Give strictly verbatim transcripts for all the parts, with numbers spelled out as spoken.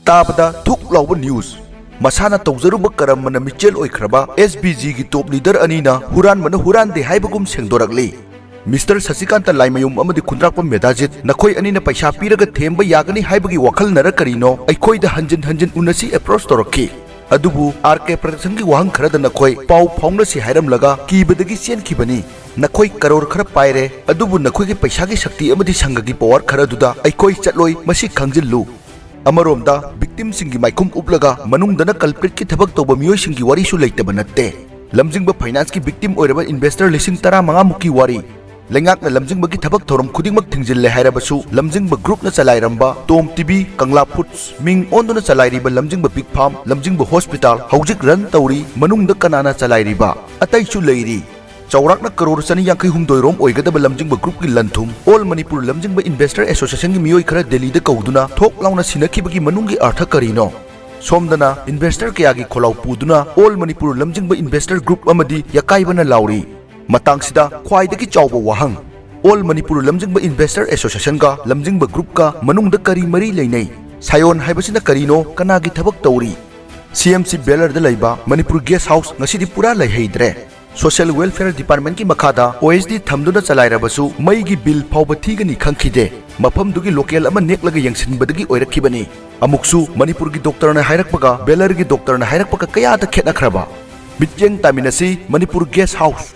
ꯇꯥꯕꯗ ꯊꯨꯛ ꯂꯥꯎꯕ news꯫ ꯃꯁꯥꯅ ꯇꯧꯖꯔꯨꯕ ꯀꯔꯝꯃꯅ ꯃꯤꯆꯦꯜ ꯑꯣꯏꯈ꯭ꯔꯕ S B G ꯒꯤ top leader ꯑꯅꯤꯅ ꯍꯨꯔꯥꯟꯕꯅ ꯍꯨꯔꯥꯟꯗꯦ ꯍꯥꯏꯕꯒꯨꯝ ꯁꯦꯡꯗꯣꯔꯛꯂꯤ꯫ Mister ꯁꯁꯤꯀꯥꯟꯇ ꯂꯥꯏꯃꯌꯨꯝ ꯑꯃꯗꯤ ꯈꯨꯟꯗ꯭ꯔꯥꯛꯄꯝ ꯃꯦꯙꯥꯖꯤꯠ, ꯅꯈꯣꯏ ꯑꯅꯤꯅ ꯄꯩꯁꯥ ꯄꯤꯔꯒ ꯊꯦꯝꯕ ꯌꯥꯒꯅꯤ ꯍꯥꯏꯕꯒꯤ ꯋꯥꯈꯜꯅꯔ ꯀꯔꯤꯅꯣ, ꯑꯩꯈꯣꯏꯗ ꯍꯟꯖꯤꯟ ꯍꯟꯖꯤꯟ ꯎꯅꯁꯤ approach ꯇꯧꯔꯛꯈꯤ꯫ ꯑꯗꯨꯕꯨ R K Production ꯒꯤ ꯋꯥꯍꯪ ꯈꯔꯗ ꯅꯈꯣꯏ ꯄꯥꯎ ꯐꯥꯎꯅꯁꯤ ꯍꯥꯏꯔꯝꯂꯒ ꯀꯤꯕꯗꯒꯤ ꯆꯦꯟꯈꯤꯕꯅꯤ꯫ ꯅꯈꯣꯏ ꯀꯔꯣꯔ ꯈꯔ ꯄꯥꯏꯔꯦ, ꯑꯗꯨꯕꯨ ꯅꯈꯣꯏꯒꯤ ꯄꯩꯁꯥꯒꯤ ꯁꯛꯇꯤ ꯑꯃꯗꯤ ꯁꯪꯒꯒꯤ power ꯈꯔꯗꯨꯗ ꯑꯩꯈꯣꯏ ꯆꯠꯂꯣꯏ, ꯃꯁꯤ ꯈꯪꯖꯤꯜꯂꯨ꯫ ꯑꯃꯔꯣꯝꯗ, victim ꯁꯤꯡꯒꯤ ꯃꯥꯏꯈꯨꯝ ꯎꯞꯂꯒ ꯃꯅꯨꯡꯗꯅ culprit ꯀꯤ ꯊꯕꯛ ꯇꯧꯕ ꯃꯤꯑꯣꯏꯁꯤꯡꯒꯤ ꯋꯥꯔꯤꯁꯨ ꯂꯩꯇꯕ ꯅꯠꯇꯦ꯫ ꯂꯝꯖꯤꯡꯕ finance ꯀꯤ victim ꯑꯣꯏꯔꯕ investor ꯂꯤꯁꯤꯡ ꯇꯔꯥꯃꯉꯥ ꯃꯨꯛꯀꯤ ꯋꯥꯔꯤ, ꯂꯩꯉꯥꯛꯅ ꯂꯝꯖꯤꯡꯕꯒꯤ ꯊꯕꯛ ꯊꯧꯔꯝ ꯈꯨꯗꯤꯡꯃꯛ ꯊꯤꯡꯖꯤꯜꯂꯦ ꯍꯥꯏꯔꯕꯁꯨ, ꯂꯝꯖꯤꯡꯕ group ꯅ ꯆꯂꯥꯏꯔꯝꯕ Tom T V, Kangla Foods ꯃꯤꯡ ꯑꯣꯟꯗꯨꯅ ꯆꯂꯥꯏꯔꯤꯕ ꯂꯝꯖꯤꯡꯕ Big Farm, ꯂꯝꯖꯤꯡꯕ hospital ꯍꯧꯖꯤꯛ run ꯇꯧꯔꯤ, ꯃꯅꯨꯡꯗ ꯀꯅꯥꯅ ꯆꯂꯥꯏꯔꯤꯕ? ꯑꯇꯩꯁꯨ ꯂꯩꯔꯤ꯫ ꯆꯥꯎꯔꯥꯛꯅ ꯀꯔꯣꯔ ꯆꯅꯤ ꯌꯥꯡꯈꯩ ꯍꯨꯝꯗꯣꯏ ꯔꯣꯝ ꯑꯣꯏꯒꯗꯕ ꯂꯝꯖꯤꯡꯕ group ꯀꯤ ꯂꯟ-ꯊꯨꯝ All Manipur ꯂꯝꯖꯤꯡꯕ Investor Association ꯒꯤ ꯃꯤꯑꯣꯏ ꯈꯔ ꯗꯦꯜꯂꯤꯗ ꯀꯧꯗꯨꯅ ꯊꯣꯛ ꯂꯥꯎꯅ ꯁꯤꯟꯅꯈꯤꯕꯒꯤ ꯃꯅꯨꯡꯒꯤ ꯑꯔꯊ ꯀꯔꯤꯅꯣ? ꯁꯣꯝꯗꯅ investor ꯀꯌꯥꯒꯤ ꯈꯣꯜꯂꯥꯎ ꯄꯨꯗꯨꯅ All Manipur ꯂꯝꯖꯤꯡꯕ investor group ꯑꯃꯗꯤ ꯌꯀꯥꯏꯕꯅ ꯂꯥꯎꯔꯤ꯫ ꯃꯇꯥꯡꯁꯤꯗ ꯈ꯭ꯋꯥꯏꯗꯒꯤ ꯆꯥꯎꯕ ꯋꯥꯍꯪ, All Manipur ꯂꯝꯖꯤꯡꯕ Investor Association ꯒ ꯂꯝꯖꯤꯡꯕ group ꯀ ꯃꯅꯨꯡꯗ ꯀꯔꯤ ꯃꯔꯤ ꯂꯩꯅꯩ? ꯁꯥꯌꯣꯟ ꯍꯥꯏꯕꯁꯤꯅ ꯀꯔꯤꯅꯣ? ꯀꯅꯥꯒꯤ ꯊꯕꯛ ꯇꯧꯔꯤ? C M C ꯕꯦꯂꯔꯗ ꯂꯩꯕ ꯃꯅꯤꯄꯨꯔ Guest House ꯉꯁꯤꯗꯤ ꯄꯨꯔꯥ ꯂꯩꯍꯩꯗ꯭ꯔꯦ꯫ Social Welfare Department ꯀꯤ ꯃꯈꯥꯗ O S D ꯊꯝꯗꯨꯅ ꯆꯂꯥꯏꯔꯕꯁꯨ ꯃꯩꯒꯤ bill ꯐꯥꯎꯕ ꯊꯤꯒꯅꯤ ꯈꯪꯈꯤꯗꯦ꯫ ꯃꯐꯝꯗꯨꯒꯤ local ꯑꯃ ꯅꯦꯛꯂꯒ ꯌꯦꯡꯁꯤꯟꯕꯗꯒꯤ ꯑꯣꯏꯔꯛꯈꯤꯕꯅꯤ꯫ ꯑꯃꯨꯛꯁꯨ ꯃꯅꯤꯄꯨꯔꯒꯤ doctor ꯅ ꯍꯥꯏꯔꯛꯄꯒ ꯕꯦꯂꯔꯒꯤ doctor ꯅ ꯍꯥꯏꯔꯛꯄꯒ ꯀꯌꯥꯗ ꯈꯦꯠꯅꯈ꯭ꯔꯕ? ꯃꯤꯠꯌꯦꯡ ꯇꯥꯃꯤꯟꯅꯁꯤ ꯃꯅꯤꯄꯨꯔ Guest House꯫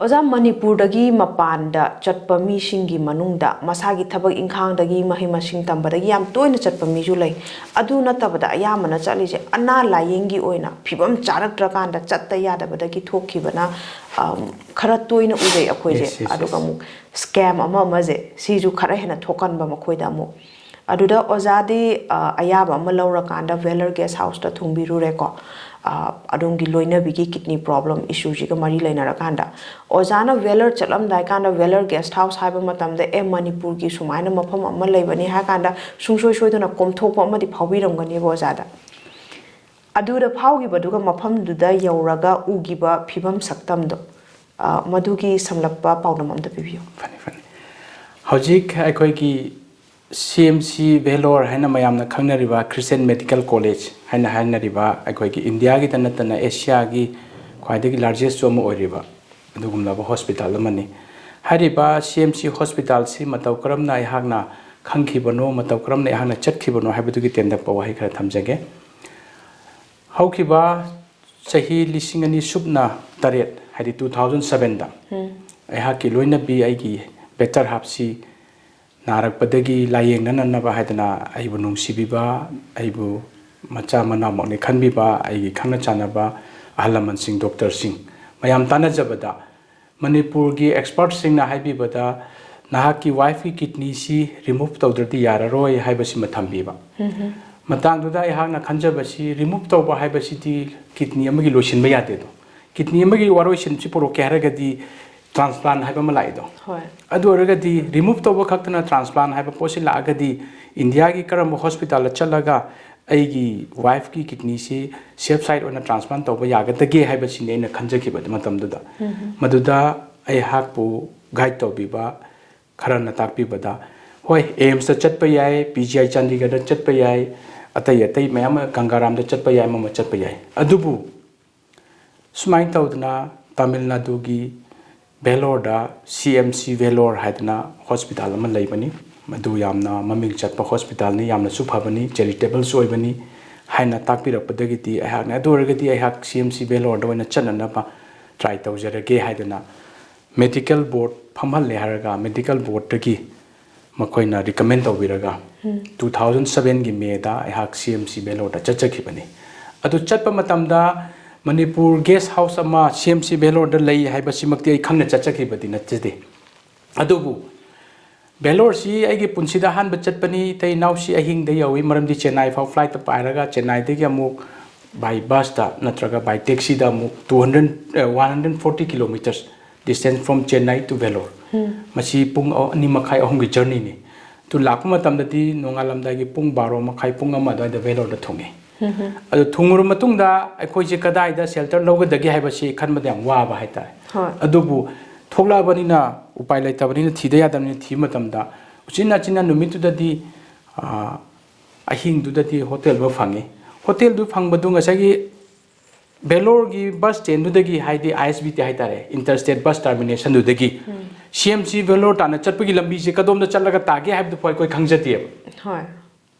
ꯑꯣꯖꯥ, ꯃꯅꯤꯄꯨꯔꯗꯒꯤ ꯃꯄꯥꯟꯗ ꯆꯠꯄ ꯃꯤꯁꯤꯡꯒꯤ ꯃꯅꯨꯡꯗ ꯃꯁꯥꯒꯤ ꯊꯕꯛ ꯏꯪꯈꯥꯡꯗꯒꯤ, ꯃꯍꯩ ꯃꯁꯤꯡ ꯇꯝꯕꯗꯒꯤ ꯌꯥꯝ ꯇꯣꯏꯅ ꯆꯠꯄ ꯃꯤꯁꯨ ꯂꯩ꯫ ꯑꯗꯨ ꯅꯠꯇꯕꯗ ꯑꯌꯥꯝꯕꯅ ꯆꯠꯂꯤꯁꯦ ꯑꯅꯥ ꯂꯥꯏꯌꯦꯡꯒꯤ ꯑꯣꯏꯅ ꯐꯤꯕꯝ ꯆꯥꯔꯛꯇ꯭ꯔꯀꯥꯟꯗ ꯆꯠꯇ ꯌꯥꯗꯕꯗꯒꯤ ꯊꯣꯛꯈꯤꯕꯅ, ꯑꯝ, ꯈꯔ ꯇꯣꯏꯅ ꯎꯖꯩ ꯑꯩꯈꯣꯏꯁꯦ꯫ Yes, yes, ꯑꯗꯨꯒ yes꯫ ꯑꯃꯨꯛ scam ꯑꯃ ꯑꯃꯁꯦ ꯁꯤꯁꯨ ꯈꯔ ꯍꯦꯟꯅ ꯊꯣꯛꯀꯟꯕ ꯃꯈꯣꯏꯗ ꯑꯃꯨꯛ꯫ ꯑꯗꯨꯗ ꯑꯣꯖꯥꯗꯤ, ꯑ, ꯑꯌꯥꯕ ꯑꯃ ꯂꯧꯔꯀꯥꯟꯗ Valor Guest House ꯇ ꯊꯨꯡꯕꯤꯔꯨꯔꯦꯀꯣ꯫ ꯑꯗꯣꯝꯒꯤ ꯂꯣꯏꯅꯕꯤꯒꯤ ꯀꯤꯗꯅꯤ ꯄ꯭ꯔꯣꯕ꯭ꯂꯦꯝ ꯏꯁꯨꯁꯤꯒ ꯃꯔꯤ ꯂꯩꯅꯔꯀꯥꯟꯗ, ꯑꯣꯖꯥꯅ ꯚꯦꯂꯔ ꯆꯠꯂꯝꯗꯥꯏ ꯀꯥꯟꯗ, ꯚꯦꯂꯔ ꯒꯦꯁ ꯍꯥꯎꯁ ꯍꯥꯏꯕ ꯃꯇꯝꯗ, ꯑꯦ, ꯃꯅꯤꯄꯨꯔꯒꯤ ꯁꯨꯃꯥꯏꯅ ꯃꯐꯝ ꯑꯃ ꯂꯩꯕꯅꯤ ꯍꯥꯏ ꯀꯥꯟꯗ, ꯁꯨꯡꯁꯣꯏ ꯁꯣꯏꯗꯅ ꯀꯣꯝꯊꯣꯛꯄ ꯑꯃꯗꯤ ꯐꯥꯎꯕꯤꯔꯝꯒꯅꯦꯕ ꯑꯣꯖꯥꯗ꯫ ꯑꯗꯨꯗ ꯐꯥꯎꯈꯤꯕꯗꯨꯒ ꯃꯐꯝꯗꯨꯗ ꯌꯧꯔꯒ ꯎꯈꯤꯕ ꯐꯤꯕꯝ ꯁꯛꯇꯝꯗꯣ, ꯑ, ꯃꯗꯨꯒꯤ ꯁꯝꯂꯞꯄ ꯄꯥꯎꯗꯝ ꯑꯝꯇ ꯄꯤꯕꯤꯌꯨ꯫ ꯐꯅꯤ, ꯐꯅꯤ꯫ ꯍꯧꯖꯤꯛ ꯑꯩꯈꯣꯏꯒꯤ ꯁꯤ ꯑꯦꯝ ꯁꯤ ꯚꯦꯂꯣꯔ ꯍꯥꯏꯅ ꯃꯌꯥꯝꯅ ꯈꯪꯅꯔꯤꯕ, ꯈ꯭ꯔꯤꯁꯇꯤꯌꯟ ꯃꯦꯗꯤꯀꯦꯜ ꯀꯣꯂꯦꯖ ꯍꯥꯏꯅ ꯍꯥꯏꯅꯔꯤꯕ, ꯑꯩꯈꯣꯏꯒꯤ ꯏꯟꯗꯤꯌꯥꯒꯤꯗ ꯅꯠꯇꯅ ꯑꯦꯁꯤꯌꯥꯒꯤ ꯈ꯭ꯋꯥꯏꯗꯒꯤ ꯂꯥꯔꯖꯦꯁꯁꯨ ꯑꯃ ꯑꯣꯏꯔꯤꯕ ꯑꯗꯨꯒꯨꯝꯂꯕ ꯍꯣꯁꯄꯤꯇꯥꯜ ꯑꯃꯅꯤ꯫ ꯍꯥꯏꯔꯤꯕ ꯁꯤ ꯑꯦꯝ ꯁꯤ ꯍꯣꯁꯄꯤꯇꯥꯜꯁꯤ ꯃꯇꯧ ꯀꯔꯝꯅ ꯑꯩꯍꯥꯛꯅ ꯈꯪꯈꯤꯕꯅꯣ, ꯃꯇꯧ ꯀꯔꯝꯅ ꯑꯩꯍꯥꯛꯅ ꯆꯠꯈꯤꯕꯅꯣ ꯍꯥꯏꯕꯗꯨꯒꯤ ꯇꯦꯟꯇꯛꯄ ꯋꯥꯍꯩ ꯈꯔ ꯊꯝꯖꯒꯦ꯫ ꯍꯧꯈꯤꯕ ꯆꯍꯤ ꯂꯤꯁꯤꯡ ꯑꯅꯤ ꯁꯨꯞꯅ ꯇꯔꯦꯠ, ꯍꯥꯏꯗꯤ two thousand sevenꯗ, ꯑꯩꯍꯥꯛꯀꯤ ꯂꯣꯏꯅꯕꯤ, ꯑꯩꯒꯤ ꯕꯦꯇꯔ ꯍꯥꯞꯁꯤ ꯅꯥꯔꯛꯄꯗꯒꯤ ꯂꯥꯏꯌꯦꯡꯅꯅꯕ ꯍꯥꯏꯗꯅ ꯑꯩꯕꯨ ꯅꯨꯡꯁꯤꯕꯤꯕ, ꯑꯩꯕꯨ ꯃꯆꯥ ꯃꯅꯥꯎꯃꯛꯅꯤ ꯈꯟꯕꯤꯕ, ꯑꯩꯒꯤ ꯈꯪꯅ ꯆꯥꯟꯅꯕ ꯑꯍꯜ ꯂꯃꯟꯁꯤꯡ, ꯗꯣꯛꯇꯔꯁꯤꯡ ꯃꯌꯥꯝ ꯇꯥꯟꯅꯖꯕꯗ, ꯃꯅꯤꯄꯨꯔꯒꯤ ꯑꯦꯛꯁꯄꯔꯠꯁꯤꯡꯅ ꯍꯥꯏꯕꯤꯕꯗ, "ꯅꯍꯥꯛꯀꯤ ꯋꯥꯏꯐꯀꯤ ꯀꯤꯗꯅꯤꯁꯤ ꯔꯤꯃꯨꯚ ꯇꯧꯗ꯭ꯔꯗꯤ ꯌꯥꯔꯔꯣꯏ" ꯍꯥꯏꯕꯁꯤꯃ ꯊꯝꯕꯤꯕ꯫ ꯃꯇꯥꯡꯗꯨꯗ ꯑꯩꯍꯥꯛꯅ ꯈꯟꯖꯕꯁꯤ, ꯔꯤꯃꯨꯚ ꯇꯧꯕ ꯍꯥꯏꯕꯁꯤꯗꯤ ꯀꯤꯗꯅꯤ ꯑꯃꯒꯤ ꯂꯣꯏꯁꯤꯟꯕ ꯌꯥꯗꯦꯗꯣ꯫ ꯀꯤꯗꯅꯤ ꯑꯃꯒꯤ ꯋꯥꯔꯣꯏꯁꯤꯟꯁꯤ ꯄꯨꯔꯛꯀꯦ ꯍꯥꯏꯔꯒꯗꯤ ꯇ꯭ꯔꯥꯟꯁꯄ꯭ꯂꯥꯟ ꯍꯥꯏꯕ ꯑꯃ ꯂꯥꯛꯏꯗꯣ꯫ ꯍꯣꯏ꯫ ꯑꯗꯨ ꯑꯣꯏꯔꯒꯗꯤ ꯔꯤꯃꯨꯚ ꯇꯧꯕ ꯈꯛꯇꯅ ꯇ꯭ꯔꯥꯟꯁꯄ꯭ꯂꯥꯟ ꯍꯥꯏꯕ ꯄꯣꯠꯁꯤ ꯂꯥꯛꯑꯒꯗꯤ, ꯏꯟꯗꯤꯌꯥꯒꯤ ꯀꯔꯝꯕ ꯍꯣꯁꯄꯤꯇꯥꯜꯗ ꯆꯠꯂꯒ ꯑꯩꯒꯤ ꯋꯥꯏꯐꯀꯤ ꯀꯤꯗꯅꯤꯁꯤ ꯁꯦꯐ ꯁꯥꯏꯠ ꯑꯣꯏꯅ ꯇ꯭ꯔꯥꯟꯁꯄ꯭ꯂꯥꯟ ꯇꯧꯕ ꯌꯥꯒꯗꯒꯦ ꯍꯥꯏꯕꯁꯤꯅꯤ ꯑꯩꯅ ꯈꯟꯖꯈꯤꯕ ꯃꯇꯝꯗꯨꯗ꯫ ꯃꯗꯨꯗ ꯑꯩꯍꯥꯛꯄꯨ ꯒꯥꯏꯗ ꯇꯧꯕꯤꯕ ꯈꯔꯅ ꯇꯥꯛꯄꯤꯕꯗ, ꯍꯣꯏ, ꯑꯦꯝꯁꯇ ꯆꯠꯄ ꯌꯥꯏ, ꯄꯤ ꯖꯤ ꯑꯥꯏ ꯆꯥꯟꯗꯤꯒꯔꯗ ꯆꯠꯄ ꯌꯥꯏ, ꯑꯇꯩ ꯑꯇꯩ ꯃꯌꯥꯝ ꯑꯃ, ꯒꯪꯒꯥꯔꯥꯝꯗ ꯆꯠꯄ ꯌꯥꯏ, ꯑꯃ ꯑꯃ ꯆꯠꯄ ꯌꯥꯏ꯫ ꯑꯗꯨꯕꯨ ꯁꯨꯃꯥꯏꯅ ꯇꯧꯗꯅ ꯇꯥꯃꯤꯜ ꯅꯥꯗꯨꯒꯤ ꯚꯦꯂꯣꯔꯗ ꯁꯤ ꯑꯦꯝ ꯁꯤ ꯚꯦꯂꯣꯔ ꯍꯥꯏꯗꯅ ꯍꯣꯁꯄꯤꯇꯥꯜ ꯑꯃ ꯂꯩꯕꯅꯤ꯫ ꯃꯗꯨ ꯌꯥꯝꯅ ꯃꯃꯤꯡ ꯆꯠꯄ ꯍꯣꯁꯄꯤꯇꯥꯜꯅꯤ, ꯌꯥꯝꯅꯁꯨ ꯐꯕꯅꯤ, ꯆꯦꯔꯤꯇꯦꯕꯜꯁꯨ ꯑꯣꯏꯕꯅꯤ ꯍꯥꯏꯅ ꯇꯥꯛꯄꯤꯔꯛꯄꯗꯒꯤꯗꯤ ꯑꯩꯍꯥꯛꯅ, "ꯑꯗꯨ ꯑꯣꯏꯔꯒꯗꯤ ꯑꯩꯍꯥꯛ ꯁꯤ ꯑꯦꯝ ꯁꯤ ꯚꯦꯂꯣꯔꯗ ꯑꯣꯏꯅ ꯆꯠꯅꯅꯕ ꯇ꯭ꯔꯥꯏ ꯇꯧꯖꯔꯒꯦ" ꯍꯥꯏꯗꯅ ꯃꯦꯗꯤꯀꯦꯜ ꯕꯣꯔꯗ ꯐꯝꯍꯜꯂꯦ ꯍꯥꯏꯔꯒ, ꯃꯦꯗꯤꯀꯦꯜ ꯕꯣꯔꯗꯇꯒꯤ ꯃꯈꯣꯏꯅ ꯔꯤꯀꯃꯦꯟ ꯇꯧꯕꯤꯔꯒ, two thousand sevenꯒꯤ ꯃꯦꯗ ꯑꯩꯍꯥꯛ ꯁꯤ ꯑꯦꯝ ꯁꯤ ꯚꯦꯂꯣꯔꯗ ꯆꯠꯆꯈꯤꯕꯅꯤ꯫ ꯑꯗꯨ ꯆꯠꯄ ꯃꯇꯝꯗ ꯃꯅꯤꯄꯨꯔ ꯒꯦꯁ ꯍꯥꯎꯁ ꯑꯃ ꯁꯤ ꯑꯦꯝ ꯁꯤ ꯚꯦꯂꯣꯔꯗ ꯂꯩ ꯍꯥꯏꯕꯁꯤꯃꯛꯇꯤ ꯑꯩ ꯈꯪꯅ ꯆꯠꯆꯈꯤꯕꯗꯤ ꯅꯠꯆꯗꯦ꯫ ꯑꯗꯨꯕꯨ ꯚꯦꯂꯣꯔꯁꯤ ꯑꯩꯒꯤ ꯄꯨꯟꯁꯤꯗ ꯑꯍꯥꯟꯕ ꯆꯠꯄꯅꯤ꯫ ꯏꯇꯩ ꯏꯅꯥꯎꯁꯤ ꯑꯍꯤꯡꯗ ꯌꯧꯏ, ꯃꯔꯝꯗꯤ ꯆꯦꯟꯅꯥꯏ ꯐꯥꯎ ꯐ꯭ꯂꯥꯏꯠꯇ ꯄꯥꯏꯔꯒ ꯆꯦꯟꯅꯥꯏꯗꯒꯤ ꯑꯃꯨꯛ by bus ꯇ ꯅꯠꯇ꯭ꯔꯒ by taxi ꯗ ꯑꯃꯨꯛ two hundred, one hundred forty kilometers distance from Chennai to Vellore꯫ ꯃꯁꯤ ꯄꯨꯡ ꯑ-, ꯑꯅꯤ ꯃꯈꯥꯏ, ꯑꯍꯨꯝꯒꯤ journey ꯅꯤ꯫ ꯑꯗꯨ ꯂꯥꯛꯄ ꯃꯇꯝꯗꯗꯤ ꯅꯣꯡꯉꯥꯜꯂꯝꯗꯥꯏꯒꯤ ꯄꯨꯡ ꯕꯥꯔꯣ ꯃꯈꯥꯏ, ꯄꯨꯡ ꯑꯃ ꯑꯗꯨꯋꯥꯏꯗ Vellore ꯗ ꯊꯨꯡꯉꯤ꯫ ꯑꯗꯨ ꯊꯨꯡꯉꯨꯔ ꯃꯇꯨꯡꯗ ꯑꯩꯈꯣꯏꯁꯦ ꯀꯗꯥꯏꯗ shelter ꯂꯧꯒꯗꯒꯦ ꯍꯥꯏꯕꯁꯤ ꯈꯟꯕꯗ ꯌꯥꯝ ꯋꯥꯕ ꯍꯥꯏꯇꯥꯔꯦ꯫ ꯍꯣꯏ꯫ ꯑꯗꯨꯕꯨ ꯊꯣꯛꯂꯛꯑꯕꯅꯤꯅ, ꯎꯄꯥꯏ ꯂꯩꯇꯕꯅꯤꯅ, ꯊꯤꯗ ꯌꯥꯗꯕꯅꯤꯅ ꯊꯤꯕ ꯃꯇꯝꯗ, ꯎꯆꯤꯟ ꯅꯥꯆꯤꯟꯅ ꯅꯨꯃꯤꯠꯇꯨꯗꯗꯤ, ꯑ, ꯑꯍꯤꯡꯗꯨꯗꯗꯤ ꯍꯣꯇꯦꯜ ꯑꯃ ꯐꯪꯉꯤ꯫ ꯍꯣꯇꯦꯜꯗꯨ ꯐꯪꯕꯗꯨ ꯉꯁꯥꯏꯒꯤ Vellore ꯒꯤ bus stand ꯗꯨꯗꯒꯤ, ꯍꯥꯏꯗꯤ I S B T ꯍꯥꯏꯇꯥꯔꯦ, Inter State Bus Termination ꯗꯨꯗꯒꯤ C M C Vellore ꯇꯥꯟꯅ ꯆꯠꯄꯒꯤ ꯂꯝꯕꯤꯁꯦ ꯀꯗꯣꯝꯗ ꯆꯠꯂꯒ ꯇꯥꯒꯦ ꯍꯥꯏꯕꯗꯨ ꯐꯥꯎ ꯑꯩꯈꯣꯏ ꯈꯪꯖꯗꯦꯕ꯫ ꯍꯣꯏ꯫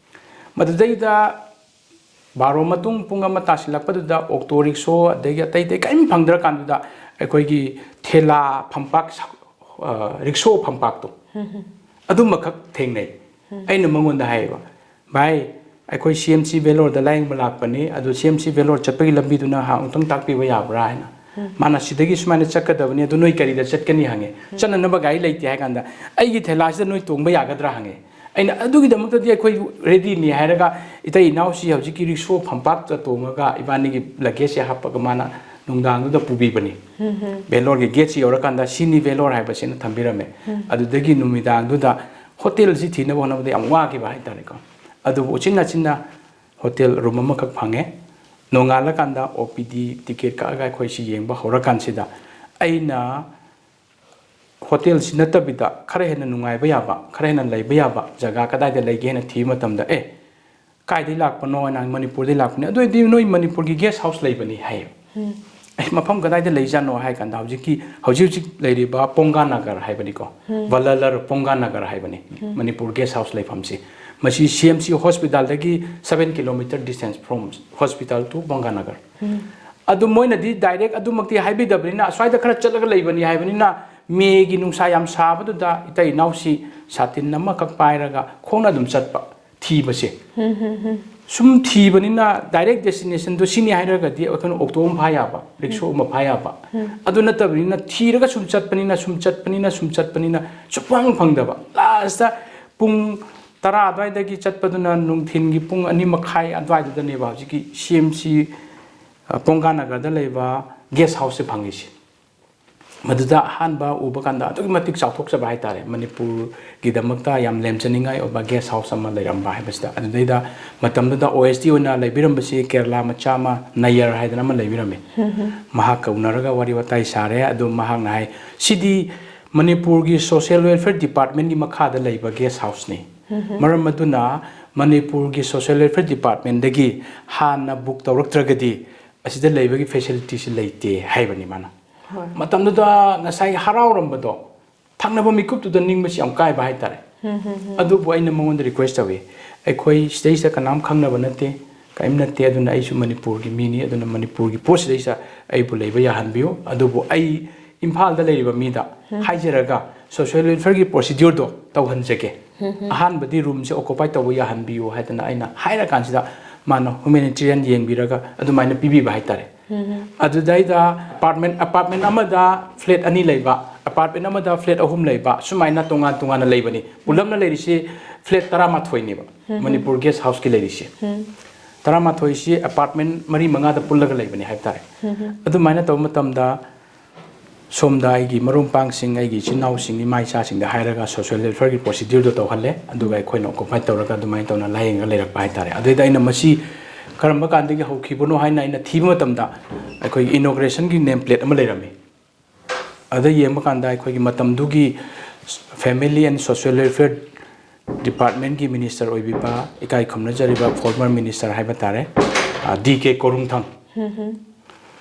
ꯃꯗꯨꯗꯩꯗ ꯕꯥꯔꯣ ꯃꯇꯨꯡ ꯄꯨꯡ ꯑꯃ ꯇꯥꯁꯤꯜꯂꯛꯄꯗꯨꯗ auto rickshaw ꯑꯗꯒꯤ ꯑꯇꯩ ꯑꯇꯩ ꯀꯔꯤꯝ ꯐꯪꯗ꯭ꯔꯀꯥꯟꯗꯨꯗ ꯑꯩꯈꯣꯏꯒꯤ ꯊꯦꯂꯥ ꯐꯝꯄꯥꯛ ꯁ-, ꯑ, rickshaw ꯐꯝꯄꯥꯛꯇꯣ ꯑꯗꯨꯃꯈꯛ ꯊꯦꯡꯅꯩ꯫ ꯑꯩꯅ ꯃꯉꯣꯟꯗ ꯍꯥꯏꯌꯦꯕ, "ꯚꯥꯏ, ꯑꯩꯈꯣꯏ C M C Vellore ꯗ ꯂꯥꯌꯦꯡꯕ ꯂꯥꯛꯄꯅꯤ, ꯑꯗꯨ C M C Vellore ꯆꯠꯄꯒꯤ ꯂꯝꯕꯤꯗꯨꯅ ꯍꯥ ꯑꯃꯨꯛꯇꯪ ꯇꯥꯛꯄꯤꯕ ꯌꯥꯕ꯭ꯔꯥ?" ꯍꯥꯏꯅ꯫ ꯃꯥꯅ, "ꯁꯤꯗꯒꯤ ꯁꯨꯃꯥꯏꯅ ꯆꯠꯀꯗꯕꯅꯤ, ꯑꯗꯨ ꯅꯣꯏ ꯀꯔꯤꯗ ꯆꯠꯀꯅꯤ?" ꯍꯪꯉꯦ꯫ "ꯆꯠꯅꯅꯕ ꯒꯥꯔꯤ ꯂꯩꯇꯦ" ꯍꯥꯏ ꯀꯥꯟꯗ, "ꯑꯩꯒꯤ ꯊꯦꯂꯥꯁꯤꯗ ꯅꯣꯏ ꯇꯣꯡꯕ ꯌꯥꯒꯗ꯭ꯔꯥ?" ꯍꯪꯉꯦ꯫ ꯑꯩꯅ, "ꯑꯗꯨꯒꯤꯗꯃꯛꯇꯗꯤ ꯑꯩꯈꯣꯏ ready ꯅꯤ" ꯍꯥꯏꯔꯒ, ꯏꯇꯩ ꯏꯅꯥꯎꯁꯤ ꯍꯧꯖꯤꯛꯀꯤ rickshaw ꯐꯝꯄꯥꯛꯇ ꯇꯣꯡꯉꯒ ꯏꯕꯥꯅꯤꯒꯤ luggage ꯁꯦ ꯍꯥꯞꯄꯒ ꯃꯥꯅ ꯅꯨꯡꯗꯥꯡꯗꯨꯗ ꯄꯨꯕꯤꯕꯅꯤ꯫ Vellore ꯒꯤ gate ꯁꯤ ꯌꯧꯔꯀꯥꯟꯗ, "ꯁꯤꯅꯤ Vellore" ꯍꯥꯏꯕꯁꯤꯅ ꯊꯝꯕꯤꯔꯝꯃꯦ꯫ ꯑꯗꯨꯗꯒꯤ ꯅꯨꯃꯤꯗꯥꯡꯗꯨꯗ ꯍꯣꯇꯦꯜꯁꯤ ꯊꯤꯅꯕ ꯍꯣꯠꯅꯕꯗ ꯌꯥꯝ ꯋꯥꯈꯤꯕ ꯍꯥꯏꯇꯥꯔꯦꯀꯣ꯫ ꯑꯗꯨꯕꯨ ꯎꯆꯤꯟ ꯅꯥꯆꯤꯟꯅ ꯍꯣꯇꯦꯜ room ꯑꯃꯈꯛ ꯐꯪꯉꯦ꯫ ꯅꯣꯡꯉꯥꯜꯂꯀꯥꯟꯗ O P D ticket ꯀꯛꯑꯒ ꯑꯩꯈꯣꯏꯁꯤ ꯌꯦꯡꯕ ꯍꯧꯔꯀꯥꯟꯁꯤꯗ, ꯑꯩꯅ ꯍꯣꯇꯦꯜꯁꯤ ꯅꯠꯇꯕꯤꯗ ꯈꯔ ꯍꯦꯟꯅ ꯅꯨꯡꯉꯥꯏꯕ ꯌꯥꯕ, ꯈꯔ ꯍꯦꯟꯅ ꯂꯩꯕ ꯌꯥꯕ ꯖꯒꯥ ꯀꯗꯥꯏꯗ ꯂꯩꯒꯦ ꯍꯥꯏꯅ ꯊꯤꯕ ꯃꯇꯝꯗ, "ꯑꯦ, ꯀꯥꯏꯗꯩ ꯂꯥꯛꯄꯅꯣ?" ꯍꯥꯏꯅ, "ꯃꯅꯤꯄꯨꯔꯗꯩ ꯂꯥꯛꯄꯅꯦ"꯫ "ꯑꯗꯨ ꯑꯣꯏꯗꯤ ꯅꯣꯏ ꯃꯅꯤꯄꯨꯔꯒꯤ guest house ꯂꯩꯕꯅꯤ" ꯍꯥꯏꯌꯦꯕ꯫ "ꯑꯦ, ꯃꯐꯝ ꯀꯗꯥꯏꯗ ꯂꯩꯖꯥꯠꯅꯣ?" ꯍꯥꯏ ꯀꯥꯟꯗ, ꯍꯧꯖꯤꯛꯀꯤ, ꯍꯧꯖꯤꯛ ꯍꯧꯖꯤꯛ ꯂꯩꯔꯤꯕ ꯄꯣꯡꯒꯥ ꯅꯒꯔ ꯍꯥꯏꯕꯅꯤꯀꯣ, ꯚꯂꯂꯔ ꯄꯣꯡꯒꯥ ꯅꯒꯔ ꯍꯥꯏꯕꯅꯤ ꯃꯅꯤꯄꯨꯔ guest house ꯂꯩꯐꯝꯁꯤ꯫ ꯃꯁꯤ C M C hospital ꯗꯒꯤ seven kilometer distance from hospital to ꯄꯣꯡꯒꯥ Nagar. ꯑꯗꯨ ꯃꯣꯏꯅꯗꯤ direct ꯑꯗꯨꯃꯛꯇꯤ ꯍꯥꯏꯕꯤꯗꯕꯅꯤꯅ, ꯑꯁ꯭ꯋꯥꯏꯗ ꯈꯔ ꯆꯠꯂꯒ ꯂꯩꯕꯅꯤ ꯍꯥꯏꯕꯅꯤꯅ, ꯃꯦꯒꯤ ꯅꯨꯡꯁꯥ ꯌꯥꯝ ꯁꯥꯕꯗꯨꯗ ꯏꯇꯩ ꯏꯅꯥꯎꯁꯤ ꯁꯥꯇꯤꯟ ꯑꯃꯈꯛ ꯄꯥꯏꯔꯒ ꯈꯣꯡꯅ ꯑꯗꯨꯝ ꯆꯠꯄ ꯊꯤꯕꯁꯦ꯫ ꯁꯨꯝ ꯊꯤꯕꯅꯤꯅ direct destination ꯗꯣ ꯁꯤꯅꯤ ꯍꯥꯏꯔꯒꯗꯤ ꯑꯩꯈꯣꯏꯅ auto ꯑꯃ ꯐꯥ ꯌꯥꯕ, rickshaw ꯑꯃ ꯐꯥ ꯌꯥꯕ꯫ ꯑꯗꯨ ꯅꯠꯇꯕꯅꯤꯅ ꯊꯤꯔꯒ ꯁꯨꯝ ꯆꯠꯄꯅꯤꯅ, ꯁꯨꯝ ꯆꯠꯄꯅꯤꯅ, ꯁꯨꯝ ꯆꯠꯄꯅꯤꯅ ꯁꯨꯡꯐꯪ ꯐꯪꯗꯕ꯫ Last ꯇ ꯄꯨꯡ ꯇꯔꯥ ꯑꯗꯨꯋꯥꯏꯗꯒꯤ ꯆꯠꯄꯗꯨꯅ ꯅꯨꯡꯊꯤꯟꯒꯤ ꯄꯨꯡ ꯑꯅꯤ ꯃꯈꯥꯏ ꯑꯗꯨꯋꯥꯏꯗꯨꯗꯅꯦꯕ ꯍꯧꯖꯤꯛꯀꯤ ꯁꯤ ꯑꯦꯝ ꯁꯤ ꯄꯣꯡꯒꯥ ꯅꯒꯔꯗ ꯂꯩꯕ ꯒꯦꯁ ꯍꯥꯎꯁꯁꯦ ꯐꯪꯉꯤꯁꯦ꯫ ꯃꯗꯨꯗ ꯑꯍꯥꯟꯕ ꯎꯕ ꯀꯥꯟꯗ ꯑꯗꯨꯛꯀꯤ ꯃꯇꯤꯛ ꯆꯥꯎꯊꯣꯛꯆꯕ ꯍꯥꯏꯇꯥꯔꯦ꯫ ꯃꯅꯤꯄꯨꯔꯒꯤꯗꯃꯛꯇ ꯌꯥꯝ ꯂꯦꯝꯖꯅꯤꯡꯉꯥꯏ ꯑꯣꯏꯕ ꯒꯦꯁ ꯍꯥꯎꯁ ꯑꯃ ꯂꯩꯔꯝꯕ ꯍꯥꯏꯕꯁꯤꯗ꯫ ꯑꯗꯨꯗꯩꯗ ꯃꯇꯝꯗꯨꯗ ꯑꯣ ꯑꯦꯁ ꯗꯤ ꯑꯣꯏꯅ ꯂꯩꯕꯤꯔꯝꯕꯁꯤ ꯀꯦꯔꯂꯥ ꯃꯆꯥ ꯑꯃ, ꯅꯌꯔ ꯍꯥꯏꯗꯅ ꯑꯃ ꯂꯩꯕꯤꯔꯝꯃꯤ꯫ ꯃꯍꯥꯛꯀ ꯎꯅꯔꯒ ꯋꯥꯔꯤ ꯋꯥꯇꯥꯏ ꯁꯥꯔꯦ꯫ ꯑꯗꯨ ꯃꯍꯥꯛꯅ ꯍꯥꯏ, "ꯁꯤꯗꯤ ꯃꯅꯤꯄꯨꯔꯒꯤ ꯁꯣꯁꯤꯌꯦꯜ ꯋꯦꯜꯐꯤꯌꯔ ꯗꯤꯄꯥꯔꯠꯃꯦꯟꯒꯤ ꯃꯈꯥꯗ ꯂꯩꯕ ꯒꯦꯁ ꯍꯥꯎꯁꯅꯤ꯫ ꯃꯔꯝ ꯑꯗꯨꯅ ꯃꯅꯤꯄꯨꯔꯒꯤ ꯁꯣꯁꯤꯌꯦꯜ ꯋꯦꯜꯐꯤꯌꯔ ꯗꯤꯄꯥꯔꯠꯃꯦꯟꯗꯒꯤ ꯍꯥꯟꯅ ꯕꯨꯛ ꯇꯧꯔꯛꯇ꯭ꯔꯒꯗꯤ ꯑꯁꯤꯗ ꯂꯩꯕꯒꯤ ꯐꯦꯁꯤꯂꯤꯇꯤꯁꯤ ꯂꯩꯇꯦ" ꯍꯥꯏꯕꯅꯤ ꯃꯥꯅ꯫ ꯍꯣꯏ꯫ ꯃꯇꯝꯗꯨꯗ ꯉꯁꯥꯏ ꯍꯔꯥꯎꯔꯝꯕꯗꯣ ꯊꯪꯅꯕ ꯃꯤꯀꯨꯞꯇꯨꯗ ꯅꯤꯡꯕꯁꯤ ꯌꯥꯝ ꯀꯥꯏꯕ ꯍꯥꯏꯇꯥꯔꯦ꯫ ꯑꯗꯨꯕꯨ ꯑꯩꯅ ꯃꯉꯣꯟꯗ ꯔꯤꯀ꯭ꯋꯦꯁ ꯇꯧꯏ, "ꯑꯩꯈꯣꯏ ꯁꯤꯗꯩꯁꯤꯗ ꯀꯅꯥꯝ ꯈꯪꯅꯕ ꯅꯠꯇꯦ, ꯀꯔꯤꯝ ꯅꯠꯇꯦ, ꯑꯗꯨꯅ ꯑꯩꯁꯨ ꯃꯅꯤꯄꯨꯔꯒꯤ ꯃꯤꯅꯤ, ꯑꯗꯨꯅ ꯃꯅꯤꯄꯨꯔꯒꯤ ꯄꯣꯠꯁꯤꯗꯩꯁꯤꯗ ꯑꯩꯕꯨ ꯂꯩꯕ ꯌꯥꯍꯟꯕꯤꯌꯨ, ꯑꯗꯨꯕꯨ ꯑꯩ ꯏꯝꯐꯥꯜꯗ ꯂꯩꯔꯤꯕ ꯃꯤꯗ ꯍꯥꯏꯖꯔꯒ ꯁꯣꯁꯤꯌꯦꯜ ꯋꯦꯜꯐꯤꯌꯔꯒꯤ ꯄ꯭ꯔꯣꯁꯤꯗ꯭ꯌꯨꯔꯗꯣ ꯇꯧꯍꯟꯖꯒꯦ꯫ ꯑꯍꯥꯟꯕꯗꯤ ꯔꯨꯝꯁꯦ ꯑꯣꯀꯨꯄꯥꯏ ꯇꯧꯕ ꯌꯥꯍꯟꯕꯤꯌꯨ" ꯍꯥꯏꯗꯅ ꯑꯩꯅ ꯍꯥꯏꯔꯀꯥꯟꯁꯤꯗ ꯃꯥꯅ ꯍ꯭ꯌꯨꯃꯦꯅꯤꯇꯦꯔꯤꯌꯟ ꯌꯦꯡꯕꯤꯔꯒ ꯑꯗꯨꯃꯥꯏꯅ ꯄꯤꯕꯤꯕ ꯍꯥꯏꯇꯥꯔꯦ꯫ ꯑꯗꯨꯗꯩꯗ ꯑꯄꯥꯔꯠꯃꯦꯟ, ꯑꯄꯥꯔꯠꯃꯦꯟ ꯑꯃꯗ ꯐ꯭ꯂꯦꯠ ꯑꯅꯤ ꯂꯩꯕ, ꯑꯄꯥꯔꯠꯃꯦꯟ ꯑꯃꯗ ꯐ꯭ꯂꯦꯠ ꯑꯍꯨꯝ ꯂꯩꯕ, ꯁꯨꯃꯥꯏꯅ ꯇꯣꯉꯥꯟ ꯇꯣꯉꯥꯟꯅ ꯂꯩꯕꯅꯤ꯫ ꯄꯨꯂꯞꯅ ꯂꯩꯔꯤꯁꯤ ꯐ꯭ꯂꯦꯠ ꯇꯔꯥꯃꯥꯊꯣꯏꯅꯦꯕ ꯃꯅꯤꯄꯨꯔ ꯒꯦꯁ ꯍꯥꯎꯁꯀꯤ ꯂꯩꯔꯤꯁꯤ꯫ ꯇꯔꯥꯃꯥꯊꯣꯏꯁꯤ ꯑꯄꯥꯔꯠꯃꯦꯟ ꯃꯔꯤ ꯃꯉꯥꯗ ꯄꯨꯜꯂꯒ ꯂꯩꯕꯅꯤ ꯍꯥꯏꯕ ꯇꯥꯔꯦ꯫ ꯑꯗꯨꯃꯥꯏꯅ ꯇꯧꯕ ꯃꯇꯝꯗ ꯁꯣꯝꯗ ꯑꯩꯒꯤ ꯃꯔꯨꯞ ꯃꯄꯥꯡꯁꯤꯡ, ꯑꯩꯒꯤ ꯏꯆꯤꯟ ꯏꯅꯥꯎꯁꯤꯡ, ꯏꯃꯥ ꯏꯆꯥꯁꯤꯡꯗ ꯍꯥꯏꯔꯒ ꯁꯣꯁꯤꯌꯦꯜ ꯋꯦꯜꯐꯤꯌꯔꯒꯤ ꯄ꯭ꯔꯣꯁꯤꯗ꯭ꯌꯨꯔꯗꯣ ꯇꯧꯍꯜꯂꯦ꯫ ꯑꯗꯨꯒ ꯑꯩꯈꯣꯏꯅ ꯑꯣꯀꯨꯄꯥꯏ ꯇꯧꯔꯒ ꯑꯗꯨꯃꯥꯏꯅ ꯇꯧꯅ ꯂꯥꯏꯌꯦꯡꯉꯒ ꯂꯩꯔꯛꯄ ꯍꯥꯏꯇꯥꯔꯦ꯫ ꯑꯗꯨꯗꯩꯗ ꯑꯩꯅ ꯃꯁꯤ ꯀꯔꯝꯕ ꯀꯥꯟꯗꯒꯤ ꯍꯧꯈꯤꯕꯅꯣ ꯍꯥꯏꯅ ꯑꯩꯅ ꯊꯤꯕ ꯃꯇꯝꯗ ꯑꯩꯈꯣꯏꯒꯤ ꯏꯅꯣꯒ꯭ꯔꯦꯁꯟꯒꯤ ꯅꯦꯝ ꯄ꯭ꯂꯦꯠ ꯑꯃ ꯂꯩꯔꯝꯃꯤ꯫ ꯑꯗ ꯌꯦꯡꯕ ꯀꯥꯟꯗ ꯑꯩꯈꯣꯏꯒꯤ ꯃꯇꯝꯗꯨꯒꯤ ꯐꯦꯃꯤꯂꯤ ꯑꯦꯟ ꯁꯣꯁꯤꯌꯦꯜ ꯋꯦꯜꯐꯤꯌꯔ ꯗꯤꯄꯥꯔꯠꯃꯦꯟꯒꯤ ꯃꯤꯅꯤꯁꯇꯔ ꯑꯣꯏꯕꯤꯕ, ꯏꯀꯥꯏ ꯈꯨꯝꯅꯖꯔꯤꯕ ꯐꯣꯔꯃꯔ ꯃꯤꯅꯤꯁꯇꯔ ꯍꯥꯏꯕ ꯇꯥꯔꯦ, ꯗꯤ ꯀꯦ ꯀꯣꯔꯨꯡꯊꯪ,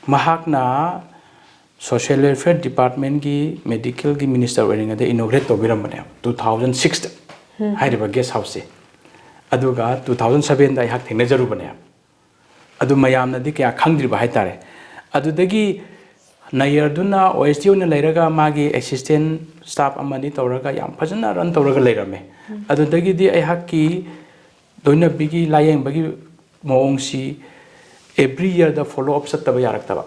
ꯃꯍꯥꯛꯅ ꯁꯣꯁꯤꯌꯦꯜ ꯋꯦꯜꯐꯤꯌꯔ ꯗꯤꯄꯥꯔꯠꯃꯦꯟꯒꯤ ꯃꯦꯗꯤꯀꯦꯜꯒꯤ ꯃꯤꯅꯤꯁꯇꯔ ꯑꯣꯏꯔꯤꯉꯩꯗ ꯏꯅꯣꯒ꯭ꯔꯦꯠ ꯇꯧꯕꯤꯔꯝꯕꯅꯦ, ꯇꯨ ꯊꯥꯎꯖꯟ ꯁꯤꯛꯁꯇ꯫ ꯍꯥꯏꯔꯤꯕ ꯒꯦꯁ ꯍꯥꯎꯁꯁꯦ꯫ ꯑꯗꯨꯒ ꯇꯨ ꯊꯥꯎꯖꯟ ꯁꯕꯦꯟꯗ ꯑꯩꯍꯥꯛ ꯊꯦꯡꯅꯖꯔꯨꯕꯅꯦ꯫ ꯑꯗꯨ ꯃꯌꯥꯝꯅꯗꯤ ꯀꯌꯥ ꯈꯪꯗ꯭ꯔꯤꯕ ꯍꯥꯏꯇꯥꯔꯦ꯫ ꯑꯗꯨꯗꯒꯤ ꯅꯌꯔꯗꯨꯅ ꯑꯣ ꯑꯦꯁ ꯗꯤ ꯑꯣꯏꯅ ꯂꯩꯔꯒ ꯃꯥꯒꯤ ꯑꯦꯁꯤꯁꯇꯦꯟ ꯁ꯭ꯇꯥꯐ ꯑꯃꯅꯤ ꯇꯧꯔꯒ ꯌꯥꯝ ꯐꯖꯅ ꯔꯟ ꯇꯧꯔꯒ ꯂꯩꯔꯝꯃꯦ꯫ ꯑꯗꯨꯗꯒꯤꯗꯤ ꯑꯩꯍꯥꯛꯀꯤ ꯂꯣꯏꯅꯕꯤꯒꯤ ꯂꯥꯏꯌꯦꯡꯕꯒꯤ ꯃꯑꯣꯡꯁꯤ ꯑꯦꯕ꯭ꯔꯤ ꯌꯔꯗ ꯐꯣꯂꯣ ꯑꯞ ꯆꯠꯇꯕ ꯌꯥꯔꯛꯇꯕ꯫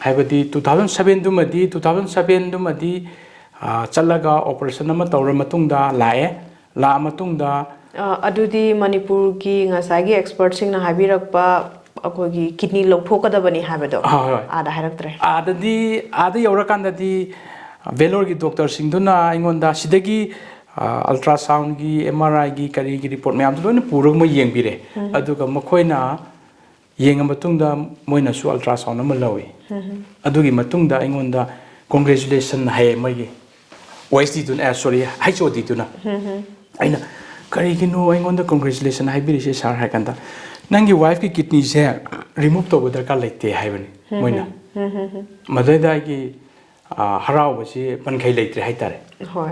ꯍꯥꯏꯕꯗꯤ ꯇꯨ ꯊꯥꯎꯖꯟ ꯁꯕꯦꯟꯗꯨꯃꯗꯤ, ꯇꯨ ꯊꯥꯎꯖꯟ ꯁꯕꯦꯟꯗꯨꯃꯗꯤ, ꯑ, ꯆꯠꯂꯒ ꯑꯣꯄꯔꯦꯁꯟ ꯑꯃ ꯇꯧꯔ ꯃꯇꯨꯡꯗ ꯂꯥꯛꯑꯦ꯫ ꯂꯥꯛꯑ ꯃꯇꯨꯡꯗ ꯑ, ꯑꯗꯨꯗꯤ ꯃꯅꯤꯄꯨꯔꯒꯤ ꯉꯁꯥꯏꯒꯤ ꯑꯦꯛꯁꯄꯔꯠꯁꯤꯡꯅ ꯍꯥꯏꯕꯤꯔꯛꯄ ꯑꯩꯈꯣꯏꯒꯤ ꯀꯤꯗꯅꯤ ꯂꯧꯊꯣꯛꯀꯗꯕꯅꯤ ꯍꯥꯏꯕꯗꯣ ꯍꯣꯏ, ꯍꯣꯏ꯫ ꯑꯥꯗ ꯍꯥꯏꯔꯛꯇ꯭ꯔꯦ? ꯑꯥꯗꯗꯤ, ꯑꯥꯗ ꯌꯧꯔꯀꯥꯟꯗꯗꯤ ꯚꯦꯂꯣꯔꯒꯤ ꯗꯣꯛꯇꯔꯁꯤꯡꯗꯨꯅ ꯑꯩꯉꯣꯟꯗ ꯁꯤꯗꯒꯤ ꯑꯜꯇ꯭ꯔꯥꯁꯥꯎꯟꯒꯤ, ꯑꯦꯝ ꯑꯥꯔ ꯑꯥꯏꯒꯤ, ꯀꯔꯤꯒꯤ ꯔꯤꯄꯣꯔꯠ ꯃꯌꯥꯝꯗꯨ ꯂꯣꯏꯅ ꯄꯨꯔꯒ ꯃꯣꯏ ꯌꯦꯡꯕꯤꯔꯦ꯫ ꯑꯗꯨꯒ ꯃꯈꯣꯏꯅ ꯌꯦꯡꯉ ꯃꯇꯨꯡꯗ ꯃꯣꯏꯅꯁꯨ ꯑꯜꯇ꯭ꯔꯥꯁꯥꯎꯟ ꯑꯃ ꯂꯧꯏ꯫ ꯑꯗꯨꯒꯤ ꯃꯇꯨꯡꯗ ꯑꯩꯉꯣꯟꯗ ꯀꯣꯡꯒ꯭ꯔꯦꯆꯨꯂꯦꯁꯟ ꯍꯥꯏꯌꯦ ꯃꯣꯏꯒꯤ ꯑꯣ ꯑꯦꯁ ꯗꯤꯗꯨꯅ, ꯁꯣꯔꯤ, ꯍꯩꯆ ꯑꯣ ꯗꯤꯗꯨꯅ꯫ ꯑꯩꯅ, "ꯀꯔꯤꯒꯤꯅꯣ ꯑꯩꯉꯣꯟꯗ ꯀꯣꯡꯒ꯭ꯔꯦꯆꯨꯂꯦꯁꯟ ꯍꯥꯏꯕꯤꯔꯤꯁꯦ ꯁꯥꯔ?" ꯍꯥꯏ ꯀꯥꯟꯗ, "ꯅꯪꯒꯤ ꯋꯥꯏꯐꯀꯤ ꯀꯤꯗꯅꯤꯁꯦ ꯔꯤꯃꯨꯚ ꯇꯧꯕ ꯗꯔꯀꯥꯔ ꯂꯩꯇꯦ" ꯍꯥꯏꯕꯅꯤ ꯃꯣꯏꯅ꯫ ꯃꯗꯩꯗ ꯑꯩꯒꯤ ꯑ, ꯍꯔꯥꯎꯕꯁꯤ ꯄꯟꯈꯩ ꯂꯩꯇ꯭ꯔꯦ ꯍꯥꯏꯇꯥꯔꯦ꯫ ꯍꯣꯏ꯫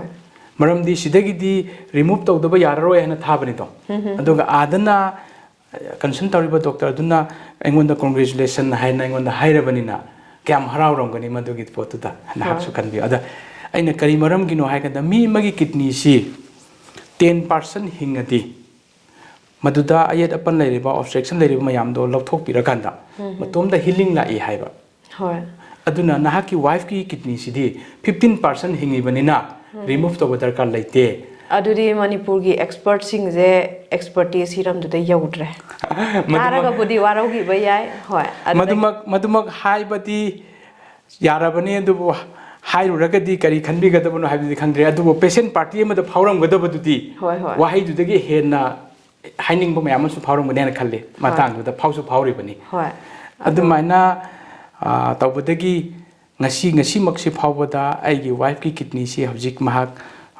ꯃꯔꯝꯗꯤ ꯁꯤꯗꯒꯤꯗꯤ ꯔꯤꯃꯨꯚ ꯇꯧꯗꯕ ꯌꯥꯔꯔꯣꯏ ꯍꯥꯏꯅ ꯊꯥꯕꯅꯤꯗꯣ꯫ ꯑꯗꯨꯒ ꯑꯥꯗꯅ ꯀꯟꯁꯜ ꯇꯧꯔꯤꯕ ꯗꯣꯛꯇꯔꯗꯨꯅ ꯑꯩꯉꯣꯟꯗ ꯀꯣꯡꯒ꯭ꯔꯦꯆꯨꯂꯦꯁꯟ ꯍꯥꯏꯅ ꯑꯩꯉꯣꯟꯗ ꯍꯥꯏꯔꯕꯅꯤꯅ ꯀꯌꯥꯝ ꯍꯔꯥꯎꯔꯝꯒꯅꯤ ꯃꯗꯨꯒꯤ ꯄꯣꯠꯇꯨꯗ ꯅꯍꯥꯛꯁꯨ ꯍꯣꯏ꯫ ꯈꯟꯕꯤꯌꯨ꯫ ꯑꯗ ꯑꯩꯅ ꯀꯔꯤ ꯃꯔꯝꯒꯤꯅꯣ ꯍꯥꯏ ꯀꯥꯟꯗ ꯃꯤ ꯑꯃꯒꯤ ꯀꯤꯗꯅꯤꯁꯤ ꯇꯦꯟ ꯄꯥꯔꯁꯦꯟ ꯍꯤꯡꯉꯗꯤ ꯃꯗꯨꯗ ꯑꯌꯦꯠ ꯑꯄꯟ ꯂꯩꯔꯤꯕ, ꯑꯣꯕꯁꯇ꯭ꯔꯛꯁꯟ ꯂꯩꯔꯤꯕ ꯃꯌꯥꯝꯗꯣ ꯂꯧꯊꯣꯛꯄꯤꯔꯀꯥꯟꯗ ꯃꯇꯣꯝꯗ ꯍꯤꯂꯤꯡ ꯂꯥꯛꯏ ꯍꯥꯏꯕ꯫ ꯍꯣꯏ꯫ ꯑꯗꯨꯅ ꯅꯍꯥꯛꯀꯤ ꯋꯥꯏꯐꯀꯤ ꯀꯤꯗꯅꯤꯁꯤꯗꯤ ꯐꯤꯐꯇꯤꯟ ꯄꯥꯔꯁꯦꯟ ꯍꯤꯡꯉꯤꯕꯅꯤꯅ ꯔꯤꯃꯨꯚ ꯇꯧꯕ ꯗꯔꯀꯥꯔ ꯂꯩꯇꯦ꯫ ꯑꯗꯨꯗꯤ ꯃꯅꯤꯄꯨꯔꯒꯤ ꯑꯦꯛꯁꯄꯔꯠꯁꯤꯡꯁꯦ ꯑꯦꯛꯁꯄꯔꯇꯤꯁ ꯍꯤꯔꯝꯗꯨꯗ ꯌꯧꯗ꯭ꯔꯦ꯫ ꯃꯗꯨꯃꯛ, ꯇꯥꯔꯒꯕꯨꯗꯤ ꯋꯥꯔꯧꯈꯤꯕ ꯌꯥꯏ꯫ ꯍꯣꯏ꯫ ꯑꯗꯨꯗꯒꯤ ꯃꯗꯨꯃꯛ, ꯃꯗꯨꯃꯛ ꯍꯥꯏꯕꯗꯤ ꯌꯥꯔꯕꯅꯤ, ꯑꯗꯨꯕꯨ ꯍꯥꯏꯔꯨꯔꯒꯗꯤ ꯀꯔꯤ ꯈꯟꯕꯤꯒꯗꯕꯅꯣ ꯍꯥꯏꯕꯗꯤ ꯈꯪꯗ꯭ꯔꯦ꯫ ꯑꯗꯨꯕꯨ ꯄꯦꯁꯦꯟ ꯄꯥꯔꯇꯤ ꯑꯃꯗ ꯐꯥꯎꯔꯝꯒꯗꯕꯗꯨꯗꯤ ꯍꯣꯏ, ꯍꯣꯏ꯫ ꯋꯥꯍꯩꯗꯨꯗꯒꯤ ꯍꯦꯟꯅ ꯍꯥꯏꯅꯤꯡꯕ ꯃꯌꯥꯝ ꯑꯃꯁꯨ ꯐꯥꯎꯔꯝꯒꯅꯤ ꯍꯥꯏꯅ ꯈꯜꯂꯤ꯫ ꯃꯇꯥꯡꯗꯨꯗ ꯐꯥꯎꯁꯨ ꯐꯥꯎꯔꯤꯕꯅꯤ꯫ ꯍꯣꯏ꯫ ꯑꯗꯣ ꯑꯗꯨꯃꯥꯏꯅ, ꯑ, ꯇꯧꯕꯗꯒꯤ ꯉꯁꯤ, ꯉꯁꯤꯃꯛꯁꯤ ꯐꯥꯎꯕꯗ ꯑꯩꯒꯤ ꯋꯥꯏꯐꯀꯤ ꯀꯤꯗꯅꯤꯁꯤ ꯍꯧꯖꯤꯛ ꯃꯍꯥꯛ,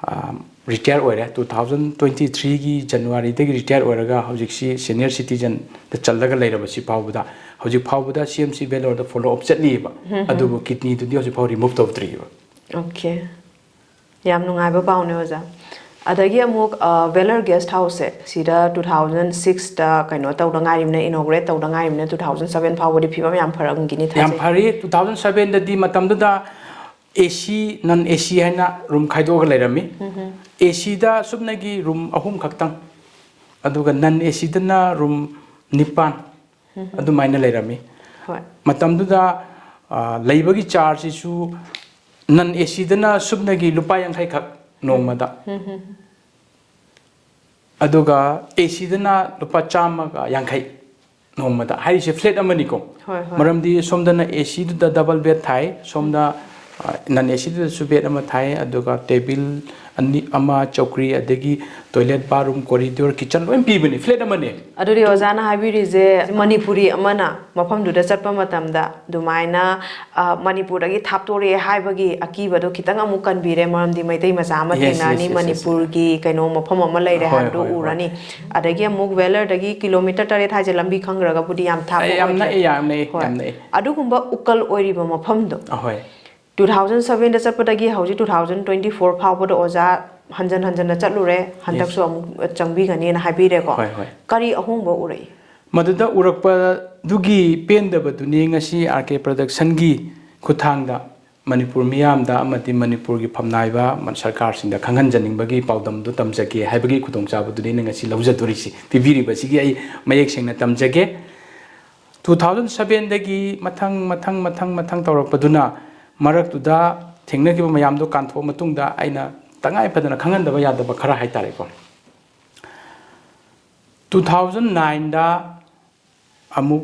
ꯑ, ꯔꯤꯇꯥꯌꯔ ꯑꯣꯏꯔꯦ꯫ ꯇꯨ ꯊꯥꯎꯖꯟ ꯇ꯭ꯋꯦꯟꯇꯤ ꯊ꯭ꯔꯤꯒꯤ ꯖꯅꯋꯥꯔꯤꯗꯒꯤ ꯔꯤꯇꯥꯌꯔ ꯑꯣꯏꯔꯒ ꯍꯧꯖꯤꯛꯁꯤ ꯁꯦꯅꯤꯌꯔ ꯁꯤꯇꯤꯖꯟꯗ ꯆꯜꯂꯒ ꯂꯩꯔꯕꯁꯤ ꯐꯥꯎꯕꯗ, ꯍꯧꯖꯤꯛ ꯐꯥꯎꯕꯗ ꯁꯤ ꯑꯦꯝ ꯁꯤ ꯕꯦꯂꯣꯔꯗ ꯐꯣꯂꯣ ꯑꯞ ꯆꯠꯂꯤꯕ꯫ ꯑꯗꯨꯕꯨ ꯀꯤꯗꯅꯤꯗꯨꯗꯤ ꯍꯧꯖꯤꯛ ꯐꯥꯎ ꯔꯤꯃꯨꯚ ꯇꯧꯗ꯭ꯔꯤꯕ꯫ ꯑꯣꯀꯦ꯫ ꯌꯥꯝ ꯅꯨꯡꯉꯥꯏꯕ ꯄꯥꯎꯅꯦ ꯑꯣꯖꯥ꯫ ꯑꯗꯒꯤ ꯑꯃꯨꯛ, ꯑ, ꯚꯦꯂꯔ ꯒꯦꯁ ꯍꯥꯎꯁꯁꯦ ꯁꯤꯗ ꯇꯨ ꯊꯥꯎꯖꯟ ꯁꯤꯛꯁꯇ ꯀꯩꯅꯣ ꯇꯧꯗ ꯉꯥꯏꯔꯤꯕꯅꯦ, ꯏꯅꯣꯒ꯭ꯔꯦꯠ ꯇꯧꯗ ꯉꯥꯏꯔꯤꯕꯅꯦ, ꯇꯨ ꯊꯥꯎꯖꯟ ꯁꯕꯦꯟ ꯐꯥꯎꯕꯗꯤ ꯐꯤꯕꯝ ꯌꯥꯝ ꯐꯔꯝꯒꯤꯅꯤ ꯌꯥꯝ ꯊꯥꯖꯩ꯫ ꯐꯔꯤ꯫ ꯇꯨ ꯊꯥꯎꯖꯟ ꯁꯕꯦꯟꯗꯗꯤ ꯃꯇꯝꯗꯨꯗ ꯑꯦ ꯁꯤ, ꯅꯟ ꯑꯦ ꯁꯤ ꯍꯥꯏꯅ ꯔꯨꯝ ꯈꯥꯏꯗꯣꯛꯑꯒ ꯂꯩꯔꯝꯃꯤ꯫ ꯑꯦ ꯁꯤꯗ ꯁꯨꯞꯅꯒꯤ ꯔꯨꯝ ꯑꯍꯨꯝ ꯈꯛꯇꯪ, ꯑꯗꯨꯒ ꯅꯟ ꯑꯦ ꯁꯤꯗꯅ ꯔꯨꯝ ꯅꯤꯄꯥꯟ꯫ ꯑꯗꯨꯃꯥꯏꯅ ꯂꯩꯔꯝꯃꯤ꯫ ꯍꯣꯏ꯫ ꯃꯇꯝꯗꯨꯗ, ꯑ, ꯂꯩꯕꯒꯤ ꯆꯥꯔꯖꯁꯤꯁꯨ ꯅꯟ ꯑꯦ ꯁꯤꯗꯅ ꯁꯨꯞꯅꯒꯤ ꯂꯨꯄꯥ ꯌꯥꯡꯈꯩꯈꯛ ꯅꯣꯡꯃꯗ꯫ ꯑꯗꯨꯒ ꯑꯦ ꯁꯤꯗꯅ ꯂꯨꯄꯥ ꯆꯥꯝꯃꯒ ꯌꯥꯡꯈꯩ ꯅꯣꯡꯃꯗ꯫ ꯍꯥꯏꯔꯤꯁꯦ ꯐ꯭ꯂꯦꯠ ꯑꯃꯅꯤꯀꯣ꯫ ꯍꯣꯏ, ꯍꯣꯏ꯫ ꯃꯔꯝꯗꯤ ꯁꯣꯝꯗꯅ ꯑꯦ ꯁꯤꯗꯨꯗ ꯗꯕꯜ ꯕꯦꯗ ꯊꯥꯏ, ꯁꯣꯝꯗ ꯅꯟ ꯑꯦ ꯁꯤꯗꯨꯗꯁꯨ ꯕꯦꯗ ꯑꯃ ꯊꯥꯏ, ꯑꯗꯨꯒ ꯇꯦꯕꯤꯜ ꯑꯅꯤ, ꯑꯃ, ꯆꯧꯀ꯭ꯔꯤ, ꯑꯗꯒꯤ ꯇꯣꯏꯂꯦꯠ, ꯕꯥꯠꯔꯨꯝ, ꯀꯣꯔꯤꯗꯣꯔ, ꯀꯤꯆꯟ ꯂꯣꯏ ꯄꯤꯕꯅꯤ ꯐ꯭ꯂꯦꯠ ꯑꯃꯅꯦ꯫ ꯑꯗꯨꯗꯤ ꯑꯣꯖꯥꯅ ꯍꯥꯏꯕꯤꯔꯤꯁꯦ ꯃꯅꯤꯄꯨꯔꯤ ꯑꯃꯅ ꯃꯐꯝꯗꯨꯗ ꯆꯠꯄ ꯃꯇꯝꯗ ꯑꯗꯨꯃꯥꯏꯅ, ꯑ, ꯃꯅꯤꯄꯨꯔꯗꯒꯤ ꯊꯥꯞꯇꯣꯔꯛꯑꯦ ꯍꯥꯏꯕꯒꯤ ꯑꯀꯤꯕꯗꯣ ꯈꯤꯇꯪ ꯑꯃꯨꯛ ꯀꯟꯕꯤꯔꯦ, ꯃꯔꯝꯗꯤ ꯃꯩꯇꯩ ꯃꯆꯥ ꯑꯃ Yes, yes, ꯊꯦꯡꯅꯔꯅꯤ, yes, yes. ꯃꯅꯤꯄꯨꯔꯒꯤ ꯀꯩꯅꯣ ꯃꯐꯝ ꯑꯃ ꯂꯩꯔꯦ ꯍꯣꯏ, ꯍꯥꯏꯕꯗꯣ ꯍꯣꯏ, ꯍꯣꯏ꯫ ꯎꯔꯅꯤ꯫ ꯑꯗꯒꯤ ꯑꯃꯨꯛ ꯚꯦꯂꯔꯗꯒꯤ ꯀꯤꯂꯣꯃꯤꯇꯔ ꯇꯔꯦꯠ ꯍꯥꯏꯁꯦ ꯂꯝꯕꯤ ꯈꯪꯈ꯭ꯔꯒꯕꯨꯗꯤ ꯌꯥꯝ ꯊꯥꯞꯄ ꯑꯩ ꯌꯥꯝ ꯑꯣꯏꯗ꯭ꯔꯦ꯫ ꯅꯛꯑꯦ, ꯌꯥꯝ ꯅꯛꯑꯦ, ꯍꯣꯏ꯫ ꯌꯥꯝ ꯅꯛꯑꯦ꯫ ꯑꯗꯨꯒꯨꯝꯕ ꯎꯀꯜ ꯑꯣꯏꯔꯤꯕ ꯃꯐꯝꯗꯣ ꯑꯍꯣꯏ꯫ ꯇꯨ ꯊꯥꯎꯖꯟ ꯁꯚꯦꯟꯗ ꯆꯠꯄꯗꯒꯤ ꯍꯧꯖꯤꯛ ꯇꯨ ꯊꯥꯎꯖꯟ ꯇ꯭ꯋꯦꯟꯇꯤ ꯐꯣꯔ ꯐꯥꯎꯕꯗ ꯑꯣꯖꯥ ꯍꯟꯖꯟ ꯍꯟꯖꯟꯅ ꯆꯠꯂꯨꯔꯦ, ꯍꯟꯗꯛꯁꯨ ꯑꯃꯨꯛ ꯆꯪꯕꯤꯒꯅꯤꯅ ꯍꯥꯏꯕꯤꯔꯦꯀꯣ꯫ ꯍꯣꯏ, ꯍꯣꯏ꯫ ꯀꯔꯤ ꯑꯍꯣꯡꯕ ꯎꯔꯛꯏ? ꯃꯗꯨꯗ ꯎꯔꯛꯄꯗꯨꯒꯤ ꯄꯦꯟꯗꯕꯗꯨꯅꯤ ꯉꯁꯤ ꯑꯥꯔ ꯀꯦ ꯄ꯭ꯔꯗꯛꯁꯟꯒꯤ ꯈꯨꯠꯊꯥꯡꯗ ꯃꯅꯤꯄꯨꯔ ꯃꯤꯌꯥꯝꯗ ꯑꯃꯗꯤ ꯃꯅꯤꯄꯨꯔꯒꯤ ꯐꯝꯅꯥꯏꯕ ꯃ-, ꯁꯔꯀꯥꯔꯁꯤꯡꯗ ꯈꯪꯍꯟꯖꯅꯤꯡꯕꯒꯤ ꯄꯥꯎꯗꯝꯗꯨ ꯇꯝꯖꯒꯦ ꯍꯥꯏꯕꯒꯤ ꯈꯨꯗꯣꯡꯆꯥꯕꯗꯨꯅꯤ ꯑꯩꯅ ꯉꯁꯤ ꯂꯧꯖꯗꯣꯔꯤꯁꯤ, ꯄꯤꯕꯤꯔꯤꯕꯁꯤꯒꯤ ꯑꯩ ꯃꯌꯦꯛ ꯁꯦꯡꯅ ꯇꯝꯖꯒꯦ꯫ ꯇꯨ ꯊꯥꯎꯖꯟ ꯁꯚꯦꯟꯗꯒꯤ ꯃꯊꯪ, ꯃꯊꯪ, ꯃꯊꯪ, ꯃꯊꯪ ꯇꯧꯔꯛꯄꯗꯨꯅ ꯃꯔꯛꯇꯨꯗ ꯊꯦꯡꯅꯈꯤꯕ ꯃꯌꯥꯝꯗꯣ ꯀꯥꯟꯊꯣꯛꯑ ꯃꯇꯨꯡꯗ ꯑꯩꯅ ꯇꯉꯥꯏ ꯐꯗꯅ ꯈꯪꯍꯟꯗꯕ ꯌꯥꯗꯕ ꯈꯔ ꯍꯥꯏꯇꯥꯔꯦꯀꯣ꯫ ꯇꯨ ꯊꯥꯎꯖꯟ ꯅꯥꯏꯟꯗ ꯑꯃꯨꯛ,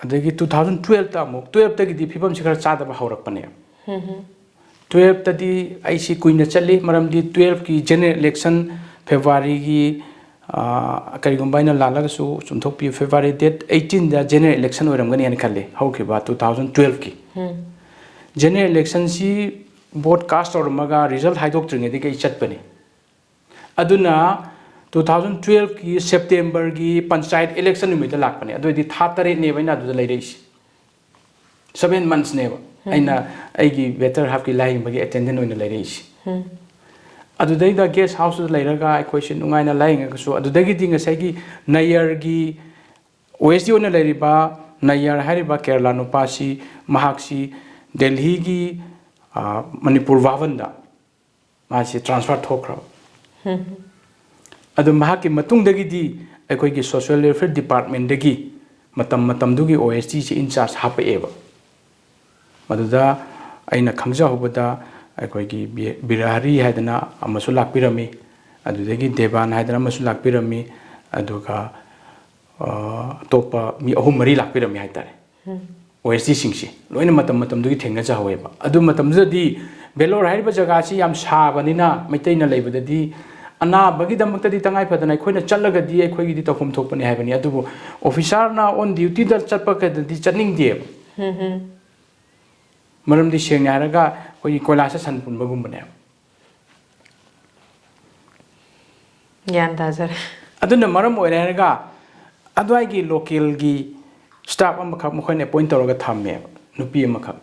ꯑꯗꯒꯤ ꯇꯨ ꯊꯥꯎꯖꯟ ꯇꯨꯋꯦꯜꯐꯇ ꯑꯃꯨꯛ, ꯇꯨꯋꯦꯜꯐꯇꯒꯤꯗꯤ ꯐꯤꯕꯝꯁꯤ ꯈꯔ ꯆꯥꯗꯕ ꯍꯧꯔꯛꯄꯅꯦ꯫ ꯇꯨꯋꯦꯜꯐꯇꯗꯤ ꯑꯩꯁꯤ ꯀꯨꯏꯅ ꯆꯠꯂꯤ, ꯃꯔꯝꯗꯤ ꯇꯨꯋꯦꯜꯐꯀꯤ ꯖꯦꯅꯔꯦꯜ ꯏꯂꯦꯛꯁꯟ ꯐꯦꯕ꯭ꯔꯨꯋꯥꯔꯤꯒꯤ, ꯑ, ꯀꯔꯤꯒꯨꯝꯕ ꯑꯩꯅ ꯂꯥꯜꯂꯒꯁꯨ ꯆꯨꯝꯊꯣꯛꯄꯤꯌꯨ, ꯐꯦꯕ꯭ꯔꯨꯋꯥꯔꯤ ꯗꯦꯠ ꯑꯩꯠꯇꯤꯟꯗ ꯖꯦꯅꯔꯦꯜ ꯏꯂꯦꯛꯁꯟ ꯑꯣꯏꯔꯝꯒꯅꯤ ꯍꯥꯏꯅ ꯈꯜꯂꯤ, ꯍꯧꯈꯤꯕ ꯇꯨ ꯊꯥꯎꯖꯟ ꯇꯨꯋꯦꯜꯐꯀꯤ꯫ ꯖꯦꯅꯔꯦꯜ ꯏꯂꯦꯛꯁꯟꯁꯤ ꯚꯣꯠ ꯀꯥꯁ ꯇꯧꯔꯝꯃꯒ ꯔꯤꯖꯜ ꯍꯥꯏꯗꯣꯛꯇ꯭ꯔꯤꯉꯩꯗꯒꯤ ꯑꯩ ꯆꯠꯄꯅꯤ꯫ ꯑꯗꯨꯅ ꯇꯨ ꯊꯥꯎꯖꯟ ꯇꯨꯋꯦꯜꯐꯀꯤ ꯁꯦꯞꯇꯦꯝꯕꯔꯒꯤ ꯄꯟꯆꯥꯌꯠ ꯏꯂꯦꯛꯁꯟ ꯅꯨꯃꯤꯠꯇ ꯂꯥꯛꯄꯅꯦ꯫ ꯑꯗꯨ ꯑꯣꯏꯗꯤ ꯊꯥ ꯇꯔꯦꯠꯅꯦꯕ ꯑꯩꯅ ꯑꯗꯨꯗ ꯂꯩꯔꯛꯏꯁꯦ꯫ ꯁꯚꯦꯟ ꯃꯟꯊꯁꯅꯦꯕ ꯑꯩꯅ ꯑꯩꯒꯤ ꯕꯦꯇꯔ ꯍꯥꯐꯀꯤ ꯂꯥꯏꯌꯦꯡꯕꯒꯤ ꯑꯦꯇꯦꯟꯗꯦꯟ ꯑꯣꯏꯅ ꯂꯩꯔꯛꯏꯁꯦ꯫ ꯑꯗꯨꯗꯩꯗ ꯒꯦꯁ ꯍꯥꯎꯁꯇꯨꯗ ꯂꯩꯔꯒ ꯑꯩꯈꯣꯏꯁꯦ ꯅꯨꯡꯉꯥꯏꯅ ꯂꯥꯏꯌꯦꯡꯉꯒꯁꯨ, ꯑꯗꯨꯗꯒꯤꯗꯤ ꯉꯁꯥꯏꯒꯤ ꯅꯌꯔꯒꯤ, ꯑꯣ ꯑꯦꯁ ꯗꯤ ꯑꯣꯏꯅ ꯂꯩꯔꯤꯕ ꯅꯌꯔ ꯍꯥꯏꯔꯤꯕ ꯀꯦꯔꯂꯥ ꯅꯨꯄꯥꯁꯤ, ꯃꯍꯥꯛꯁꯤ ꯗꯦꯜꯍꯤꯒꯤ, ꯑ, ꯃꯅꯤꯄꯨꯔ ꯚꯥꯕꯟꯗ ꯃꯥꯁꯤ ꯇ꯭ꯔꯥꯟꯁꯐꯔ ꯊꯣꯛꯈ꯭ꯔꯕ꯫ ꯑꯗꯨ ꯃꯍꯥꯛꯀꯤ ꯃꯇꯨꯡꯗꯒꯤꯗꯤ ꯑꯩꯈꯣꯏꯒꯤ ꯁꯣꯁꯤꯌꯦꯜ ꯋꯦꯜꯐꯤꯌꯔ ꯗꯤꯄꯥꯔꯠꯃꯦꯟꯗꯒꯤ ꯃꯇꯝ ꯃꯇꯝꯗꯨꯒꯤ ꯑꯣ ꯑꯦꯁ ꯗꯤꯁꯤ ꯏꯟꯆꯥꯔꯖ ꯍꯥꯞꯄꯛꯑꯦꯕ꯫ ꯃꯗꯨꯗ ꯑꯩꯅ ꯈꯪꯖꯍꯧꯕꯗ ꯑꯩꯈꯣꯏꯒꯤ ꯕꯤ-, ꯕꯤꯔꯍꯔꯤ ꯍꯥꯏꯗꯅ ꯑꯃꯁꯨ ꯂꯥꯛꯄꯤꯔꯝꯃꯤ꯫ ꯑꯗꯨꯗꯒꯤ ꯗꯦꯕꯥꯟ ꯍꯥꯏꯗꯅ ꯑꯃꯁꯨ ꯂꯥꯛꯄꯤꯔꯝꯃꯤ꯫ ꯑꯗꯨꯒ ꯑꯇꯣꯞꯄ ꯃꯤ ꯑꯍꯨꯝ ꯃꯔꯤ ꯂꯥꯛꯄꯤꯔꯝꯃꯤ ꯍꯥꯏꯇꯥꯔꯦ꯫ ꯑꯣ ꯑꯦꯁ ꯗꯤꯁꯤꯡꯁꯤ ꯂꯣꯏꯅ ꯃꯇꯝ ꯃꯇꯝꯗꯨꯒꯤ ꯊꯦꯡꯅꯖꯍꯧꯋꯦꯕ꯫ ꯑꯗꯨ ꯃꯇꯝꯗꯨꯗꯗꯤ ꯕꯦꯂꯣꯔ ꯍꯥꯏꯔꯤꯕ ꯖꯒꯥꯁꯤ ꯌꯥꯝ ꯁꯥꯕꯅꯤꯅ, ꯃꯩꯇꯩꯅ ꯂꯩꯕꯗꯗꯤ ꯑꯅꯥꯕꯒꯤꯗꯃꯛꯇꯗꯤ ꯇꯉꯥꯏ ꯐꯗꯅ ꯑꯩꯈꯣꯏꯅ ꯆꯠꯂꯒꯗꯤ ꯑꯩꯈꯣꯏꯒꯤꯗꯤ ꯇꯧꯐꯝ ꯊꯣꯛꯄꯅꯤ ꯍꯥꯏꯕꯅꯤ꯫ ꯑꯗꯨꯕꯨ ꯑꯣꯐꯤꯁꯥꯔꯅ ꯑꯣꯟ ꯗ꯭ꯌꯨꯇꯤꯗ ꯆꯠꯄꯒꯗꯤ ꯆꯠꯅꯤꯡꯗꯦꯕ꯫ ꯃꯔꯝꯗꯤ ꯁꯦꯡꯅ ꯍꯥꯏꯔꯒ ꯑꯩꯈꯣꯏꯒꯤ ꯀꯣꯏꯂꯥꯁ ꯁꯟ ꯄꯨꯟꯕꯒꯨꯝꯕꯅꯦꯕ꯫ ꯒ꯭ꯌꯥꯟ ꯇꯥꯖꯔꯦ꯫ ꯑꯗꯨꯅ ꯃꯔꯝ ꯑꯣꯏꯔꯦ ꯍꯥꯏꯔꯒ ꯑꯗꯨꯋꯥꯏꯒꯤ ꯂꯣꯀꯦꯜꯒꯤ ꯁ꯭ꯇꯥꯐ ꯑꯃꯈꯛ ꯃꯈꯣꯏꯅ ꯑꯦꯄꯣꯏꯟ ꯇꯧꯔꯒ ꯊꯝꯃꯦꯕ, ꯅꯨꯄꯤ ꯑꯃꯈꯛ꯫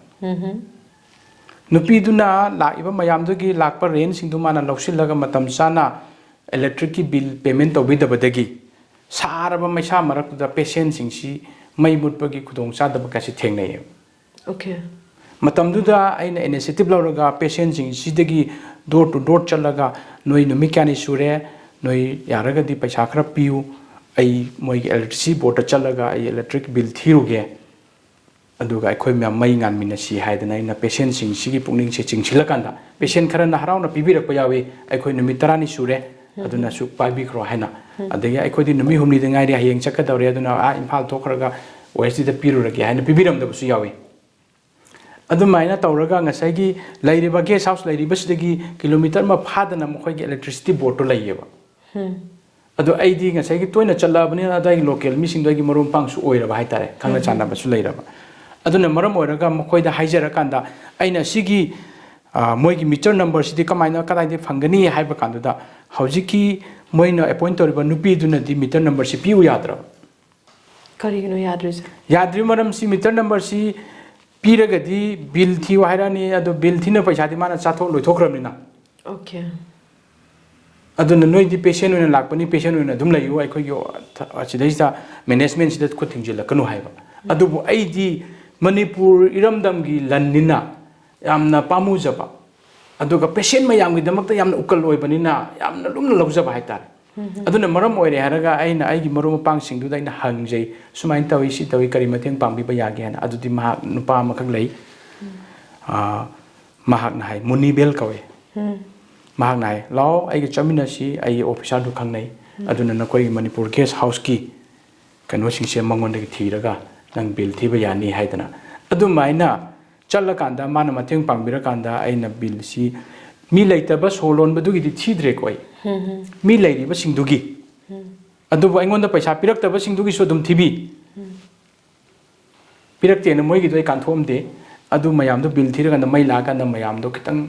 ꯅꯨꯄꯤꯗꯨꯅ ꯂꯥꯛꯏꯕ ꯃꯌꯥꯝꯗꯨꯒꯤ ꯂꯥꯛꯄ ꯔꯦꯟꯁꯤꯡꯗꯨ ꯃꯥꯅ ꯂꯧꯁꯤꯜꯂꯒ ꯃꯇꯝ ꯆꯥꯅ ꯏꯂꯦꯛꯇ꯭ꯔꯤꯛꯀꯤ ꯕꯤꯜ ꯄꯦꯃꯦꯟ ꯇꯧꯕꯤꯗꯕꯗꯒꯤ ꯁꯥꯔꯕ ꯃꯩꯁꯥ ꯃꯔꯛꯇꯨꯗ ꯄꯦꯁꯦꯟꯁꯤꯡꯁꯤ ꯃꯩ ꯃꯨꯠꯄꯒꯤ ꯈꯨꯗꯣꯡꯆꯥꯗꯕ ꯀꯥꯏꯁꯤ ꯊꯦꯡꯅꯩꯌꯦꯕ꯫ ꯑꯣꯀꯦ꯫ ꯃꯇꯝꯗꯨꯗ ꯑꯩꯅ ꯏꯅꯤꯁꯤꯌꯦꯇꯤꯚ ꯂꯧꯔꯒ ꯄꯦꯁꯦꯟꯁꯤꯡꯁꯤꯗꯒꯤ ꯗꯣꯔ ꯇꯨ ꯗꯣꯔ ꯆꯠꯂꯒ, "ꯅꯣꯏ ꯅꯨꯃꯤꯠ ꯀꯌꯥꯅꯤ ꯁꯨꯔꯦ? ꯅꯣꯏ ꯌꯥꯔꯒꯗꯤ ꯄꯩꯁꯥ ꯈꯔ ꯄꯤꯌꯨ꯫ ꯑꯩ ꯃꯣꯏꯒꯤ ꯏꯂꯦꯛꯇ꯭ꯔꯤꯁꯤꯇꯤ ꯕꯣꯔꯗꯇ ꯆꯠꯂꯒ ꯑꯩ ꯏꯂꯦꯛꯇ꯭ꯔꯤꯛ ꯕꯤꯜ ꯊꯤꯔꯨꯒꯦ꯫ ꯑꯗꯨꯒ ꯑꯩꯈꯣꯏ ꯃꯌꯥꯝ ꯃꯩ ꯉꯥꯟꯃꯤꯟꯅꯁꯤ" ꯍꯥꯏꯗꯅ ꯑꯩꯅ ꯄꯦꯁꯦꯟꯁꯤꯡꯁꯤꯒꯤ ꯄꯨꯛꯅꯤꯡꯁꯦ ꯆꯤꯡꯁꯤꯜꯂꯀꯥꯟꯗ, ꯄꯦꯁꯦꯟ ꯈꯔꯅ ꯍꯔꯥꯎꯅ ꯄꯤꯕꯤꯔꯛꯄ ꯌꯥꯎꯏ, "ꯑꯩꯈꯣꯏ ꯅꯨꯃꯤꯠ ꯇꯔꯥꯅꯤ ꯁꯨꯔꯦ, ꯑꯗꯨꯅ ꯁꯨꯛ ꯄꯥꯏꯕꯤꯈ꯭ꯔꯣ" ꯍꯥꯏꯅ꯫ ꯑꯗꯒꯤ "ꯑꯩꯈꯣꯏꯗꯤ ꯅꯨꯃꯤꯠ ꯍꯨꯝꯅꯤꯗ ꯉꯥꯏꯔꯤ, ꯍꯌꯦꯡ ꯆꯠꯀꯗꯧꯔꯦ, ꯑꯗꯨꯅ ꯑꯥ ꯏꯝꯐꯥꯜ ꯊꯣꯛꯈ꯭ꯔꯒ ꯑꯣ ꯑꯦꯁ ꯗꯤꯗ ꯄꯤꯔꯨꯔꯒꯦ" ꯍꯥꯏꯅ ꯄꯤꯕꯤꯔꯝꯗꯕꯁꯨ ꯌꯥꯎꯏ꯫ ꯑꯗꯨꯃꯥꯏꯅ ꯇꯧꯔꯒ ꯉꯁꯥꯏꯒꯤ ꯂꯩꯔꯤꯕ ꯒꯦꯁ ꯍꯥꯎꯁ ꯂꯩꯔꯤꯕꯁꯤꯗꯒꯤ ꯀꯤꯂꯣꯃꯤꯇꯔ ꯑꯃ ꯐꯥꯗꯅ ꯃꯈꯣꯏꯒꯤ ꯏꯂꯦꯛꯇ꯭ꯔꯤꯁꯤꯇꯤ ꯕꯣꯔꯗꯇꯣ ꯂꯩꯌꯦꯕ꯫ ꯑꯗꯣ ꯑꯩꯗꯤ ꯉꯁꯥꯏꯒꯤ ꯇꯣꯏꯅ ꯆꯠꯂꯛꯑꯕꯅꯤꯅ ꯑꯗꯨꯋꯥꯏꯒꯤ ꯂꯣꯀꯦꯜ ꯃꯤꯁꯤꯡꯗꯣ ꯑꯩꯒꯤ ꯃꯔꯨꯞ ꯃꯄꯥꯡꯁꯨ ꯑꯣꯏꯔꯕ ꯍꯥꯏꯇꯥꯔꯦ, ꯈꯪꯅ ꯆꯥꯟꯅꯕꯁꯨ ꯂꯩꯔꯕ꯫ ꯑꯗꯨꯅ ꯃꯔꯝ ꯑꯣꯏꯔꯒ ꯃꯈꯣꯏꯗ ꯍꯥꯏꯖꯔꯀꯥꯟꯗ ꯑꯩꯅ ꯁꯤꯒꯤ, ꯑ, ꯃꯣꯏꯒꯤ ꯃꯤꯇꯔ ꯅꯝꯕꯔꯁꯤꯗꯤ ꯀꯃꯥꯏꯅ, ꯀꯗꯥꯏꯗꯒꯤ ꯐꯪꯒꯅꯤ ꯍꯥꯏꯕ ꯀꯥꯟꯗꯨꯗ, ꯍꯧꯖꯤꯛꯀꯤ ꯃꯣꯏꯅ ꯑꯦꯄꯣꯏꯟ ꯇꯧꯔꯤꯕ ꯅꯨꯄꯤꯗꯨꯅꯗꯤ ꯃꯤꯇꯔ ꯅꯝꯕꯔꯁꯤ ꯄꯤꯌꯨ ꯌꯥꯗ꯭ꯔꯕ꯫ ꯀꯔꯤꯒꯤꯅꯣ ꯌꯥꯗ꯭ꯔꯤꯁꯦ? ꯌꯥꯗ꯭ꯔꯤꯕ ꯃꯔꯝꯁꯤ, ꯃꯤꯇꯔ ꯅꯝꯕꯔꯁꯤ ꯄꯤꯔꯒꯗꯤ ꯕꯤꯜ ꯊꯤꯌꯨ ꯍꯥꯏꯔꯛꯑꯅꯤ, ꯑꯗꯣ ꯕꯤꯜ ꯊꯤꯅ ꯄꯩꯁꯥꯗꯤ ꯃꯥꯅ ꯆꯥꯊꯣꯛ ꯂꯣꯏꯊꯣꯛꯈ꯭ꯔꯕꯅꯤꯅ꯫ ꯑꯣꯀꯦ꯫ ꯑꯗꯨꯅ ꯅꯣꯏꯗꯤ ꯄꯦꯁꯦꯟ ꯑꯣꯏꯅ ꯂꯥꯛꯄꯅꯤ, ꯄꯦꯁꯦꯟ ꯑꯣꯏꯅ ꯑꯗꯨꯝ ꯂꯩꯌꯨ, ꯑꯩꯈꯣꯏꯒꯤ ꯑꯁꯤꯗꯩꯁꯤꯗ ꯃꯦꯅꯦꯖꯃꯦꯟꯁꯤꯗ ꯈꯨꯠ ꯊꯤꯡꯖꯤꯜꯂꯛꯀꯅꯨ ꯍꯥꯏꯕ꯫ ꯑꯗꯨꯕꯨ ꯑꯩꯗꯤ ꯃꯅꯤꯄꯨꯔ ꯏꯔꯝꯗꯝꯒꯤ ꯂꯟꯅꯤꯅ ꯌꯥꯝꯅ ꯄꯥꯝꯃꯨꯖꯕ, ꯑꯗꯨꯒ ꯄꯦꯁꯦꯟ ꯃꯌꯥꯝꯒꯤꯗꯃꯛꯇ ꯌꯥꯝꯅ ꯎꯀꯜ ꯑꯣꯏꯕꯅꯤꯅ ꯌꯥꯝꯅ ꯂꯨꯝꯅ ꯂꯧꯖꯕ ꯍꯥꯏꯇꯥꯔꯦ꯫ ꯑꯗꯨꯅ ꯃꯔꯝ ꯑꯣꯏꯔꯦ ꯍꯥꯏꯔꯒ ꯑꯩꯅ ꯑꯩꯒꯤ ꯃꯔꯨꯞ ꯃꯄꯥꯡꯁꯤꯡꯗꯨꯗ ꯑꯩꯅ ꯍꯪꯖꯩ, "ꯁꯨꯃꯥꯏꯅ ꯇꯧꯏ, ꯁꯤ ꯇꯧꯏ, ꯀꯔꯤ ꯃꯇꯦꯡ ꯄꯥꯡꯕꯤꯕ ꯌꯥꯒꯦ?" ꯍꯥꯏꯅ꯫ ꯑꯗꯨꯗꯤ ꯃꯍꯥꯛ, ꯅꯨꯄꯥ ꯑꯃꯈꯛ ꯂꯩ, ꯑꯥ, ꯃꯍꯥꯛꯅ ꯍꯥꯏ, ꯃꯨꯅꯤꯕꯦꯜ ꯀꯧꯏ꯫ ꯃꯍꯥꯛꯅ ꯍꯥꯏ, "ꯂꯥꯛꯑꯣ, ꯑꯩꯒ ꯆꯠꯃꯤꯟꯅꯁꯤ, ꯑꯩꯒꯤ ꯑꯣꯐꯤꯁꯥꯔꯗꯨ ꯈꯪꯅꯩ, ꯑꯗꯨꯅ ꯅꯈꯣꯏꯒꯤ ꯃꯅꯤꯄꯨꯔ ꯒꯦꯁ ꯍꯥꯎꯁꯀꯤ ꯀꯩꯅꯣꯁꯤꯡꯁꯦ ꯃꯉꯣꯟꯗꯒꯤ ꯊꯤꯔꯒ ꯅꯪ ꯕꯤꯜ ꯊꯤꯕ ꯌꯥꯅꯤ" ꯍꯥꯏꯗꯅ꯫ ꯑꯗꯨꯃꯥꯏꯅ ꯆꯠꯂꯀꯥꯟꯗ ꯃꯥꯅ ꯃꯇꯦꯡ ꯄꯥꯡꯕꯤꯔꯀꯥꯟꯗ ꯑꯩꯅ ꯕꯤꯜꯁꯤ, ꯃꯤ ꯂꯩꯇꯕ ꯁꯣ ꯂꯣꯟꯕꯗꯨꯒꯤꯗꯤ ꯊꯤꯗ꯭ꯔꯦꯀꯣ ꯑꯩ, ꯃꯤ ꯂꯩꯔꯤꯕꯁꯤꯡꯗꯨꯒꯤ꯫ ꯑꯗꯨꯕꯨ ꯑꯩꯉꯣꯟꯗ ꯄꯩꯁꯥ ꯄꯤꯔꯛꯇꯕꯁꯤꯡꯗꯨꯒꯤꯁꯨ ꯑꯗꯨꯝ ꯊꯤꯕꯤ꯫ ꯄꯤꯔꯛꯇꯦꯅ ꯃꯣꯏꯒꯤꯗꯣ ꯑꯩ ꯀꯥꯟꯊꯣꯛꯑꯝꯗꯦ꯫ ꯑꯗꯨ ꯃꯌꯥꯝꯗꯣ ꯕꯤꯜ ꯊꯤꯔꯀꯥꯟꯗ, ꯃꯩ ꯂꯥꯛꯑꯀꯥꯟꯗ, ꯃꯌꯥꯝꯗꯣ ꯈꯤꯇꯪ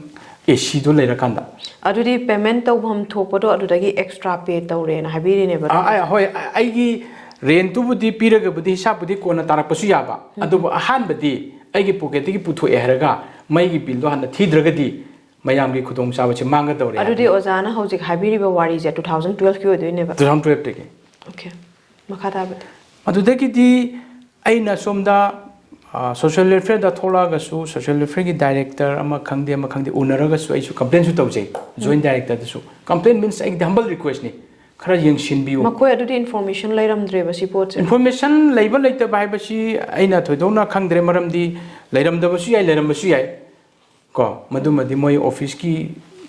ꯑꯦ ꯁꯤꯗꯣ ꯂꯩꯔꯀꯥꯟꯗ꯫ ꯑꯗꯨꯗꯤ ꯄꯦꯃꯦꯟ ꯇꯧꯐꯝ ꯊꯣꯛꯄꯗꯣ ꯑꯗꯨꯗꯒꯤ ꯑꯦꯛꯁꯇ꯭ꯔꯥ ꯄꯦ ꯇꯧꯔꯦꯅ ꯍꯥꯏꯕꯤꯔꯤꯅꯦꯕ? ꯑꯥ, ꯑꯩ, ꯍꯣꯏ, ꯑꯩꯒꯤ ꯔꯦꯟꯠꯇꯨꯕꯨꯗꯤ ꯄꯤꯔꯒꯕꯨꯗꯤ ꯍꯤꯁꯥꯞꯄꯨꯗꯤ ꯀꯣꯟꯅ ꯇꯥꯔꯛꯄꯁꯨ ꯌꯥꯕ, ꯑꯗꯨꯕꯨ ꯑꯍꯥꯟꯕꯗꯤ ꯑꯩꯒꯤ ꯄꯣꯀꯦꯠꯇꯒꯤ ꯄꯨꯊꯣꯛꯑꯦ ꯍꯥꯏꯔꯒ ꯃꯩꯒꯤ ꯕꯤꯜꯗꯣ ꯍꯥꯟꯅ ꯊꯤꯗ꯭ꯔꯒꯗꯤ ꯃꯌꯥꯝꯒꯤ ꯈꯨꯗꯣꯡꯆꯥꯕꯁꯦ ꯃꯥꯡꯒꯗꯧꯔꯦ ꯑꯗꯨꯗꯤ ꯍꯥꯏꯕꯅꯤ꯫ ꯑꯣꯖꯥꯅ ꯍꯧꯖꯤꯛ ꯍꯥꯏꯕꯤꯔꯤꯕ ꯋꯥꯔꯤꯁꯦ two thousand twelve ꯀꯤ ꯑꯣꯏꯗꯣꯏꯅꯦꯕ? Two thousand twelve ꯇꯒꯤ꯫ Okay, ꯃꯈꯥ ꯇꯥꯕꯗꯤ? ꯑꯗꯨꯗꯒꯤꯗꯤ ꯑꯩꯅ ꯁꯣꯝꯗ, ꯑ, social welfare ꯗ ꯊꯣꯛꯂꯛꯑꯒꯁꯨ, social welfare ꯒꯤ director ꯑꯃ ꯈꯪꯗꯦ, ꯑꯃ ꯈꯪꯗꯦ, ꯎꯅꯔꯒꯁꯨ ꯑꯩꯁꯨ complain ꯁꯨ ꯇꯧꯖꯩ, joint director ꯗꯁꯨ꯫ Complain means ꯑꯩꯒꯤꯗꯤ humble request ꯅꯤ, ꯈꯔ ꯌꯦꯡꯁꯤꯟꯕꯤꯌꯨ꯫ ꯃꯈꯣꯏ ꯑꯗꯨꯗꯤ information ꯂꯩꯔꯝꯗ꯭ꯔꯦꯕ ꯁꯤ ꯄꯣꯠꯁꯦ? Information ꯂꯩꯕ ꯂꯩꯇꯕ ꯍꯥꯏꯕꯁꯤ ꯑꯩꯅ ꯊꯣꯏꯗꯣꯛꯅ ꯈꯪꯗ꯭ꯔꯦ, ꯃꯔꯝꯗꯤ ꯂꯩꯔꯝꯗꯕꯁꯨ ꯌꯥꯏ, ꯂꯩꯔꯝꯕꯁꯨ ꯌꯥꯏ꯫ ꯀꯣ, ꯃꯗꯨꯃꯗꯤ ꯃꯣꯏ office ꯀꯤ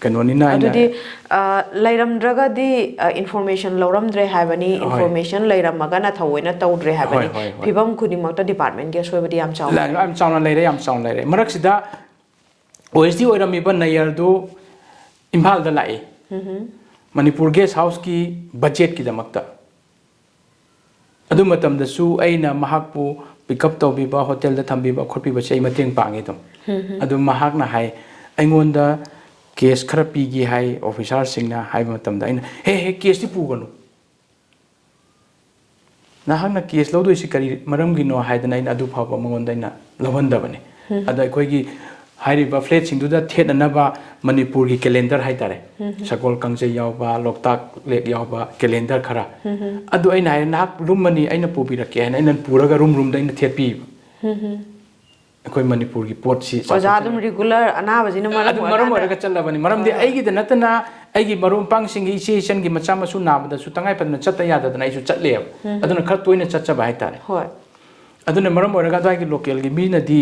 ꯀꯩꯅꯣꯅꯤꯅ ꯑꯩꯅ ꯑꯗꯨꯗꯤ, ꯑ, ꯂꯩꯔꯝꯗ꯭ꯔꯒꯗꯤ, ꯑ, information ꯂꯧꯔꯝꯗ꯭ꯔꯦ ꯍꯥꯏꯕꯅꯤ, ꯍꯣꯏ꯫ Information ꯂꯩꯔꯝꯃꯒꯅ ꯊꯑꯣꯏꯅ ꯇꯧꯗ꯭ꯔꯦ ꯍꯥꯏꯕꯅꯤ꯫ ꯍꯣꯏ, ꯍꯣꯏ, ꯍꯣꯏ꯫ ꯐꯤꯕꯝ ꯈꯨꯗꯤꯡꯃꯛꯇ department ꯀꯤ ꯑꯁꯣꯏꯕꯗꯤ ꯌꯥꯝ ꯆꯥꯎꯅ ꯂꯩ-, ꯂꯩꯔꯦ꯫ ꯌꯥꯝ ꯆꯥꯎꯅ ꯂꯩꯔꯦ, ꯌꯥꯝ ꯆꯥꯎꯅ ꯂꯩꯔꯦ꯫ ꯃꯔꯛꯁꯤꯗ O S D ꯑꯣꯏꯔꯝꯃꯤꯕ ꯅꯌꯔꯗꯨ ꯏꯝꯐꯥꯜꯗ ꯂꯥꯛꯏ, ꯎꯝꯍꯨꯝ꯫ ꯃꯅꯤꯄꯨꯔ ꯒꯦꯁ ꯍꯥꯎꯁꯀꯤ ꯕꯖꯦꯠꯀꯤꯗꯃꯛꯇ꯫ ꯑꯗꯨ ꯃꯇꯝꯗꯁꯨ ꯑꯩꯅ ꯃꯍꯥꯛꯄꯨ pick up ꯇꯧꯕꯤꯕ, ꯍꯣꯇꯦꯜꯗ ꯊꯝꯕꯤꯕ ꯈꯣꯠꯄꯤꯕꯁꯦ ꯑꯩ ꯃꯇꯦꯡ ꯄꯥꯡꯉꯤ ꯑꯗꯨꯝ꯫ ꯎꯝ, ꯎꯝ꯫ ꯑꯗꯨ ꯃꯍꯥꯛꯅ ꯍꯥꯏ, ꯑꯩꯉꯣꯟꯗ cash ꯈꯔ ꯄꯤꯒꯦ ꯍꯥꯏ officer ꯁꯤꯡꯅ ꯍꯥꯏꯕ ꯃꯇꯝꯗ ꯑꯩꯅ, "ꯍꯦ, ꯍꯦ, cash ꯇꯤ ꯄꯨꯒꯅꯨ꯫ ꯅꯍꯥꯛꯅ cash ꯂꯧꯗꯣꯏꯁꯤ ꯀꯔꯤ ꯃꯔꯝꯒꯤꯅꯣ?" ꯍꯥꯏꯗꯅ ꯑꯩꯅ ꯑꯗꯨ ꯐꯥꯎꯕ ꯃꯉꯣꯟꯗ ꯑꯩꯅ ꯂꯧꯍꯟꯗꯕꯅꯤ꯫ ꯎꯝ꯫ ꯑꯗ ꯑꯩꯈꯣꯏꯒꯤ ꯍꯥꯏꯔꯤꯕ flat ꯁꯤꯡꯗꯨꯗ ꯊꯦꯠꯅꯅꯕ ꯃꯅꯤꯄꯨꯔꯒꯤ calendar ꯍꯥꯏꯇꯥꯔꯦ, ꯎꯝ꯫ ꯁꯒꯣꯜ ꯀꯥꯡꯖꯩ ꯌꯥꯎꯕ, ꯂꯣꯛꯇꯥꯛ lake ꯌꯥꯎꯕ calendar ꯈꯔ, ꯎꯝ꯫ ꯑꯗꯨ ꯑꯩꯅ ꯍꯥꯏꯔꯦ, "ꯅꯍꯥꯛ ꯂꯨꯝꯃꯅꯤ, ꯑꯩꯅ ꯄꯨꯕꯤꯔꯛꯀꯦ" ꯍꯥꯏꯅ ꯑꯩꯅ ꯄꯨꯔꯒ room room ꯗ ꯑꯩꯅ ꯊꯦꯠꯄꯤꯕ꯫ ꯎꯝ꯫ ꯑꯩꯈꯣꯏ ꯃꯅꯤꯄꯨꯔꯒꯤ ꯄꯣꯠꯁꯤ ꯑꯣꯖꯥ ꯆꯥꯎꯈꯠꯆꯅꯕ꯫ ꯑꯗꯨꯝ regular ꯑꯅꯥꯕꯁꯤꯅ ꯃꯔꯝ ꯑꯗꯨꯝ ꯃꯔꯝ ꯑꯣꯏꯔꯒ ꯑꯣꯏꯔꯒ ꯆꯠꯂꯕꯅꯤ꯫ ꯃꯔꯝꯗꯤ ꯍꯣꯏ, ꯍꯣꯏ꯫ ꯑꯩꯒꯤꯗ ꯅꯠꯇꯅ ꯑꯩꯒꯤ ꯃꯔꯨꯞ ꯃꯄꯥꯡꯁꯤꯡꯒꯤ, ꯏꯆꯦ ꯏꯆꯟꯒꯤ ꯃꯆꯥ ꯃꯁꯨ ꯅꯥꯕꯗꯁꯨ ꯇꯉꯥꯏ ꯐꯗꯅ ꯆꯠꯇ ꯌꯥꯗꯗꯅ ꯑꯩꯁꯨ ꯆꯠꯂꯦꯕ꯫ ꯎꯝ꯫ ꯑꯗꯨꯅ ꯈꯔ ꯇꯣꯏꯅ ꯆꯠꯆꯕ ꯍꯥꯏꯇꯥꯔꯦ꯫ ꯍꯣꯏ꯫ ꯑꯗꯨꯅ ꯃꯔꯝ ꯑꯣꯏꯔꯒ ꯑꯗꯨꯋꯥꯏꯒꯤ local ꯒꯤ ꯃꯤꯅꯗꯤ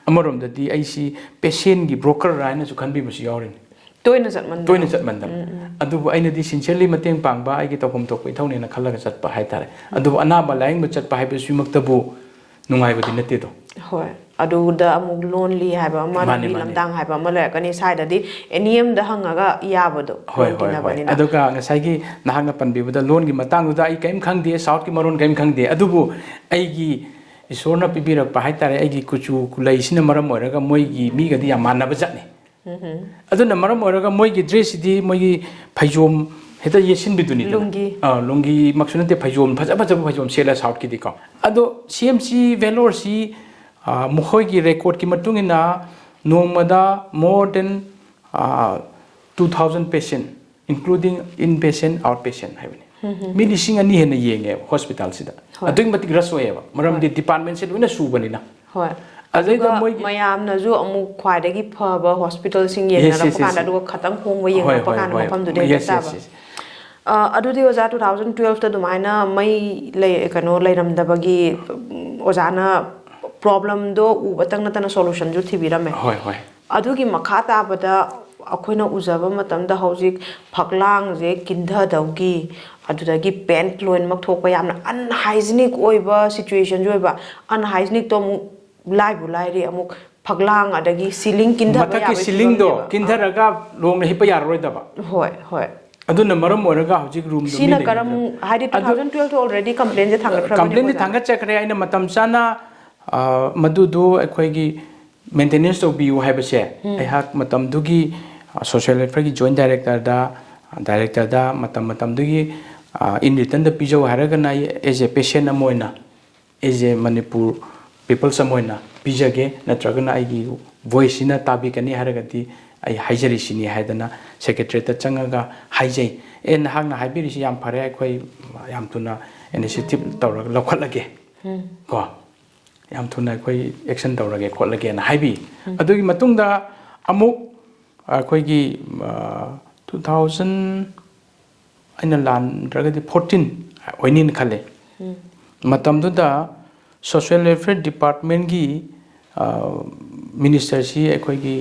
ꯑꯃꯔꯣꯝꯗꯗꯤ ꯑꯩꯁꯤ patient ꯀꯤ broker ꯔ ꯍꯥꯏꯅꯁꯨ ꯈꯟꯕꯤꯕꯁꯨ ꯌꯥꯎꯔꯤꯅꯤ꯫ ꯇꯣꯏꯅ ꯆꯠꯃꯟꯗꯅ꯫ ꯇꯣꯏꯅ ꯆꯠꯃꯟꯗꯅ꯫ ꯑꯗꯨꯕꯨ ꯑꯩꯅꯗꯤ sincerely ꯃꯇꯦꯡ ꯄꯥꯡꯕ, ꯑꯩꯒꯤ ꯇꯧꯐꯝ ꯊꯣꯛꯄ ꯏꯊꯧꯅꯦꯅ ꯈꯜꯂꯒ ꯆꯠꯄ ꯍꯥꯏꯇꯥꯔꯦ꯫ ꯑꯗꯨꯕꯨ ꯑꯅꯥꯕ ꯂꯥꯌꯦꯡꯕ ꯆꯠꯄ ꯍꯥꯏꯕꯁꯤꯃꯛꯇꯕꯨ ꯅꯨꯡꯉꯥꯏꯕꯗꯤ ꯅꯠꯇꯦꯗꯣ꯫ ꯍꯣꯏ꯫ ꯑꯗꯨꯗ ꯑꯃꯨꯛ ꯂꯣꯟꯂꯤ ꯍꯥꯏꯕ ꯑꯃ, ꯃꯥꯅꯦ, ꯂꯝꯕꯤ ꯃꯥꯅꯦ꯫ ꯂꯝꯗꯥꯡ ꯍꯥꯏꯕ ꯑꯃ ꯂꯩꯔꯛꯀꯅꯤ꯫ ꯁ꯭ꯋꯥꯏꯗꯗꯤ ꯑꯦꯅꯤ ꯑꯃꯗ ꯍꯪꯉꯒ ꯌꯥꯕꯗꯣ꯫ ꯍꯣꯏ, ꯂꯣꯟ ꯍꯣꯏ, ꯍꯣꯏ꯫ ꯇꯤꯟꯅꯕꯅꯤꯅ꯫ ꯑꯗꯨꯒ ꯉꯁꯥꯏꯒꯤ ꯅꯍꯥꯛꯅ ꯄꯟꯕꯤꯕꯗ ꯂꯣꯟꯒꯤ ꯃꯇꯥꯡꯗꯨꯗ ꯑꯩ ꯀꯔꯤꯝ ꯈꯪꯗꯦ, Southꯀꯤ ꯃꯔꯣꯟ ꯀꯔꯤꯝ ꯈꯪꯗꯦ꯫ ꯑꯗꯨꯕꯨ ꯑꯩꯒꯤ ꯏꯁꯣꯔꯅ ꯄꯤꯕꯤꯔꯛꯄ ꯍꯥꯏꯇꯥꯔꯦ, ꯑꯩꯒꯤ ꯀꯨꯆꯨ ꯀꯨꯂꯩꯁꯤꯅ ꯃꯔꯝ ꯑꯣꯏꯔꯒ ꯃꯣꯏꯒꯤ ꯃꯤꯒꯗꯤ ꯌꯥꯝ ꯃꯥꯟꯅꯕ ꯖꯥꯠꯅꯤ꯫ ꯑꯗꯨꯅ ꯃꯔꯝ ꯑꯣꯏꯔꯒ ꯃꯣꯏꯒꯤ dressꯁꯤꯗꯤ ꯃꯣꯏꯒꯤ ꯐꯩꯖꯣꯝ ꯍꯦꯛꯇ ꯌꯦꯠꯁꯤꯟꯕꯤꯗꯨꯅꯤꯗꯅ꯫ ꯂꯨꯡꯒꯤ꯫ ꯑꯥ, ꯂꯨꯡꯒꯤꯃꯛꯁꯨ ꯅꯠꯇꯦ, ꯐꯩꯖꯣꯝ ꯐꯖ ꯐꯖꯕ ꯐꯩꯖꯣꯝ ꯁꯦꯠꯂꯦ Southꯀꯤꯗꯤꯀꯣ꯫ ꯑꯗꯣ CMC Vellore ꯁꯤ, ꯑꯥ, ꯃꯈꯣꯏꯒꯤ recordꯀꯤ ꯃꯇꯨꯡ ꯏꯟꯅ ꯅꯣꯡꯃꯗ more than, ꯑꯥ, two thousand patient, including inpatient, outpatient ꯍꯥꯏꯕꯅꯤ꯫ ꯃꯤ ꯂꯤꯁꯤꯡ ꯑꯅꯤ ꯍꯦꯟꯅ ꯌꯦꯡꯉꯦꯕ hospitalꯁꯤꯗ꯫ ꯍꯣꯏ꯫ ꯑꯗꯨꯛꯀꯤ ꯃꯇꯤꯛ rush ꯑꯣꯏꯌꯦꯕ, ꯃꯔꯝꯗꯤ departmentꯁꯦ ꯂꯣꯏꯅ ꯁꯨꯕꯅꯤꯅ꯫ ꯍꯣꯏ꯫ ꯑꯗꯨꯒ ꯑꯗꯨꯒ ꯃꯣꯏꯒꯤ ꯃꯌꯥꯝꯅꯁꯨ ꯑꯃꯨꯛ ꯈ꯭ꯋꯥꯏꯗꯒꯤ ꯐꯕ hospitalꯁꯤꯡ Yes, yes, ꯌꯦꯡꯅꯔꯛꯄ yes, ꯀꯥꯟꯗ, yes꯫ ꯑꯗꯨꯒ ꯈꯇꯪ ꯍꯣꯡꯕ ꯍꯣꯏ, ꯌꯦꯡꯅꯔꯛꯄ ꯍꯣꯏ, ꯀꯥꯟꯗ ꯍꯣꯏ꯫ ꯃꯐꯝꯗꯨꯗ Yes, ꯍꯦꯛꯇ yes, ꯆꯥꯕ꯫ yes꯫ ꯑ, ꯑꯗꯨꯗꯤ ꯑꯣꯖꯥ, two thousand twelveꯇ ꯑꯗꯨꯃꯥꯏꯅ ꯃꯩ ꯂꯩ, ꯀꯩꯅꯣ, ꯂꯩꯔꯝꯗꯕꯒꯤ, ꯎꯝ, ꯑꯣꯖꯥꯅ problemꯗꯣ ꯎꯕꯇꯪ ꯅꯠꯇꯅ solutionꯁꯨ ꯊꯤꯕꯤꯔꯝꯃꯦ꯫ ꯍꯣꯏ, ꯍꯣꯏ꯫ ꯑꯗꯨꯒꯤ ꯃꯈꯥ ꯇꯥꯕꯗ ꯑꯩꯈꯣꯏꯅ ꯎꯖꯕ ꯃꯇꯝꯗ ꯍꯧꯖꯤꯛ ꯐꯛꯂꯥꯡꯁꯦ ꯀꯤꯟꯊꯗꯧꯒꯤ, ꯑꯗꯨꯗꯒꯤ pant ꯂꯣꯏꯅꯃꯛ ꯊꯣꯛꯄ, ꯌꯥꯝꯅ unhygienic ꯑꯣꯏꯕ situationꯁꯨ ꯑꯣꯏꯕ꯫ Unhygienicꯇꯣ ꯑꯃꯨꯛ ꯂꯥꯏꯕꯨ ꯂꯥꯏꯔꯤ, ꯑꯃꯨꯛ ꯐꯛꯂꯥꯡ ꯑꯗꯒꯤ ceiling ꯀꯤꯟꯊꯕ ꯃꯊꯛꯀꯤ ꯌꯥꯕꯒꯤ ceilingꯗꯣ ꯐꯤꯕꯝꯅꯦꯕ꯫ ꯀꯤꯟꯊꯔꯒ ꯂꯣꯡꯅ ꯍꯤꯞꯄ ꯌꯥꯔꯔꯣꯏꯗꯕ꯫ ꯍꯣꯏ, ꯍꯣꯏ꯫ ꯑꯗꯨꯅ ꯃꯔꯝ ꯑꯣꯏꯔꯒ ꯍꯧꯖꯤꯛ roomꯗꯣ ꯃꯤ ꯁꯤꯅ ꯂꯩꯅꯗ꯭ꯔꯦ꯫ ꯀꯔꯝ, ꯍꯥꯏꯗꯤ ꯑꯗꯨ two thousand twelveꯇ already complainꯁꯦ ꯊꯥꯡꯒꯠꯈ꯭ꯔꯕꯅꯦ, complainꯗꯤ ꯑꯣꯖꯥ꯫ ꯊꯥꯡꯒꯠꯆꯈ꯭ꯔꯦ꯫ ꯑꯩꯅ ꯃꯇꯝ ꯆꯥꯅ, ꯑ, ꯃꯗꯨꯗꯨ ꯑꯩꯈꯣꯏꯒꯤ maintenance ꯇꯧꯕꯤꯌꯨ ꯍꯥꯏꯕꯁꯦ ꯑꯩꯍꯥꯛ ꯃꯇꯝꯗꯨꯒꯤ, ꯑ, social welfareꯒꯤ joint directorꯗ, directorꯗ ꯃꯇꯝ ꯃꯇꯝꯗꯨꯒꯤ, ꯑ, in returnꯗ ꯄꯤꯖꯧ ꯍꯥꯏꯔꯒꯅ ꯑꯩ as a patient ꯑꯃ ꯑꯣꯏꯅ, as a Manipur peoples ꯑꯃ ꯑꯣꯏꯅ ꯄꯤꯖꯒꯦ, ꯅꯠꯇ꯭ꯔꯒꯅ ꯑꯩꯒꯤ voiceꯁꯤꯅ ꯇꯥꯕꯤꯒꯅꯤ ꯍꯥꯏꯔꯒꯗꯤ ꯑꯩ ꯍꯥꯏꯖꯔꯤꯁꯤꯅꯤ ꯍꯥꯏꯗꯅ secretariatꯇ ꯆꯪꯉꯒ ꯍꯥꯏꯖꯩ꯫ ꯑꯦ, ꯅꯍꯥꯛꯅ ꯍꯥꯏꯕꯤꯔꯤꯁꯤ ꯌꯥꯝ ꯐꯔꯦ, ꯑꯩꯈꯣꯏ ꯌꯥꯝ ꯊꯨꯅ initiative ꯇꯧꯔꯒ ꯂꯧꯈꯠꯂꯒꯦ꯫ ꯀꯣ, ꯌꯥꯝ ꯊꯨꯅ ꯑꯩꯈꯣꯏ action ꯇꯧꯔꯒꯦ ꯈꯣꯠꯂꯒꯦꯅ ꯍꯥꯏꯕꯤ꯫ ꯑꯗꯨꯒꯤ ꯃꯇꯨꯡꯗ ꯑꯃꯨꯛ ꯑꯩꯈꯣꯏꯒꯤ, ꯑ, two thousand, ꯑꯩꯅ ꯂꯥꯟꯗ꯭ꯔꯒꯗꯤ fourteen ꯑꯣꯏꯅꯤꯅ ꯈꯜꯂꯦ꯫ ꯃꯇꯝꯗꯨꯗ social welfare departmentꯀꯤ, ꯑ, ministerꯁꯤ ꯑꯩꯈꯣꯏꯒꯤ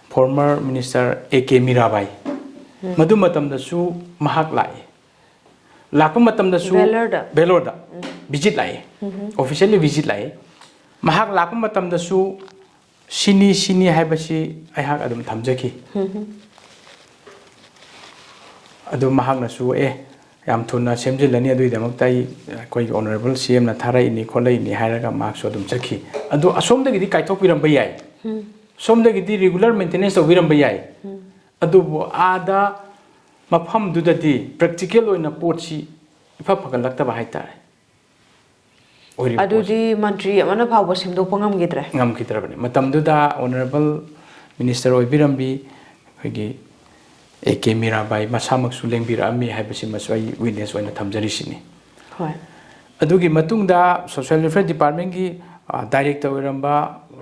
former minister A K Mirabai, ꯃꯗꯨ ꯃꯇꯝꯗꯁꯨ ꯃꯍꯥꯛ ꯂꯥꯛꯏ꯫ ꯂꯥꯛꯄ ꯃꯇꯝꯗꯁꯨ Vellore-ꯗ꯫ Vellore-ꯗ visit ꯂꯥꯛꯏ, officially visit ꯂꯥꯛꯏ꯫ ꯃꯍꯥꯛ ꯂꯥꯛꯄ ꯃꯇꯝꯗꯁꯨ ꯁꯤꯅꯤ ꯁꯤꯅꯤ ꯍꯥꯏꯕꯁꯤ ꯑꯩꯍꯥꯛ ꯑꯗꯨꯝ ꯊꯝꯖꯈꯤ꯫ ꯑꯗꯨ ꯃꯍꯥꯛꯅꯁꯨ, "ꯑꯦ, ꯌꯥꯝ ꯊꯨꯅ ꯁꯦꯝꯖꯤꯜꯂꯅꯤ, ꯑꯗꯨꯒꯤꯗꯃꯛꯇ ꯑꯩ, ꯑꯩꯈꯣꯏꯒꯤ honourable C M-ꯅ ꯊꯥꯔꯛꯏꯅꯤ ꯈꯣꯠꯂꯛꯏꯅꯤ" ꯍꯥꯏꯔꯒ ꯃꯍꯥꯛꯁꯨ ꯑꯗꯨꯝ ꯆꯠꯈꯤ꯫ ꯑꯗꯨ ꯑꯁꯣꯝꯗꯒꯤꯗꯤ ꯀꯥꯏꯊꯣꯛꯄꯤꯔꯝꯕ ꯌꯥꯏ, ꯁꯣꯝꯗꯒꯤꯗꯤ regular maintenance ꯇꯧꯕꯤꯔꯝꯕ ꯌꯥꯏ꯫ ꯑꯗꯨꯕꯨ ꯑꯥꯗ ꯃꯐꯝꯗꯨꯗꯗꯤ practical ꯑꯣꯏꯅ ꯄꯣꯠꯁꯤ ꯏꯐ ꯐꯒꯠꯂꯛꯇꯕ ꯍꯥꯏꯇꯥꯔꯦ꯫ ꯑꯣꯏꯔꯤꯕ ꯄꯣꯠꯁꯤ꯫ ꯑꯗꯨꯗꯤ ꯃꯟꯇ꯭ꯔꯤ ꯑꯃꯅ ꯐꯥꯎꯕ ꯁꯦꯝꯗꯣꯛꯄ ꯉꯝꯈꯤꯗ꯭ꯔꯦ? ꯉꯝꯈꯤꯗ꯭ꯔꯕꯅꯤ꯫ ꯃꯇꯝꯗꯨꯗ honourable minister ꯑꯣꯏꯕꯤꯔꯝꯕꯤ ꯑꯩꯈꯣꯏꯒꯤ A K ꯃꯤꯔꯥꯕꯥꯏ ꯃꯁꯥꯃꯛꯁꯨ ꯂꯦꯡꯕꯤꯔꯛꯑꯝꯃꯤ ꯍꯥꯏꯕꯁꯤꯃꯁꯨ ꯑꯩ witness ꯑꯣꯏꯅ ꯊꯝꯖꯔꯤꯁꯤꯅꯤ꯫ ꯍꯣꯏ꯫ ꯑꯗꯨꯒꯤ ꯃꯇꯨꯡꯗ social welfare department-ꯀꯤ, ꯑ, director ꯑꯣꯏꯔꯝꯕ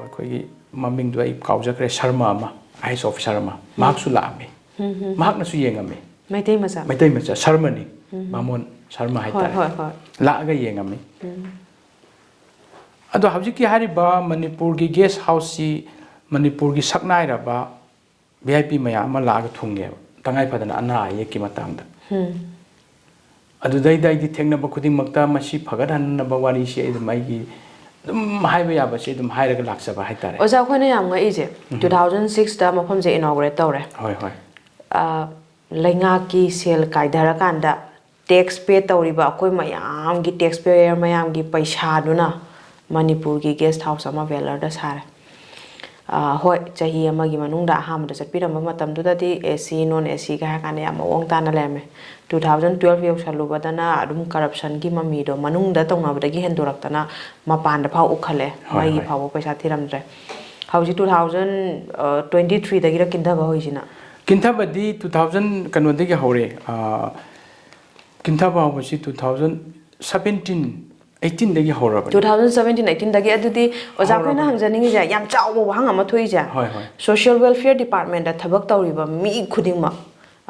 ꯑꯩꯈꯣꯏꯒꯤ, ꯃꯃꯤꯡꯗꯨ ꯑꯩ ꯀꯥꯎꯖꯈ꯭ꯔꯦ, ꯁꯔꯃ ꯑꯃ, I A S officer ꯑꯃ, ꯃꯍꯥꯛꯁꯨ ꯂꯥꯛꯑꯝꯃꯤ꯫ ꯃꯍꯥꯛꯅꯁꯨ ꯌꯦꯡꯉꯝꯃꯤ꯫ ꯃꯩꯇꯩ ꯃꯆꯥ꯫ ꯃꯩꯇꯩ ꯃꯆꯥ, ꯁꯔꯃꯅꯤ, ꯕꯥꯃꯣꯟ ꯁꯔꯃ ꯍꯣꯏ, ꯍꯥꯏꯇꯥꯔꯦ꯫ ꯍꯣꯏ, ꯍꯣꯏ꯫ ꯂꯥꯛꯑꯒ ꯌꯦꯡꯉꯝꯃꯤ꯫ ꯑꯗꯣ ꯍꯧꯖꯤꯛꯀꯤ ꯍꯥꯏꯔꯤꯕ ꯃꯅꯤꯄꯨꯔꯒꯤ guest house-ꯁꯤ ꯃꯅꯤꯄꯨꯔꯒꯤ ꯁꯛꯅꯥꯏꯔꯕ V I P ꯃꯌꯥꯝ ꯑꯃ ꯂꯥꯛꯑꯒ ꯊꯨꯡꯉꯦꯕ, ꯇꯉꯥꯏ ꯐꯗꯅ ꯑꯅꯥ ꯑꯌꯦꯛꯀꯤ ꯃꯇꯥꯡꯗ꯫ ꯑꯗꯨꯗꯩꯗ ꯑꯩꯗꯤ ꯊꯦꯡꯅꯕ ꯈꯨꯗꯤꯡꯃꯛꯇ ꯃꯁꯤ ꯐꯒꯠꯍꯟꯅꯕ ꯋꯥꯔꯤꯁꯤ ꯑꯩ ꯑꯗꯨꯝ ꯑꯩꯒꯤ ꯑꯗꯨꯝ ꯍꯥꯏꯕ ꯌꯥꯕꯁꯤ ꯑꯗꯨꯝ ꯍꯥꯏꯔꯒ ꯂꯥꯛꯆꯕ ꯍꯥꯏꯇꯥꯔꯦ꯫ ꯑꯣꯖꯥ, ꯑꯩꯈꯣꯏꯅ ꯌꯥꯝ ꯉꯛꯏꯁꯦ, two thousand six-ꯇ ꯃꯐꯝꯁꯦ inaugurate ꯇꯧꯔꯦ꯫ ꯍꯣꯏ, ꯍꯣꯏ꯫ ꯑ, ꯂꯩꯉꯥꯛꯀꯤ ꯁꯦꯜ ꯀꯥꯏꯊꯔꯀꯥꯟꯗ tax pay ꯇꯧꯔꯤꯕ ꯑꯩꯈꯣꯏ ꯃꯌꯥꯝꯒꯤ, tax payer ꯃꯌꯥꯝꯒꯤ ꯄꯩꯁꯥꯗꯨꯅ ꯃꯅꯤꯄꯨꯔꯒꯤ guest house ꯑꯃ Vellore-ꯗ ꯁꯥꯔꯦ꯫ ꯑ, ꯍꯣꯏ, ꯆꯍꯤ ꯑꯃꯒꯤ ꯃꯅꯨꯡꯗ ꯑꯍꯥꯟꯕꯗ ꯆꯠꯄꯤꯔꯝꯕ ꯃꯇꯝꯗꯨꯗꯗꯤ A C, non A C-ꯒ ꯍꯥꯏꯔ ꯀꯥꯟꯗ ꯌꯥꯝ ꯃꯑꯣꯡ ꯇꯥꯅ ꯂꯩꯔꯝꯃꯦ꯫ Two thousand twelve ꯌꯧꯁꯜꯂꯨꯕꯗꯅ ꯑꯗꯨꯝ corruption-ꯒꯤ ꯃꯃꯤꯗꯣ ꯃꯅꯨꯡꯗ ꯇꯧꯅꯕꯗꯒꯤ ꯍꯦꯟꯗꯣꯔꯛꯇꯅ ꯃꯄꯥꯟꯗ ꯐꯥꯎ ꯎꯈꯠꯂꯦ꯫ ꯍꯣꯏ, ꯃꯩꯒꯤ ꯍꯣꯏ꯫ ꯐꯥꯎꯕ ꯄꯩꯁꯥ ꯊꯤꯔꯝꯗ꯭ꯔꯦ꯫ ꯍꯧꯖꯤꯛ two thousand, ꯑ, twenty three-ꯗꯒꯤꯔ ꯀꯤꯟꯊꯕ ꯍꯧꯔꯤꯁꯤꯅ? ꯀꯤꯟꯊꯕꯗꯤ two thousand ꯀꯩꯅꯣꯗꯒꯤ ꯍꯧꯔꯦ, ꯑ, ꯀꯤꯟꯊꯕ ꯍꯧꯕꯁꯤ two thousand seventeen eighteen-ꯗꯒꯤ ꯍꯧꯔꯕꯅꯤ꯫ Two thousand seventeen eighteen-ꯗꯒꯤ꯫ ꯑꯗꯨꯗꯤ ꯑꯣꯖꯥ, ꯑꯩꯈꯣꯏꯅ ꯍꯧꯔꯕꯅꯤ꯫ ꯍꯪꯖꯅꯤꯡꯉꯤꯁꯦ, ꯌꯥꯝ ꯆꯥꯎꯕ ꯋꯥꯍꯪ ꯑꯃ ꯊꯣꯛꯏꯁꯦ, ꯍꯣꯏ, ꯍꯣꯏ꯫ Social welfare department-ꯇ ꯊꯕꯛ ꯇꯧꯔꯤꯕ ꯃꯤ ꯈꯨꯗꯤꯡꯃꯛ,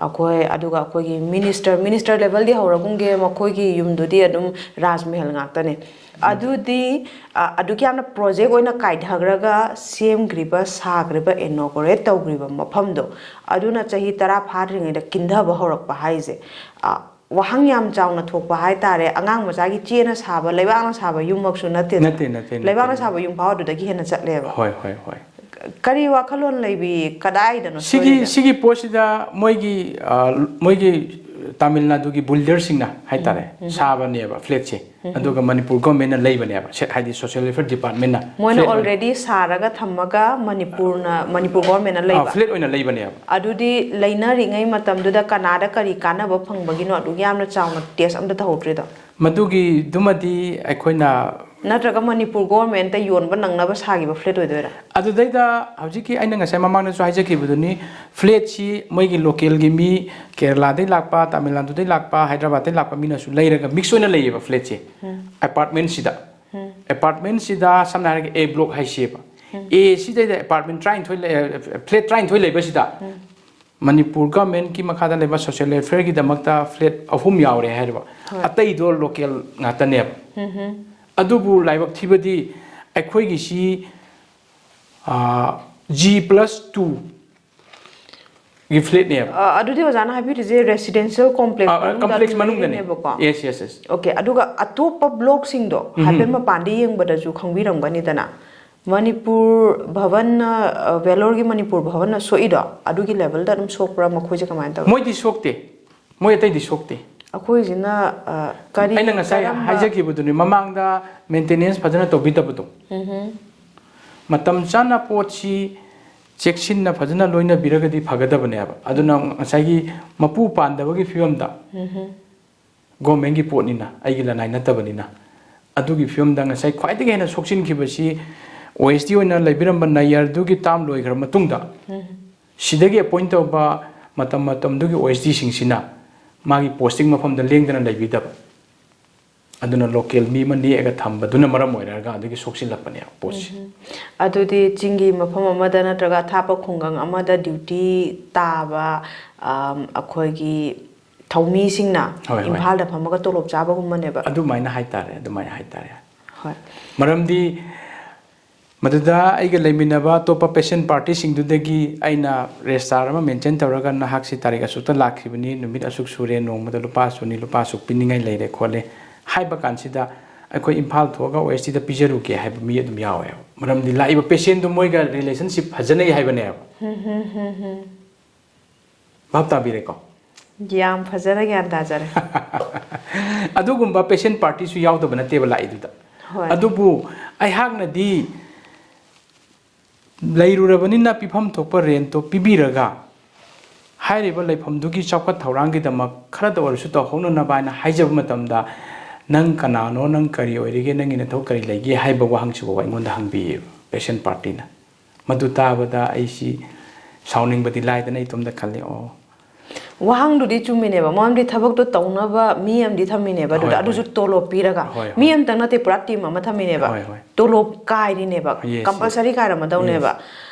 ꯑꯩꯈꯣꯏ, ꯑꯗꯨꯒ ꯑꯩꯈꯣꯏꯒꯤ ꯃꯤꯅꯤꯁꯇꯔ, ꯃꯤꯅꯤꯁꯇꯔ ꯂꯦꯚꯦꯜꯗꯤ ꯍꯧꯔꯒꯨꯝꯒꯦ, ꯃꯈꯣꯏꯒꯤ ꯌꯨꯝꯗꯨꯗꯤ ꯑꯗꯨꯝ ꯔꯥꯖ ꯃꯍꯜ ꯉꯥꯛꯇꯅꯦ꯫ ꯑꯗꯨꯗꯤ, ꯑ, ꯑꯗꯨꯛ ꯌꯥꯝꯅ ꯄ꯭ꯔꯣꯖꯦꯛ ꯑꯣꯏꯅ ꯀꯥꯏꯊꯈ꯭ꯔꯒ ꯁꯦꯝꯈ꯭ꯔꯤꯕ, ꯁꯥꯈ꯭ꯔꯤꯕ, ꯏꯅꯣꯒꯣꯔꯦꯠ ꯇꯧꯈ꯭ꯔꯤꯕ ꯃꯐꯝꯗꯣ, ꯑꯗꯨꯅ ꯆꯍꯤ ꯇꯔꯥ ꯐꯥꯗ꯭ꯔꯤꯉꯩꯗ ꯀꯤꯟꯊꯕ ꯍꯧꯔꯛꯄ ꯍꯥꯏꯁꯦ, ꯑ, ꯋꯥꯍꯪ ꯌꯥꯝ ꯆꯥꯎꯅ ꯊꯣꯛꯄ ꯍꯥꯏꯇꯥꯔꯦ꯫ ꯑꯉꯥꯡ ꯃꯆꯥꯒꯤ ꯆꯦꯅ ꯁꯥꯕ, ꯂꯩꯕꯥꯛꯅ ꯁꯥꯕ ꯌꯨꯝꯃꯛꯁꯨ ꯅꯠꯇꯦꯗꯅ꯫ ꯅꯠꯇꯦ, ꯅꯠꯇꯦ, ꯅꯠꯇꯦ, ꯂꯩꯕꯥꯛꯅ ꯅꯠꯇꯦ꯫ ꯁꯥꯕ ꯌꯨꯝ ꯐꯥꯎ ꯑꯗꯨꯗꯒꯤ ꯍꯦꯟꯅ ꯆꯠꯂꯦꯕ꯫ ꯍꯣꯏ, ꯍꯣꯏ, ꯍꯣꯏ꯫ ꯀꯔꯤ ꯋꯥꯈꯜꯂꯣꯟ ꯂꯩꯕꯤ? ꯀꯗꯥꯏꯗꯅꯣ ꯁꯤꯒꯤ, ꯁꯣꯏꯔꯤꯁꯦ? ꯁꯤꯒꯤ ꯄꯣꯠꯁꯤꯗ ꯃꯣꯏꯒꯤ, ꯑ, ꯃꯣꯏꯒꯤ ꯇꯥꯃꯤꯜ ꯅꯥꯗꯨꯒꯤ ꯕꯤꯜꯗꯔꯁꯤꯡꯅ ꯍꯥꯏꯇꯥꯔꯦ, ꯎꯝ, ꯎꯝ꯫ ꯁꯥꯕꯅꯦꯕ ꯐ꯭ꯂꯦꯠꯁꯦ꯫ ꯎꯝ, ꯎꯝ꯫ ꯑꯗꯨꯒ ꯃꯅꯤꯄꯨꯔ ꯒꯣꯔꯃꯦꯟꯅ ꯂꯩꯕꯅꯦꯕ, ꯁꯦ-, ꯍꯥꯏꯗꯤ ꯁꯣꯁꯤꯌꯦꯜ ꯋꯦꯜꯐꯤꯌꯔ ꯗꯤꯄꯥꯔꯠꯃꯦꯟꯅ ꯃꯣꯏꯅ ꯐ꯭ꯂꯦꯠ ꯑꯣꯏꯅ already ꯁꯥꯔꯒ ꯊꯝꯃꯒ ꯃꯅꯤꯄꯨꯔꯅ, ꯃꯅꯤꯄꯨꯔ ꯒꯣꯔꯃꯦꯟꯅ ꯑꯥ, ꯂꯩꯕ? ꯐ꯭ꯂꯦꯠ ꯑꯣꯏꯅ ꯂꯩꯕꯅꯦꯕ꯫ ꯑꯗꯨꯗꯤ ꯂꯩꯅꯔꯤꯉꯩ ꯃꯇꯝꯗꯨꯗ ꯀꯅꯥꯗ ꯀꯔꯤ ꯀꯥꯟꯅꯕ ꯐꯪꯕꯒꯤꯅꯣ ꯑꯗꯨꯛ ꯌꯥꯝꯅ ꯆꯥꯎꯅ ꯇꯦꯁ ꯑꯝꯇ ꯇꯧꯍꯧꯗ꯭ꯔꯤꯗꯣ? ꯃꯗꯨꯒꯤꯗꯨꯃꯗꯤ ꯑꯩꯈꯣꯏꯅ ꯅꯠꯇ꯭ꯔꯒ ꯃꯅꯤꯄꯨꯔ ꯒꯣꯔꯃꯦꯟꯇ ꯌꯣꯟꯕ ꯅꯪꯅꯕ ꯁꯥꯈꯤꯕ ꯐ꯭ꯂꯦꯠ ꯑꯣꯏꯗꯣꯏꯔꯥ? ꯑꯗꯨꯗꯩꯗ ꯍꯧꯖꯤꯛꯀꯤ ꯑꯩꯅ ꯉꯁꯥꯏ ꯃꯃꯥꯡꯗꯁꯨ ꯍꯥꯏꯖꯈꯤꯕꯗꯨꯅꯤ, ꯐ꯭ꯂꯦꯠꯁꯤ ꯃꯣꯏꯒꯤ ꯂꯣꯀꯦꯜꯒꯤ ꯃꯤ, ꯀꯦꯔꯂꯥꯗꯩ ꯂꯥꯛꯄ, ꯇꯥꯃꯤꯜ ꯅꯥꯗꯨꯗꯩ ꯂꯥꯛꯄ, ꯍꯥꯏꯗ꯭ꯔꯕꯥꯗꯇꯩ ꯂꯥꯛꯄ ꯃꯤꯅꯁꯨ ꯂꯩꯔꯒ ꯃꯤꯛꯁ ꯑꯣꯏꯅ ꯂꯩꯌꯦꯕ ꯐ꯭ꯂꯦꯠꯁꯦ꯫ ꯎꯝ꯫ ꯑꯦꯄꯥꯔꯠꯃꯦꯟꯁꯤꯗ꯫ ꯎꯝ꯫ ꯑꯦꯄꯥꯔꯠꯃꯦꯟꯁꯤꯗ ꯁꯝꯅ ꯍꯥꯏꯔꯒ A block ꯍꯥꯏꯁꯦꯕ꯫ ꯎꯝ꯫ A ꯁꯤꯗꯩꯗ ꯑꯦꯄꯥꯔꯠꯃꯦꯟ ꯇꯔꯥꯅꯤꯊꯣꯏ ꯂꯩ, ꯐ꯭ꯂꯦꯠ ꯇꯔꯥꯅꯤꯊꯣꯏ ꯂꯩꯕꯁꯤꯗ ꯎꯝ꯫ ꯃꯅꯤꯄꯨꯔ ꯒꯚꯔꯟꯃꯦꯟꯠꯀꯤ ꯃꯈꯥꯗ ꯂꯩꯕ ꯁꯣꯁꯤꯌꯦꯜ ꯋꯦꯜꯐꯤꯌꯔꯒꯤꯗꯃꯛꯇ ꯐ꯭ꯂꯦꯠ ꯑꯍꯨꯝ ꯌꯥꯎꯔꯦ ꯍꯥꯏꯔꯤꯕ꯫ ꯍꯣꯏ꯫ ꯑꯇꯩꯗꯣ ꯂꯣꯀꯦꯜ ꯉꯥꯛꯇꯅꯦꯕ꯫ ꯎꯝ ꯍꯝ꯫ ꯑꯗꯨꯕꯨ ꯂꯥꯏꯕꯛ ꯊꯤꯕꯗꯤ ꯑꯩꯈꯣꯏꯒꯤꯁꯤ, ꯑꯥ, G plus two ꯒꯤ ꯐ꯭ꯂꯦꯠꯅꯦꯕ꯫ ꯑ, ꯑꯗꯨꯗꯤ ꯑꯣꯖꯥꯅ ꯍꯥꯏꯕꯤꯔꯤꯁꯦ residential complex ꯑ, ꯑ, ꯃꯅꯨꯡꯗ complex ꯃꯅꯨꯡꯗꯅꯦ꯫ ꯂꯩꯔꯤꯅꯦꯕꯀꯣ? Yes, yes, yes꯫ Okay, ꯑꯗꯨꯒ ꯑꯇꯣꯞꯄ blockꯁꯤꯡꯗꯣ ꯎꯝ꯫ ꯍꯥꯏꯐꯦꯠ ꯃꯄꯥꯟꯗ ꯌꯦꯡꯕꯗꯁꯨ ꯈꯪꯕꯤꯔꯝꯒꯅꯤꯗꯅ, ꯃꯅꯤꯄꯨꯔ ꯚꯕꯟꯅ, ꯑ, ꯚꯦꯂꯣꯔꯒꯤ ꯃꯅꯤꯄꯨꯔ ꯚꯕꯟꯅ ꯁꯣꯛꯏꯗꯣ, ꯑꯗꯨꯒꯤ levelꯗ ꯑꯗꯨꯝ ꯁꯣꯛꯄ꯭ꯔꯥ? ꯃꯈꯣꯏꯁꯦ ꯀꯃꯥꯏꯅ ꯇꯧꯏ? ꯃꯣꯏꯗꯤ ꯁꯣꯛꯇꯦ, ꯃꯣꯏ ꯑꯇꯩꯗꯤ ꯁꯣꯛꯇꯦ꯫ ꯑꯩꯈꯣꯏꯁꯤꯅ, ꯑ, ꯀꯔꯤ ꯑꯩꯅ ꯉꯁꯥꯏ ꯀꯔꯝꯕ ꯍꯥꯏꯖꯈꯤꯕꯗꯨꯅꯤ, ꯃꯃꯥꯡꯗ maintenance ꯐꯖꯅ ꯇꯧꯕꯤꯗꯕꯗꯣ꯫ ꯎꯝ꯫ ꯃꯇꯝ ꯆꯥꯅ ꯄꯣꯠꯁꯤ ꯆꯦꯛꯁꯤꯟꯅ ꯐꯖꯅ ꯂꯣꯏꯅꯕꯤꯔꯒꯗꯤ ꯐꯒꯗꯕꯅꯦꯕ꯫ ꯑꯗꯨꯅ ꯉꯁꯥꯏꯒꯤ ꯃꯄꯨ ꯄꯥꯟꯗꯕꯒꯤ ꯐꯤꯕꯝꯗ, ꯎꯝ꯫ ꯒꯣꯔꯃꯦꯟꯒꯤ ꯄꯣꯠꯅꯤꯅ, ꯑꯩꯒꯤ ꯂꯅꯥꯏ ꯅꯠꯇꯕꯅꯤꯅ, ꯑꯗꯨꯒꯤ ꯐꯤꯕꯝꯗ ꯉꯁꯥꯏ ꯈ꯭ꯋꯥꯏꯗꯒꯤ ꯍꯦꯟꯅ ꯁꯣꯛꯆꯤꯟꯈꯤꯕꯁꯤ ꯑꯣ ꯑꯦꯁ ꯗꯤ ꯑꯣꯏꯅ ꯂꯩꯕꯤꯔꯝꯕ ꯅꯥꯌꯔꯗꯨꯒꯤ term ꯂꯣꯏꯈ꯭ꯔ ꯃꯇꯨꯡꯗ, ꯎꯝ꯫ ꯁꯤꯗꯒꯤ appoint ꯇꯧꯕ ꯃꯇꯝ ꯃꯇꯝꯗꯨꯒꯤ ꯑꯣ ꯑꯦꯁ ꯗꯤꯁꯤꯡꯁꯤꯅ ꯃꯥꯒꯤ posting ꯃꯐꯝꯗ ꯂꯦꯡꯗꯅ ꯂꯩꯕꯤꯗꯕ꯫ ꯑꯗꯨꯅ ꯂꯣꯀꯦꯜ ꯃꯤ ꯑꯃ ꯅꯦꯛꯑꯒ ꯊꯝꯕꯗꯨꯅ ꯃꯔꯝ ꯑꯣꯏꯔꯒ ꯑꯗꯨꯒꯤ ꯁꯣꯛꯆꯤꯜꯂꯛꯄꯅꯦꯕ ꯄꯣꯠꯁꯦ꯫ ꯑꯗꯨꯗꯤ ꯆꯤꯡꯒꯤ ꯃꯐꯝ ꯑꯃꯗ ꯅꯠꯇ꯭ꯔꯒ ꯑꯊꯥꯞꯄ ꯈꯨꯡꯒꯪ ꯑꯃꯗ ꯗ꯭ꯌꯨꯇꯤ ꯇꯥꯕ, ꯑꯝ, ꯑꯩꯈꯣꯏꯒꯤ ꯊꯧꯃꯤꯁꯤꯡꯅ ꯍꯣꯏ, ꯍꯣꯏ꯫ ꯏꯝꯐꯥꯜꯗ ꯐꯝꯃꯒ ꯇꯣꯂꯣꯞ ꯆꯥꯕꯒꯨꯝꯕꯅꯦꯕ꯫ ꯑꯗꯨꯃꯥꯏꯅ ꯍꯥꯏꯇꯥꯔꯦ, ꯑꯗꯨꯃꯥꯏꯅ ꯍꯥꯏꯇꯥꯔꯦ꯫ ꯍꯣꯏ꯫ ꯃꯔꯝꯗꯤ ꯃꯗꯨꯗ ꯑꯩꯒ ꯂꯩꯃꯤꯟꯅꯕ ꯑꯇꯣꯞꯄ ꯄꯦꯁꯦꯟ ꯄꯥꯔꯇꯤꯁꯤꯡꯗꯨꯗꯒꯤ ꯑꯩꯅ ꯔꯦꯖꯤꯁꯇꯥꯔ ꯑꯃ ꯃꯦꯟꯇꯦꯟ ꯇꯧꯔꯒ ꯅꯍꯥꯛꯁꯤ ꯇꯥꯔꯤꯛ ꯑꯁꯨꯛꯇ ꯂꯥꯛꯈꯤꯕꯅꯤ, ꯅꯨꯃꯤꯠ ꯑꯁꯨꯛ ꯁꯨꯔꯦ, ꯅꯣꯡꯃꯗ ꯂꯨꯄꯥ ꯑꯁꯨꯛꯅꯤ, ꯂꯨꯄꯥ ꯑꯁꯨꯛ ꯄꯤꯅꯤꯡꯉꯥꯏ ꯂꯩꯔꯦ ꯈꯣꯠꯂꯦ ꯍꯥꯏꯕ ꯀꯥꯟꯁꯤꯗ ꯑꯩꯈꯣꯏ ꯏꯝꯐꯥꯜ ꯊꯣꯛꯑꯒ ꯑꯣ ꯑꯦꯁ ꯇꯤꯗ ꯄꯤꯖꯔꯨꯒꯦ ꯍꯥꯏꯕ ꯃꯤ ꯑꯗꯨꯝ ꯌꯥꯎꯋꯦꯕ꯫ ꯃꯔꯝꯗꯤ ꯂꯥꯛꯏꯕ ꯄꯦꯁꯦꯟꯗꯨ ꯃꯣꯏꯒ ꯔꯤꯂꯦꯁꯟꯁꯤꯞ ꯐꯖꯅꯩ ꯍꯥꯏꯕꯅꯦꯕ꯫ ꯚꯥꯞ ꯇꯥꯕꯤꯔꯦꯀꯣ? ꯌꯥꯝ ꯐꯖꯅ ꯒ꯭ꯌꯥꯟ ꯇꯥꯖꯔꯦ꯫ ꯑꯗꯨꯒꯨꯝꯕ ꯄꯦꯁꯦꯟ ꯄꯥꯔꯇꯤꯁꯨ ꯌꯥꯎꯗꯕ ꯅꯠꯇꯦꯕ ꯂꯥꯛꯏꯗꯨꯗ꯫ ꯍꯣꯏ꯫ ꯑꯗꯨꯕꯨ ꯑꯩꯍꯥꯛꯅꯗꯤ ꯂꯩꯔꯨꯔꯕꯅꯤꯅ ꯄꯤꯐꯝ ꯊꯣꯛꯄ ꯔꯦꯟꯠꯇꯣ ꯄꯤꯕꯤꯔꯒ ꯍꯥꯏꯔꯤꯕ ꯂꯩꯐꯝꯗꯨꯒꯤ ꯆꯥꯎꯈꯠ ꯊꯧꯔꯥꯡꯒꯤꯗꯃꯛ ꯈꯔꯇ ꯑꯣꯏꯔꯁꯨ ꯇꯧꯍꯧꯅꯅꯕ ꯍꯥꯏꯅ ꯍꯥꯏꯖꯕ ꯃꯇꯝꯗ, "ꯅꯪ ꯀꯅꯥꯅꯣ, ꯅꯪ ꯀꯔꯤ ꯑꯣꯏꯔꯤꯒꯦ, ꯅꯪꯒꯤ ꯅꯊꯧ ꯀꯔꯤ ꯂꯩꯒꯦ?" ꯍꯥꯏꯕ ꯋꯥꯍꯪꯁꯤꯐꯥꯎꯕ ꯑꯩꯉꯣꯟꯗ ꯍꯪꯕꯤꯌꯦꯕ ꯄꯦꯁꯦꯟ ꯄꯥꯔꯇꯤꯅ꯫ ꯃꯗꯨ ꯇꯥꯕꯗ ꯑꯩꯁꯤ ꯁꯥꯎꯅꯤꯡꯕꯗꯤ ꯂꯥꯏꯗꯅ ꯏꯇꯣꯝꯇ ꯈꯜꯂꯤ, "ꯑꯣ, ꯋꯥꯍꯪꯗꯨꯗꯤ ꯆꯨꯝꯃꯤꯅꯦꯕ, ꯃꯔꯝꯗꯤ ꯊꯕꯛꯇꯣ ꯇꯧꯅꯕ ꯃꯤ ꯑꯃꯗꯤ ꯊꯝꯃꯤꯅꯦꯕ ꯑꯗꯨꯗ, ꯍꯣꯏ, ꯑꯗꯨꯁꯨ ꯍꯣꯏ꯫ ꯇꯣꯂꯣꯞ ꯄꯤꯔꯒ꯫ ꯍꯣꯏ, ꯍꯣꯏ꯫ ꯃꯤ ꯑꯃꯇꯪ ꯅꯠꯇꯦ, ꯄꯨꯔꯥ ꯇꯤꯝ ꯑꯃ ꯊꯝꯃꯤꯅꯦꯕ꯫ ꯍꯣꯏ, ꯍꯣꯏ꯫ ꯇꯣꯂꯣꯞ ꯀꯥꯏꯔꯤꯅꯦꯕ, Yes, yes. ꯀꯝꯄꯜꯁꯔꯤ ꯀꯥꯏꯔꯝꯃꯗꯧꯅꯦꯕ꯫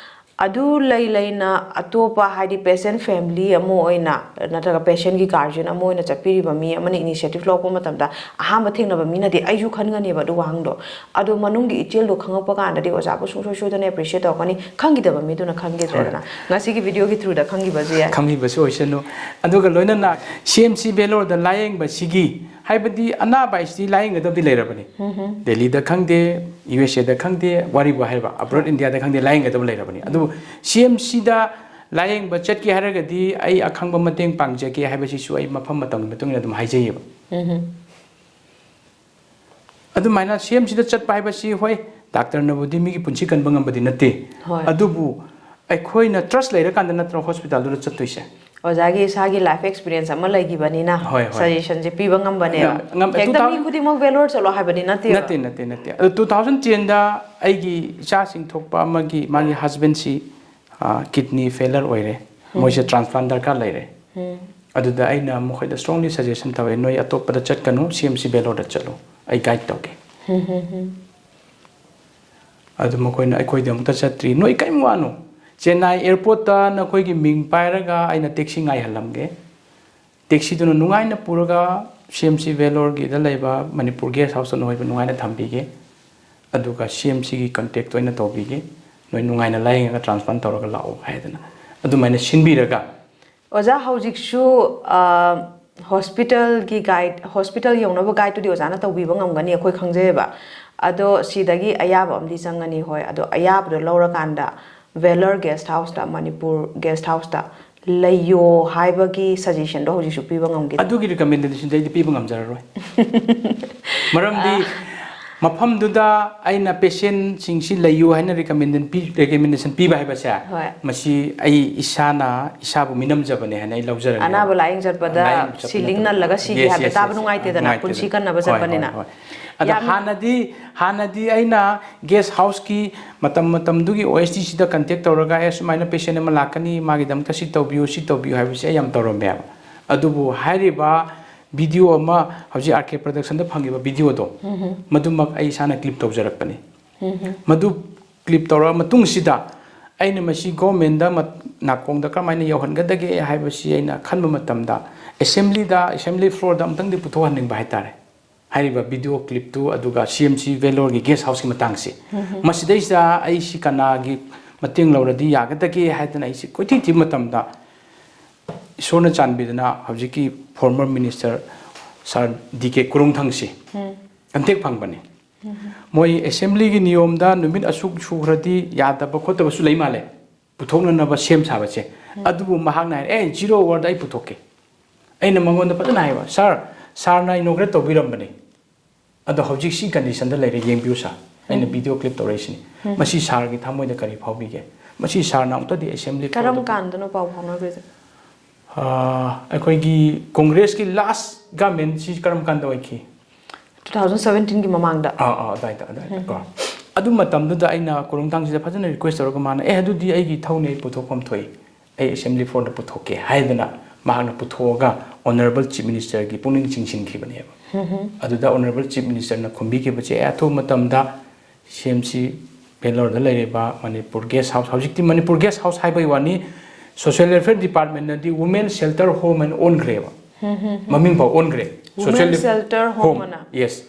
ꯑꯗꯨ ꯂꯩ ꯂꯩꯅ ꯑꯇꯣꯞꯄ, ꯍꯥꯏꯗꯤ ꯄꯦꯁꯦꯟ ꯐꯦꯃꯤꯂꯤ ꯑꯃ ꯑꯣꯏꯅ ꯅꯠꯇ꯭ꯔꯒ ꯄꯦꯁꯦꯟꯒꯤ ꯒꯥꯔꯖꯤꯌꯟ ꯑꯃ ꯑꯣꯏꯅ ꯆꯠꯄꯤꯔꯤꯕ ꯃꯤ ꯑꯃꯅ ꯏꯅꯤꯁꯤꯌꯦꯇꯤꯚ ꯂꯧꯔꯛꯄ ꯃꯇꯝꯗ, ꯑꯍꯥꯟꯕ ꯊꯦꯡꯅꯕ ꯃꯤꯅꯗꯤ ꯑꯩꯁꯨ ꯈꯟꯒꯅꯦꯕ ꯑꯗꯨ ꯋꯥꯍꯪꯗꯣ꯫ ꯑꯗꯣ ꯃꯅꯨꯡꯒꯤ ꯏꯆꯦꯜꯗꯣ ꯈꯪꯉꯛꯄ ꯀꯥꯟꯗꯗꯤ ꯑꯣꯖꯥꯕꯨ ꯁꯨꯡꯁꯣꯏ ꯁꯣꯏꯗꯅ ꯑꯦꯄ꯭ꯔꯤꯁꯤꯌꯦꯠ ꯇꯧꯔꯛꯀꯅꯤ꯫ ꯈꯪꯈꯤꯗꯕ ꯃꯤꯗꯨꯅ ꯈꯪꯈꯤꯗ꯭ꯔꯦꯗꯅ꯫ ꯉꯁꯤꯒꯤ ꯚꯤꯗꯤꯑꯣꯒꯤ ꯊ꯭ꯔꯨꯗ ꯈꯪꯈꯤꯕꯁꯨ ꯌꯥꯏ꯫ ꯈꯪꯕꯤꯕꯁꯨ ꯑꯣꯏꯁꯅꯨ꯫ ꯑꯗꯨꯒ ꯂꯣꯏꯅꯅ ꯁꯤ ꯑꯦꯝ ꯁꯤ ꯕꯦꯂꯣꯔꯗ ꯂꯥꯌꯦꯡꯕꯁꯤꯒꯤ, ꯍꯥꯏꯕꯗꯤ ꯑꯅꯥꯕ ꯍꯥꯏꯁꯤꯗꯤ ꯂꯥꯌꯦꯡꯒꯗꯕꯗꯤ ꯂꯩꯔꯕꯅꯤ꯫ ꯗꯦꯜꯂꯤꯗ ꯈꯪꯗꯦ, ꯌꯨ ꯑꯦꯁ ꯑꯦꯗ ꯈꯪꯗꯦ, ꯋꯥꯔꯤꯕꯨ ꯍꯥꯏꯕ, ꯑꯕ꯭ꯔꯣꯗ ꯏꯟꯗꯤꯌꯥꯗ ꯈꯪꯗꯦ, ꯂꯥꯌꯦꯡꯒꯗꯕ ꯂꯩꯔꯕꯅꯤ꯫ ꯑꯗꯨꯕꯨ ꯁꯤ ꯑꯦꯝ ꯁꯤꯗ ꯂꯥꯌꯦꯡꯕ ꯆꯠꯀꯦ ꯍꯥꯏꯔꯒꯗꯤ ꯑꯩ ꯑꯈꯪꯕ ꯃꯇꯦꯡ ꯄꯥꯡꯖꯒꯦ ꯍꯥꯏꯕꯁꯤꯁꯨ ꯑꯩ ꯃꯐꯝ ꯃꯇꯝꯒꯤ ꯃꯇꯨꯡ ꯏꯟꯅ ꯑꯗꯨꯝ ꯍꯥꯏꯖꯩꯌꯦꯕ꯫ ꯑꯗꯨꯃꯥꯏꯅ ꯁꯤ ꯑꯦꯝ ꯁꯤꯗ ꯆꯠꯄ ꯍꯥꯏꯕꯁꯤ, ꯍꯣꯏ, ꯗꯥꯛꯇꯔꯅꯕꯨꯗꯤ ꯃꯤꯒꯤ ꯄꯨꯟꯁꯤ ꯀꯟꯕ ꯉꯝꯕꯗꯤ ꯅꯠꯇꯦ꯫ ꯍꯣꯏ꯫ ꯑꯗꯨꯕꯨ ꯑꯩꯈꯣꯏꯅ ꯇ꯭ꯔꯁ ꯂꯩꯔꯀꯥꯟꯗ ꯅꯠꯇ꯭ꯔꯣ ꯍꯣꯁꯄꯤꯇꯥꯜꯗꯨꯗ ꯆꯠꯇꯣꯏꯁꯦ? ꯑꯣꯖꯥꯒꯤ ꯏꯁꯥꯒꯤ ꯂꯥꯏꯐ ꯑꯦꯛꯁꯄꯤꯔꯤꯌꯦꯟꯁ ꯑꯃ ꯂꯩꯈꯤꯕꯅꯤꯅ ꯍꯣꯏ, ꯍꯣꯏ꯫ ꯁꯖꯦꯁꯟꯁꯦ ꯄꯤꯕ ꯉꯝꯕꯅꯦꯕ꯫ ꯉꯝ-, ꯉꯝ-, ꯍꯦꯛꯇ two ꯃꯤ thousand ꯈꯨꯗꯤꯡꯃꯛ ꯕꯦꯂꯣꯔ ꯆꯠꯂꯣ ꯍꯥꯏꯕꯗꯤ ꯅꯠꯇꯦꯕ꯫ ꯅꯠꯇꯦ, ꯅꯠꯇꯦ, ꯅꯠꯇꯦ꯫ ꯑꯗꯣ two thousand ten ꯗ ꯑꯩꯒꯤ ꯏꯆꯥꯁꯤꯡ ꯊꯣꯛꯄ ꯑꯃꯒꯤ, ꯃꯥꯒꯤ ꯍꯁꯕꯦꯟꯁꯤ, ꯑ, ꯀꯤꯗꯅꯤ ꯐꯦꯂꯔ ꯑꯣꯏꯔꯦ꯫ ꯃꯣꯏꯁꯦ ꯇ꯭ꯔꯥꯟꯁꯄ꯭ꯂꯥꯟ ꯗꯔꯀꯥꯔ ꯂꯩꯔꯦ꯫ ꯑꯗꯨꯗ ꯑꯩꯅ ꯃꯈꯣꯏꯗ strongly suggestion ꯇꯧꯋꯦ, "ꯅꯣꯏ ꯑꯇꯣꯞꯄꯗ ꯆꯠꯀꯅꯨ, C M C Vellore ꯗ ꯆꯠꯂꯨ, ꯑꯩ guide ꯇꯧꯒꯦ"꯫ ꯑꯗꯨ ꯃꯈꯣꯏꯅ, "ꯑꯩꯈꯣꯏꯗꯤ ꯑꯃꯨꯛꯇ ꯆꯠꯇ꯭ꯔꯤ, ꯅꯣꯏ ꯀꯔꯤꯝ ꯋꯥꯅꯨ, ꯆꯦꯟꯅꯥꯏ airport ꯇ ꯅꯈꯣꯏꯒꯤ ꯃꯤꯡ ꯄꯥꯏꯔꯒ ꯑꯩꯅ taxi ꯉꯥꯏꯍꯜꯂꯝꯒꯦ, taxi ꯗꯨꯅ ꯅꯨꯡꯉꯥꯏꯅ ꯄꯨꯔꯒ C M C Vellore ꯒꯤꯗ ꯂꯩꯕ ꯃꯅꯤꯄꯨꯔ guest house ꯇ ꯅꯈꯣꯏꯕꯨ ꯅꯨꯡꯉꯥꯏꯅ ꯊꯝꯕꯤꯒꯦ, ꯑꯗꯨꯒ C M C ꯒꯤ contact ꯑꯣꯏꯅ ꯇꯧꯕꯤꯒꯦ, ꯅꯣꯏ ꯅꯨꯡꯉꯥꯏꯅ ꯂꯥꯏꯌꯦꯡꯉꯒ transfer ꯇꯧꯔꯒ ꯂꯥꯛꯑꯣ" ꯍꯥꯏꯗꯅ ꯑꯗꯨꯃꯥꯏꯅ ꯁꯤꯟꯕꯤꯔꯒ꯫ ꯑꯣꯖꯥ, ꯍꯧꯖꯤꯛꯁꯨ, ꯑ, hospital ꯒꯤ guide, hospital ꯌꯧꯅꯕ guide ꯇꯨꯗꯤ ꯑꯣꯖꯥꯅ ꯇꯧꯕꯤꯕ ꯉꯝꯒꯅꯤ, ꯑꯩꯈꯣꯏ ꯈꯪꯖꯩꯌꯦꯕ꯫ ꯑꯗꯣ ꯁꯤꯗꯒꯤ ꯑꯌꯥꯕ ꯑꯃꯗꯤ ꯆꯪꯒꯅꯤ, ꯍꯣꯏ꯫ ꯑꯗꯣ ꯑꯌꯥꯕꯗꯣ ꯂꯧꯔꯀꯥꯟꯗ Vellore guest house ꯇ, ꯃꯅꯤꯄꯨꯔ guest house ꯇ ꯂꯩꯌꯣ ꯍꯥꯏꯕꯒꯤ suggestion ꯗꯣ ꯍꯧꯖꯤꯛꯁꯨ ꯄꯤꯕ ꯉꯝꯒꯗ꯭ꯔꯥ? ꯑꯗꯨꯒꯤ recommendation ꯗꯤ ꯑꯩꯗꯤ ꯄꯤꯕ ꯉꯝꯖꯔꯔꯣꯏ꯫ ꯃꯔꯝꯗꯤ ꯃꯐꯝꯗꯨꯗ ꯑꯩꯅ patient ꯁꯤꯡꯁꯤ ꯂꯩꯌꯨ ꯍꯥꯏꯅ recommendation ꯄꯤ-, recommendation ꯄꯤꯕ ꯍꯥꯏꯕꯁꯦ, ꯍꯣꯏ꯫ ꯃꯁꯤ ꯑꯩ ꯏꯁꯥꯅ ꯏꯁꯥꯕꯨ ꯃꯤꯅꯝꯖꯕꯅꯦ ꯍꯥꯏꯅ ꯑꯩ ꯂꯧꯖꯔꯒꯦ꯫ ꯑꯅꯥꯕ ꯂꯥꯌꯦꯡ ꯆꯠꯄꯗ ꯂꯥꯌꯦꯡ ꯆꯠꯄ ceiling ꯅꯠꯇꯕ꯫ ꯅꯜꯂꯒ ꯁꯤꯒꯦ Yes, ꯍꯥꯏꯕ yes, ꯇꯥꯕ yes꯫ ꯅꯨꯡꯉꯥꯏꯇꯦꯗꯅ, ꯅꯨꯡꯉꯥꯏꯇꯦꯗꯅ꯫ ꯄꯨꯟꯁꯤ ꯀꯟꯅꯕ ꯍꯣꯏ, ꯆꯠꯄꯅꯤꯅ꯫ ꯍꯣꯏ, ꯍꯣꯏ꯫ ꯑꯗꯣ ꯌꯥꯝ ꯍꯥꯟꯅꯗꯤ, ꯍꯥꯟꯅꯗꯤ ꯑꯩꯅ guest house ꯀꯤ ꯃꯇꯝ ꯃꯇꯝꯗꯨꯒꯤ O S T ꯁꯤꯗ contact ꯇꯧꯔꯒ, "ꯑꯦ, ꯁꯨꯃꯥꯏꯅ patient ꯑꯃ ꯂꯥꯛꯀꯅꯤ, ꯃꯥꯒꯤꯗꯃꯛꯇ ꯁꯤ ꯇꯧꯕꯤꯌꯨ, ꯁꯤ ꯇꯧꯕꯤꯌꯨ" ꯍꯥꯏꯕꯁꯦ ꯑꯩ ꯌꯥꯝ ꯇꯧꯔꯝꯃꯦꯕ꯫ ꯑꯗꯨꯕꯨ ꯍꯥꯏꯔꯤꯕ video ꯑꯃ ꯍꯧꯖꯤꯛ R K Production ꯗ ꯐꯪꯉꯤꯕ video ꯗꯣ, ꯎꯝ꯫ ꯃꯗꯨꯃꯛ ꯑꯩ ꯏꯁꯥꯅ clip ꯇꯧꯖꯔꯛꯄꯅꯤ꯫ ꯎꯝ꯫ ꯃꯗꯨ clip ꯇꯧꯔꯛꯑ ꯃꯇꯨꯡꯁꯤꯗ ꯑꯩꯅ ꯃꯁꯤ government ꯗ ꯃꯠ-, ꯅꯥꯀꯣꯡꯗ ꯀꯔꯝꯍꯥꯏꯅ ꯌꯧꯍꯟꯒꯗꯒꯦ ꯍꯥꯏꯕꯁꯤ ꯑꯩꯅ ꯈꯟꯕ ꯃꯇꯝꯗ assembly ꯗ, assembly floor ꯗ ꯑꯃꯨꯛꯇꯪꯗꯤ ꯄꯨꯊꯣꯛꯍꯟꯅꯤꯡꯕ ꯍꯥꯏꯇꯥꯔꯦ꯫ ꯍꯥꯏꯔꯤꯕ video clip ꯇꯨ, ꯑꯗꯨꯒ C M C Vellore ꯒꯤ guest house ꯀꯤ ꯃꯇꯥꯡꯁꯤ꯫ ꯎꯝ꯫ ꯃꯁꯤꯗꯩꯁꯤꯗ ꯑꯩꯁꯤ ꯀꯅꯥꯒꯤ ꯃꯇꯦꯡ ꯂꯧꯔꯗꯤ ꯌꯥꯒꯗꯒꯦ ꯍꯥꯏꯗꯅ ꯑꯩꯁꯤ ꯀꯣꯏꯊꯤ ꯊꯤꯕ ꯃꯇꯝꯗ, ꯏꯁꯣꯔꯅ ꯆꯥꯟꯕꯤꯗꯨꯅ ꯍꯧꯖꯤꯛꯀꯤ former minister sir D K ꯀꯣꯔꯨꯡꯊꯪꯁꯤ ꯎꯝ꯫ contact ꯐꯪꯕꯅꯤ꯫ ꯎꯝ꯫ ꯃꯣꯏ assembly ꯒꯤ ꯅꯤꯌꯣꯝꯗ ꯅꯨꯃꯤꯠ ꯑꯁꯨꯛ ꯁꯨꯈ꯭ꯔꯗꯤ ꯌꯥꯗꯕ ꯈꯣꯠꯇꯕꯁꯨ ꯂꯩ ꯃꯥꯜꯂꯦ, ꯄꯨꯊꯣꯛꯅꯅꯕ ꯁꯦꯝ ꯁꯥꯕꯁꯦ꯫ ꯎꯝ꯫ ꯑꯗꯨꯕꯨ ꯃꯍꯥꯛꯅ ꯍꯥꯏꯔꯦ, "ꯑꯦ, zero hour ꯗ ꯑꯩ ꯄꯨꯊꯣꯛꯀꯦ"꯫ ꯑꯩꯅ ꯃꯉꯣꯟꯗ ꯐꯖꯅ ꯍꯥꯏꯕ, "Sir, sir ꯅ inaugurate ꯇꯧꯕꯤꯔꯝꯕꯅꯤ, ꯑꯗꯣ ꯍꯧꯖꯤꯛ ꯁꯤ condition ꯗ ꯂꯩꯔꯦ, ꯌꯦꯡꯕꯤꯌꯨ sir"꯫ ꯑꯩꯅ ꯎꯝ꯫ video clip ꯇꯧꯔꯛꯏꯁꯤꯅꯤ꯫ ꯎꯝ꯫ ꯃꯁꯤ sir ꯒꯤ ꯊꯃꯣꯏꯗ ꯀꯔꯤ ꯐꯥꯎꯕꯤꯒꯦ? ꯃꯁꯤ sir ꯅ ꯑꯃꯨꯛꯇꯗꯤ assembly floor ꯗ ꯀꯔꯝ ꯀꯥꯟꯗꯅꯣ ꯄꯥꯎ ꯐꯥꯎꯅꯈ꯭ꯔꯤꯁꯦ? ꯑꯥ, ꯑꯩꯈꯣꯏꯒꯤ Congress ꯀꯤ last government ꯁꯤ ꯀꯔꯝ ꯀꯥꯟꯗ ꯑꯣꯏꯈꯤ? Two thousand seventeen ꯒꯤ ꯃꯃꯥꯡꯗ꯫ ꯑꯥ, ꯑꯥ, ꯑꯗꯨꯋꯥꯏꯗ, ꯑꯗꯨꯋꯥꯏꯗ ꯎꯝ꯫ ꯀꯣ꯫ ꯑꯗꯨ ꯃꯇꯝꯗꯨꯗ ꯑꯩꯅ ꯀꯣꯔꯨꯡꯊꯥꯡꯁꯤꯗ ꯐꯖꯅ request ꯇꯧꯔꯒ ꯃꯥꯅ, "ꯑꯦ, ꯑꯗꯨꯗꯤ ꯑꯩꯒꯤ ꯏꯊꯧꯅꯦ, ꯑꯩ ꯄꯨꯊꯣꯛꯐꯝ ꯊꯣꯛꯏ, ꯑꯩ assembly floor ꯗ ꯄꯨꯊꯣꯛꯀꯦ" ꯍꯥꯏꯗꯅ ꯃꯍꯥꯛꯅ ꯄꯨꯊꯣꯛꯑꯒ ꯑꯣꯅꯔꯦꯕꯜ ꯆꯤꯐ ꯃꯤꯅꯤꯁꯇꯔꯒꯤ ꯄꯨꯛꯅꯤꯡ ꯆꯤꯡꯁꯤꯟꯈꯤꯕꯅꯦꯕ꯫ ꯑꯗꯨꯗ ꯑꯣꯅꯔꯦꯕꯜ ꯆꯤꯐ ꯃꯤꯅꯤꯁꯇꯔꯅ ꯈꯨꯝꯕꯤꯈꯤꯕꯁꯦ, "ꯑꯦ, ꯑꯊꯨꯕ ꯃꯇꯝꯗ ꯁꯤ ꯑꯦꯝ ꯁꯤ ꯚꯦꯂꯣꯔꯗ ꯂꯩꯔꯤꯕ ꯃꯅꯤꯄꯨꯔ ꯒꯦꯁ ꯍꯥꯎꯁ", ꯍꯧꯖꯤꯛꯇꯤ ꯃꯅꯤꯄꯨꯔ ꯒꯦꯁ ꯍꯥꯎꯁ ꯍꯥꯏꯕꯒꯤ ꯋꯥꯅꯤ, ꯁꯣꯁꯤꯌꯦꯜ ꯋꯦꯜꯐꯤꯌꯔ ꯗꯤꯄꯥꯔꯠꯃꯦꯟꯅꯗꯤ ꯋꯨꯃꯦꯟ ꯁꯦꯜꯇꯔ ꯍꯣꯝ ꯍꯥꯏꯅ ꯑꯣꯟꯈ꯭ꯔꯦꯕ꯫ ꯃꯃꯤꯡ ꯐꯥꯎ ꯑꯣꯟꯈ꯭ꯔꯦ꯫ ꯋꯨꯃꯦꯟ ꯁꯦꯜꯇꯔ ꯍꯣꯝ ꯑꯅ꯫ ꯌꯦꯁ꯫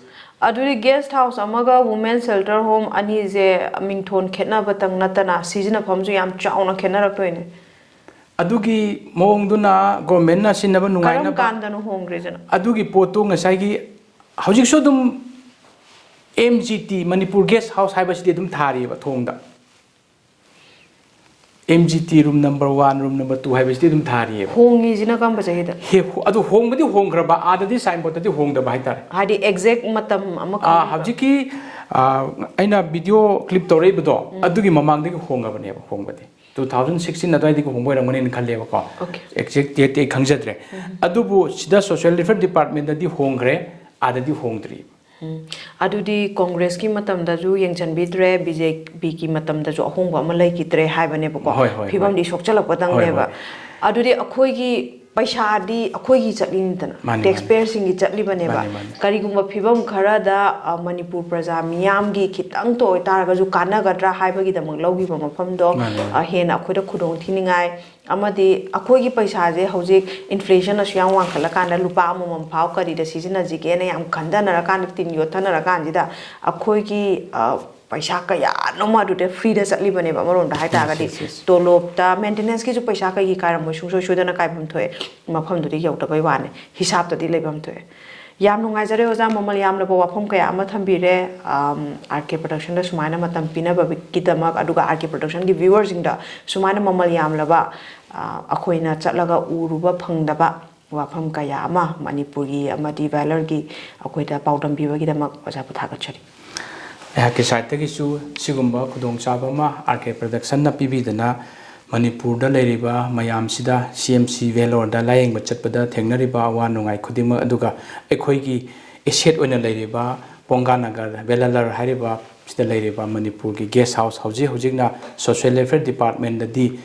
ꯑꯗꯨꯗꯤ ꯒꯦꯁ ꯍꯥꯎꯁ ꯑꯃꯒ ꯋꯨꯃꯦꯟ ꯁꯦꯜꯇꯔ ꯍꯣꯝ ꯑꯅꯤꯁꯦ ꯃꯤꯡꯊꯣꯟ ꯈꯦꯠꯅꯕꯇꯪ ꯅꯠꯇꯅ ꯁꯤꯖꯤꯟꯅꯐꯝꯁꯨ ꯌꯥꯝ ꯆꯥꯎꯅ ꯈꯦꯠꯅꯔꯛꯇꯣꯏꯅꯦ꯫ ꯑꯗꯨꯒꯤ ꯃꯑꯣꯡꯗꯨꯅ ꯒꯣꯔꯃꯦꯟꯅ ꯁꯤꯖꯤꯟꯅꯕ ꯀꯔꯝ ꯅꯨꯡꯉꯥꯏꯅꯕ ꯀꯥꯟꯗꯅꯣ ꯍꯣꯡꯈ꯭ꯔꯤꯁꯤꯅ? ꯑꯗꯨꯒꯤ ꯄꯣꯠꯇꯨ ꯉꯁꯥꯏꯒꯤ ꯍꯧꯖꯤꯛꯁꯨ ꯑꯗꯨꯝ M G T, Manipur guest house ꯍꯥꯏꯕꯁꯤꯗꯤ ꯑꯗꯨꯝ ꯊꯥꯔꯤꯑꯕ ꯊꯣꯡꯗ꯫ M G T room number one, room number two ꯍꯥꯏꯕꯁꯤꯗꯤ ꯑꯗꯨꯝ ꯊꯥꯔꯤꯑꯕ꯫ ꯍꯣꯡꯉꯤꯁꯤꯅ ꯀꯔꯝꯕ ꯆꯍꯤꯗ? ꯍꯦ, ꯍꯣ-, ꯑꯗꯨ ꯍꯣꯡꯕꯗꯤ ꯍꯣꯡꯈ꯭ꯔꯕ, ꯑꯥꯗꯗꯤ ꯁꯥꯏꯟ ꯕꯣꯔꯗꯇꯗꯤ ꯍꯣꯡꯗꯕ ꯍꯥꯏꯇꯥꯔꯦ꯫ ꯍꯥꯏꯗꯤ ꯑꯦꯛꯖꯦꯛ ꯃꯇꯝ ꯑꯃ ꯑꯥ, ꯈꯪꯕꯤꯕ꯭ꯔꯥ? ꯍꯧꯖꯤꯛꯀꯤ, ꯑꯥ, ꯑꯩꯅ ꯚꯤꯗꯤꯑꯣ ꯀ꯭ꯂꯤꯞ ꯇꯧꯔꯛꯏꯕꯗꯣ, ꯑꯗꯨꯒꯤ ꯃꯃꯥꯡꯗꯒꯤ ꯍꯣꯡꯉꯕꯅꯦꯕ ꯍꯣꯡꯕꯗꯤ꯫ ꯇꯨ ꯊꯥꯎꯖꯟ ꯁꯤꯛꯁꯇꯤꯟ ꯑꯗꯨꯋꯥꯏꯗꯒꯤ ꯍꯣꯡꯕ ꯑꯣꯏꯔꯝꯒꯅꯤꯅ ꯈꯜꯂꯦꯕꯀꯣ꯫ ꯑꯣꯀꯦ꯫ ꯑꯦꯛꯖꯦꯛ ꯗꯦꯠꯇꯤ ꯑꯩ ꯈꯪꯖꯗ꯭ꯔꯦ꯫ ꯑꯗꯨꯕꯨ ꯁꯤꯗ ꯁꯣꯁꯤꯌꯦꯜ ꯋꯦꯜꯐꯤꯌꯔ ꯗꯤꯄꯥꯔꯠꯃꯦꯟꯗꯗꯤ ꯍꯣꯡꯈ꯭ꯔꯦ, ꯑꯥꯗꯗꯤ ꯍꯣꯡꯗ꯭ꯔꯤ꯫ ꯎꯝ꯫ ꯑꯗꯨꯗꯤ ꯀꯣꯡꯒ꯭ꯔꯦꯁꯀꯤ ꯃꯇꯝꯗꯁꯨ ꯌꯦꯡꯁꯤꯟꯕꯤꯗ꯭ꯔꯦ, ꯕꯤ ꯖꯦ ꯄꯤꯒꯤ ꯃꯇꯝꯗꯁꯨ ꯑꯍꯣꯡꯕ ꯑꯃ ꯂꯩꯈꯤꯗ꯭ꯔꯦ ꯍꯥꯏꯕꯅꯦꯕꯀꯣ꯫ ꯍꯣꯏ, ꯍꯣꯏ, ꯍꯣꯏ꯫ ꯐꯤꯕꯝꯗꯤ ꯁꯣꯛꯆꯜꯂꯛꯄꯗꯪꯅꯦꯕ꯫ ꯍꯣꯏ, ꯑꯗꯨꯗꯤ ꯑꯩꯈꯣꯏꯒꯤ ꯄꯩꯁꯥꯗꯤ ꯑꯩꯈꯣꯏꯒꯤ ꯆꯠꯂꯤꯅꯤꯗꯅ, ꯃꯥꯅꯤ, ꯃꯥꯅꯤ꯫ ꯇꯦꯛꯁ ꯄꯦꯌꯔꯁꯤꯡꯒꯤ ꯆꯠꯂꯤꯕꯅꯦꯕ꯫ ꯃꯥꯅꯤ, ꯃꯥꯅꯤ꯫ ꯀꯔꯤꯒꯨꯝꯕ ꯐꯤꯕꯝ ꯈꯔꯗ, ꯑ, ꯃꯅꯤꯄꯨꯔ ꯄ꯭ꯔꯖꯥ ꯃꯤꯌꯥꯝꯒꯤ ꯈꯤꯇꯪꯇ ꯑꯣꯏꯇꯥꯔꯒꯁꯨ ꯀꯥꯟꯅꯒꯗ꯭ꯔꯥ ꯍꯥꯏꯕꯒꯤꯗꯃꯛ ꯂꯧꯈꯤꯕ ꯃꯐꯝꯗꯣ, ꯃꯥꯅꯤ, ꯃꯥꯅꯤ꯫ ꯑ, ꯍꯦꯟꯅ ꯑꯩꯈꯣꯏꯗ ꯈꯨꯗꯣꯡ ꯊꯤꯅꯤꯡꯉꯥꯏ, ꯑꯃꯗꯤ ꯑꯩꯈꯣꯏꯒꯤ ꯄꯩꯁꯥꯁꯦ ꯍꯧꯖꯤꯛ ꯏꯟꯐ꯭ꯂꯦꯁꯟ ꯑꯁꯨꯛ ꯌꯥꯝ ꯋꯥꯡꯈꯠꯂꯀꯥꯟꯗ ꯂꯨꯄꯥ ꯑꯃꯃꯝ ꯐꯥꯎ ꯀꯔꯤꯗ ꯁꯤꯖꯤꯟꯅꯁꯤꯒꯦꯅ ꯌꯥꯝ ꯈꯟꯊꯅꯔꯀꯥꯟꯗ, ꯇꯤꯟ ꯌꯣꯠꯊꯅꯔꯀꯥꯟꯁꯤꯗ ꯑꯩꯈꯣꯏꯒꯤ, ꯑ, ꯄꯩꯁꯥ ꯀꯌꯥꯅꯣꯃ ꯑꯗꯨꯗ ꯐ꯭ꯔꯤꯗ ꯆꯠꯂꯤꯕꯅꯦꯕ꯫ ꯑꯃꯔꯣꯝꯗ ꯍꯥꯏꯇꯥꯔꯒꯗꯤ Yes, yes, yes. ꯇꯣꯂꯣꯞꯇ, ꯃꯦꯟꯇꯦꯅꯦꯟꯁꯀꯤꯁꯨ ꯄꯩꯁꯥ ꯀꯩꯒꯤ ꯀꯥꯏꯔꯝꯃꯣꯏ, ꯁꯨꯡꯁꯣꯏ ꯁꯣꯏꯗꯅ ꯀꯥꯏꯐꯝ ꯊꯣꯛꯑꯦ꯫ ꯃꯐꯝꯗꯨꯗꯤ ꯌꯧꯗꯕꯩ ꯋꯥꯅꯤ, ꯍꯤꯁꯥꯞꯇꯗꯤ ꯂꯩꯐꯝ ꯊꯣꯛꯑꯦ꯫ ꯌꯥꯝ ꯅꯨꯡꯉꯥꯏꯖꯔꯦ ꯑꯣꯖꯥ, ꯃꯃꯜ ꯌꯥꯝꯂꯕ ꯋꯥꯐꯝ ꯀꯌꯥ ꯑꯃ ꯊꯝꯕꯤꯔꯦ꯫ ꯑꯥꯔ ꯀꯦ ꯄ꯭ꯔꯗꯛꯁꯟꯗ ꯁꯨꯃꯥꯏꯅ ꯃꯇꯝ ꯄꯤꯅꯕꯒꯤꯗꯃꯛ, ꯑꯗꯨꯒ ꯑꯥꯔ ꯀꯦ ꯄ꯭ꯔꯗꯛꯁꯟꯒꯤ ꯚ꯭ꯌꯨꯋꯔꯁꯤꯡꯗ ꯁꯨꯃꯥꯏꯅ ꯃꯃꯜ ꯌꯥꯝꯂꯕ, ꯑ, ꯑꯩꯈꯣꯏꯅ ꯆꯠꯂꯒ ꯎꯔꯨꯕ ꯐꯪꯗꯕ ꯋꯥꯐꯝ ꯀꯌꯥ ꯑꯃ ꯃꯅꯤꯄꯨꯔꯒꯤ ꯑꯃꯗꯤ ꯚꯦꯂꯔꯒꯤ ꯑꯩꯈꯣꯏꯗ ꯄꯥꯎꯗꯝꯕꯤꯕꯒꯤꯗꯃꯛ ꯑꯣꯖꯥꯕꯨ ꯊꯥꯒꯠꯆꯔꯤ꯫ ꯑꯩꯍꯥꯛꯀꯤ ꯁꯥꯏꯠꯇꯒꯤꯁꯨ ꯁꯤꯒꯨꯝꯕ ꯈꯨꯗꯣꯡꯆꯥꯕ ꯑꯃ ꯑꯥꯔ ꯀꯦ ꯄ꯭ꯔꯗꯛꯁꯟꯅ ꯄꯤꯕꯤꯗꯅ, ꯃꯅꯤꯄꯨꯔꯗ ꯂꯩꯔꯤꯕ ꯃꯌꯥꯝꯁꯤꯗ, ꯁꯤ ꯑꯦꯝ ꯁꯤ ꯚꯦꯂꯣꯔꯗ ꯂꯥꯌꯦꯡꯕ ꯆꯠꯄꯗ ꯊꯦꯡꯅꯔꯤꯕ ꯑꯋꯥ ꯅꯨꯡꯉꯥꯏ ꯈꯨꯗꯤꯡꯃꯛ, ꯑꯗꯨꯒ ꯑꯩꯈꯣꯏꯒꯤ ꯑꯦꯁꯦꯠ ꯑꯣꯏꯅ ꯂꯩꯔꯤꯕ ꯄꯣꯡꯒꯥ ꯅꯒꯔ ꯚꯦꯂꯂꯔ ꯍꯥꯏꯔꯤꯕ ꯁꯤꯗ ꯂꯩꯔꯤꯕ ꯃꯅꯤꯄꯨꯔꯒꯤ ꯒꯦꯁ ꯍꯥꯎꯁ, ꯍꯧꯖꯤꯛ ꯍꯧꯖꯤꯛꯅ ꯁꯣꯁꯤꯌꯦꯜ ꯋꯦꯜꯐꯤꯌꯔ ꯗꯤꯄꯥꯔꯠꯃꯦꯟꯗꯗꯤ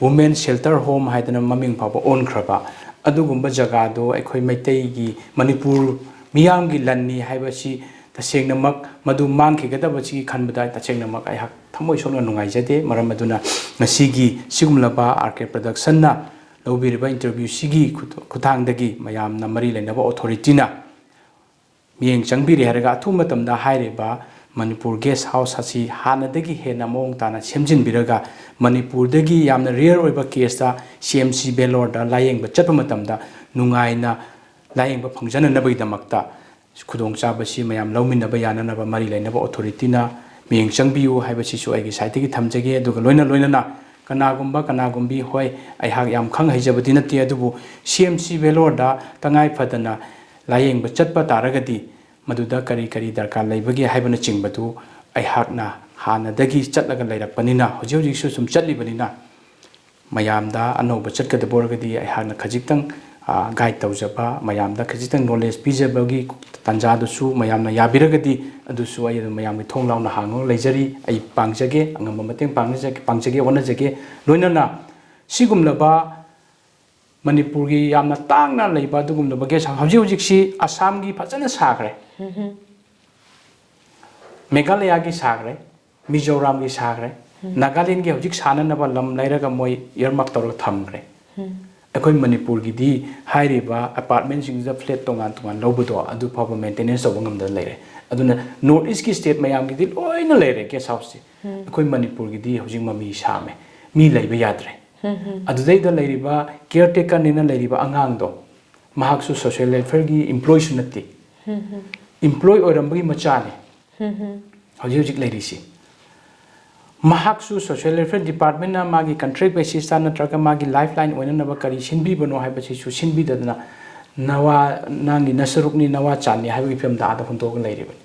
ꯋꯨꯃꯦꯟ ꯁꯦꯜꯇꯔ ꯍꯣꯝ ꯍꯥꯏꯗꯅ ꯃꯃꯤꯡ ꯐꯥꯎꯕ ꯑꯣꯟꯈ꯭ꯔꯕ, ꯑꯗꯨꯒꯨꯝꯕ ꯖꯒꯥꯗꯣ ꯑꯩꯈꯣꯏ ꯃꯩꯇꯩꯒꯤ, ꯃꯅꯤꯄꯨꯔ ꯃꯤꯌꯥꯝꯒꯤ ꯂꯟꯅꯤ ꯍꯥꯏꯕꯁꯤ ꯇꯁꯦꯡꯅꯃꯛ ꯃꯗꯨ ꯃꯥꯡꯈꯤꯒꯗꯕꯁꯤꯒꯤ ꯈꯟꯕꯗ ꯇꯁꯦꯡꯅꯃꯛ ꯑꯩꯍꯥꯛ ꯊꯃꯣꯏ ꯁꯣꯛꯅ ꯅꯨꯡꯉꯥꯏꯖꯗꯦ꯫ ꯃꯔꯝ ꯑꯗꯨꯅ ꯉꯁꯤꯒꯤ ꯁꯤꯒꯨꯝꯂꯕ ꯑꯥꯔ ꯀꯦ ꯄ꯭ꯔꯗꯛꯁꯟꯅ ꯂꯧꯕꯤꯔꯤꯕ ꯏꯟꯇꯔꯚ꯭ꯌꯨꯁꯤꯒꯤ ꯈꯨꯠ-, ꯈꯨꯠꯊꯥꯡꯗꯒꯤ ꯃꯌꯥꯝꯅ ꯃꯔꯤ ꯂꯩꯅꯕ ꯑꯣꯊꯣꯔꯤꯇꯤꯅ ꯃꯤꯠꯌꯦꯡ ꯆꯪꯕꯤꯔꯦ ꯍꯥꯏꯔꯒ ꯑꯊꯨꯕ ꯃꯇꯝꯗ ꯍꯥꯏꯔꯤꯕ ꯃꯅꯤꯄꯨꯔ ꯒꯦꯁ ꯍꯥꯎꯁ ꯑꯁꯤ ꯍꯥꯟꯅꯗꯒꯤ ꯍꯦꯟꯅ ꯃꯑꯣꯡ ꯇꯥꯅ ꯁꯦꯝꯖꯤꯟꯕꯤꯔꯒ ꯃꯅꯤꯄꯨꯔꯗꯒꯤ ꯌꯥꯝꯅ ꯔꯦꯌꯔ ꯑꯣꯏꯕ ꯀꯦꯁꯇ ꯁꯤ ꯑꯦꯝ ꯁꯤ ꯕꯦꯂꯣꯔꯗ ꯂꯥꯌꯦꯡꯕ ꯆꯠꯄ ꯃꯇꯝꯗ ꯅꯨꯡꯉꯥꯏꯅ ꯂꯥꯌꯦꯡꯕ ꯐꯪꯖꯅꯅꯕꯒꯤꯗꯃꯛꯇ ꯈꯨꯗꯣꯡꯆꯥꯕꯁꯤ ꯃꯌꯥꯝ ꯂꯧꯃꯤꯟꯅꯕ ꯌꯥꯅꯅꯕ ꯃꯔꯤ ꯂꯩꯅꯕ ꯑꯣꯊꯣꯔꯤꯇꯤꯅ ꯃꯤꯠꯌꯦꯡ ꯆꯪꯕꯤꯌꯨ ꯍꯥꯏꯕꯁꯤꯁꯨ ꯑꯩꯒꯤ ꯁꯥꯏꯠꯇꯒꯤ ꯊꯝꯖꯒꯦ꯫ ꯑꯗꯨꯒ ꯂꯣꯏꯅ ꯂꯣꯏꯅꯅ ꯀꯅꯥꯒꯨꯝꯕ ꯀꯅꯥꯒꯨꯝꯕꯤ, ꯍꯣꯏ, ꯑꯩꯍꯥꯛ ꯌꯥꯝ ꯈꯪ ꯍꯩꯖꯕꯗꯤ ꯅꯠꯇꯦ, ꯑꯗꯨꯕꯨ ꯁꯤ ꯑꯦꯝ ꯁꯤ ꯕꯦꯂꯣꯔꯗ ꯇꯉꯥꯏ ꯐꯗꯅ ꯂꯥꯌꯦꯡꯕ ꯆꯠꯄ ꯇꯥꯔꯒꯗꯤ ꯃꯗꯨꯗ ꯀꯔꯤ ꯀꯔꯤ ꯗꯔꯀꯥꯔ ꯂꯩꯕꯒꯦ ꯍꯥꯏꯕꯅꯆꯤꯡꯕꯗꯨ ꯑꯩꯍꯥꯛꯅ ꯍꯥꯟꯅꯗꯒꯤ ꯆꯠꯂꯒ ꯂꯩꯔꯛꯄꯅꯤꯅ, ꯍꯧꯖꯤꯛ ꯍꯧꯖꯤꯛꯁꯨ ꯁꯨꯝ ꯆꯠꯂꯤꯕꯅꯤꯅ, ꯃꯌꯥꯝꯗ ꯑꯅꯧꯕ ꯆꯠꯀꯗꯕ ꯑꯣꯏꯔꯒꯗꯤ ꯑꯩꯍꯥꯛꯅ ꯈꯖꯤꯛꯇꯪ, ꯑ, ꯒꯥꯏꯗ ꯇꯧꯖꯕ, ꯃꯌꯥꯝꯗ ꯈꯖꯤꯛꯇꯪ ꯅꯣꯂꯦꯖ ꯄꯤꯖꯕꯒꯤ ꯇꯥꯟꯖꯥꯗꯨꯁꯨ ꯃꯌꯥꯝꯅ ꯌꯥꯕꯤꯔꯒꯗꯤ, ꯑꯗꯨꯁꯨ ꯑꯩ ꯑꯗꯨꯝ ꯃꯌꯥꯝꯒꯤ ꯊꯣꯡ ꯂꯥꯎꯅ ꯍꯥꯡꯉꯒ ꯂꯩꯖꯔꯤ꯫ ꯑꯩ ꯄꯥꯡꯖꯒꯦ, ꯑꯉꯝꯕ ꯃꯇꯦꯡ ꯄꯥꯡꯖꯒꯦ, ꯄꯥꯡꯖꯒꯦ, ꯍꯣꯠꯅꯖꯒꯦ꯫ ꯂꯣꯏꯅꯅ ꯁꯤꯒꯨꯝꯂꯕ ꯃꯅꯤꯄꯨꯔꯒꯤ ꯌꯥꯝꯅ ꯇꯥꯡꯅ ꯂꯩꯕ ꯑꯗꯨꯒꯨꯝꯂꯕ ꯒꯦꯁ ꯍꯥꯎꯁ ꯍꯧꯖꯤꯛ ꯍꯧꯖꯤꯛꯁꯤ ꯑꯁꯥꯝꯒꯤ ꯐꯖꯅ ꯁꯥꯈ꯭ꯔꯦ, ꯃꯦꯘꯥꯂꯌꯥꯒꯤ ꯁꯥꯈ꯭ꯔꯦ, ꯃꯤꯖꯣꯔꯥꯝꯒꯤ ꯁꯥꯈ꯭ꯔꯦ, ꯅꯥꯒꯥꯂꯦꯟꯒꯤ ꯍꯧꯖꯤꯛ ꯁꯥꯅꯅꯕ ꯂꯝ ꯂꯩꯔꯒ ꯃꯣꯏ ꯏꯌꯔꯃꯥꯔꯛ ꯇꯧꯔꯒ ꯊꯝꯈ꯭ꯔꯦ꯫ ꯑꯩꯈꯣꯏ ꯃꯅꯤꯄꯨꯔꯒꯤꯗꯤ ꯍꯥꯏꯔꯤꯕ ꯑꯦꯄꯥꯔꯠꯃꯦꯟꯁꯤꯡꯁꯤꯗ ꯐ꯭ꯂꯦꯠ ꯇꯣꯉꯥꯟ ꯇꯣꯉꯥꯟ ꯂꯧꯕꯗꯣ ꯑꯗꯨ ꯐꯥꯎꯕ ꯃꯦꯟꯇꯦꯅꯦꯟꯁ ꯇꯧꯕ ꯉꯝꯗꯅ ꯂꯩꯔꯦ꯫ ꯑꯗꯨꯅ ꯅꯣꯔꯠ ꯏꯁꯀꯤ ꯁ꯭ꯇꯦꯠ ꯃꯌꯥꯝꯒꯤꯗꯤ ꯂꯣꯏꯅ ꯂꯩꯔꯦ ꯒꯦꯁ ꯍꯥꯎꯁꯁꯦ꯫ ꯑꯩꯈꯣꯏ ꯃꯅꯤꯄꯨꯔꯒꯤꯗꯤ ꯍꯧꯖꯤꯛ ꯃꯃꯤ ꯁꯥꯝꯃꯦ, ꯃꯤ ꯂꯩꯕ ꯌꯥꯗ꯭ꯔꯦ꯫ ꯑꯗꯨꯗꯩꯗ ꯂꯩꯔꯤꯕ ꯀꯤꯌꯔ ꯇꯦꯀꯔꯅꯦꯅ ꯂꯩꯔꯤꯕ ꯑꯉꯥꯡꯗꯣ, ꯃꯍꯥꯛꯁꯨ ꯁꯣꯁꯤꯌꯦꯜ ꯋꯦꯜꯐꯤꯌꯔꯒꯤ ꯏꯝꯄ꯭ꯂꯣꯏꯁꯨ ꯅꯠꯇꯦ, ꯏꯝꯄ꯭ꯂꯣꯏ ꯑꯣꯏꯔꯝꯕꯒꯤ ꯃꯆꯥꯅꯦ ꯍꯧꯖꯤꯛ ꯍꯧꯖꯤꯛ ꯂꯩꯔꯤꯁꯤ꯫ ꯃꯍꯥꯛꯁꯨ ꯁꯣꯁꯤꯌꯦꯜ ꯋꯦꯜꯐꯤꯌꯔ ꯗꯤꯄꯥꯔꯠꯃꯦꯟꯅ ꯃꯥꯒꯤ ꯀꯟꯇ꯭ꯔꯦꯛ ꯕꯦꯁꯤꯁꯇ ꯅꯠꯇ꯭ꯔꯒ ꯃꯥꯒꯤ ꯂꯥꯏꯐ ꯂꯥꯏꯟ ꯑꯣꯏꯅꯅꯕ ꯀꯔꯤ ꯁꯤꯟꯕꯤꯕꯅꯣ ꯍꯥꯏꯕꯁꯤꯁꯨ ꯁꯤꯟꯕꯤꯗꯗꯅ, ꯅꯋꯥ, ꯅꯪꯒꯤ ꯅꯁꯔꯨꯛꯅꯤ, ꯅꯋꯥ ꯆꯥꯟꯅꯤ ꯍꯥꯏꯕꯒꯤ ꯐꯤꯕꯝꯗ ꯑꯥꯗ ꯍꯨꯟꯗꯣꯛꯑꯒ ꯂꯩꯔꯤꯕꯅꯤ꯫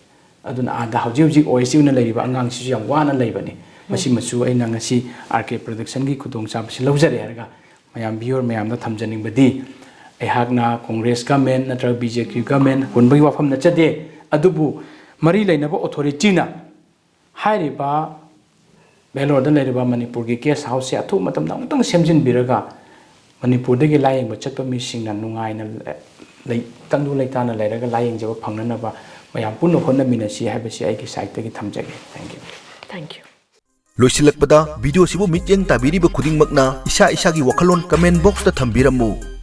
ꯑꯗꯨꯅ ꯑꯥꯗ ꯍꯧꯖꯤꯛ ꯍꯧꯖꯤꯛ ꯑꯣ ꯑꯦꯁ ꯇꯤ ꯑꯣꯏꯅ ꯂꯩꯔꯤꯕ ꯑꯉꯥꯡꯁꯤꯁꯨ ꯌꯥꯝ ꯋꯥꯅ ꯂꯩꯕꯅꯤ꯫ ꯃꯁꯤꯃꯁꯨ ꯑꯩꯅ ꯉꯁꯤ ꯑꯥꯔ ꯀꯦ ꯄ꯭ꯔꯗꯛꯁꯟꯒꯤ ꯈꯨꯗꯣꯡꯆꯥꯕꯁꯤ ꯂꯧꯖꯔꯦ ꯍꯥꯏꯔꯒ ꯃꯌꯥꯝ ꯚꯤꯌꯨꯋꯔ ꯃꯌꯥꯝꯗ ꯊꯝꯖꯅꯤꯡꯕꯗꯤ, ꯑꯩꯍꯥꯛꯅ ꯀꯣꯡꯒ꯭ꯔꯦꯁ ꯒꯃꯦꯟ ꯅꯠꯇ꯭ꯔꯒ ꯕꯤ ꯖꯦ ꯄꯤ ꯒꯃꯦꯟ ꯍꯨꯟꯕꯒꯤ ꯋꯥꯐꯝ ꯅꯠꯆꯗꯦ꯫ ꯑꯗꯨꯕꯨ ꯃꯔꯤ ꯂꯩꯅꯕ ꯑꯣꯊꯣꯔꯤꯇꯤꯅ ꯍꯥꯏꯔꯤꯕ ꯕꯦꯂꯣꯔꯗ ꯂꯩꯔꯤꯕ ꯃꯅꯤꯄꯨꯔꯒꯤ ꯒꯦꯁ ꯍꯥꯎꯁꯁꯦ ꯑꯊꯨꯕ ꯃꯇꯝꯗ ꯑꯃꯨꯛꯇꯪ ꯁꯦꯝꯖꯤꯟꯕꯤꯔꯒ ꯃꯅꯤꯄꯨꯔꯗꯒꯤ ꯂꯥꯏꯌꯦꯡꯕ ꯆꯠꯄ ꯃꯤꯁꯤꯡꯅ ꯅꯨꯡꯉꯥꯏꯅ ꯂꯩ-, ꯇꯪꯗꯨ ꯂꯩꯇꯥꯅ ꯂꯩꯔꯒ ꯂꯥꯏꯌꯦꯡꯖꯕ ꯐꯪꯅꯅꯕ ꯃꯌꯥꯝ ꯄꯨꯟꯅ ꯍꯣꯠꯅꯃꯤꯟꯅꯁꯤ ꯍꯥꯏꯕꯁꯤ ꯑꯩꯒꯤ ꯁꯥꯏꯠꯇꯒꯤ ꯊꯝꯖꯒꯦ꯫ Thank you꯫ Thank you꯫ ꯂꯣꯏꯁꯤꯜꯂꯛꯄꯗ, ꯚꯤꯗꯤꯑꯣꯁꯤꯕꯨ ꯃꯤꯠꯌꯦꯡ ꯇꯥꯕꯤꯔꯤꯕ ꯈꯨꯗꯤꯡꯃꯛꯅ ꯏꯁꯥ ꯏꯁꯥꯒꯤ ꯋꯥꯈꯜꯂꯣꯟ comment boxꯇ ꯊꯝꯕꯤꯔꯝꯃꯨ꯫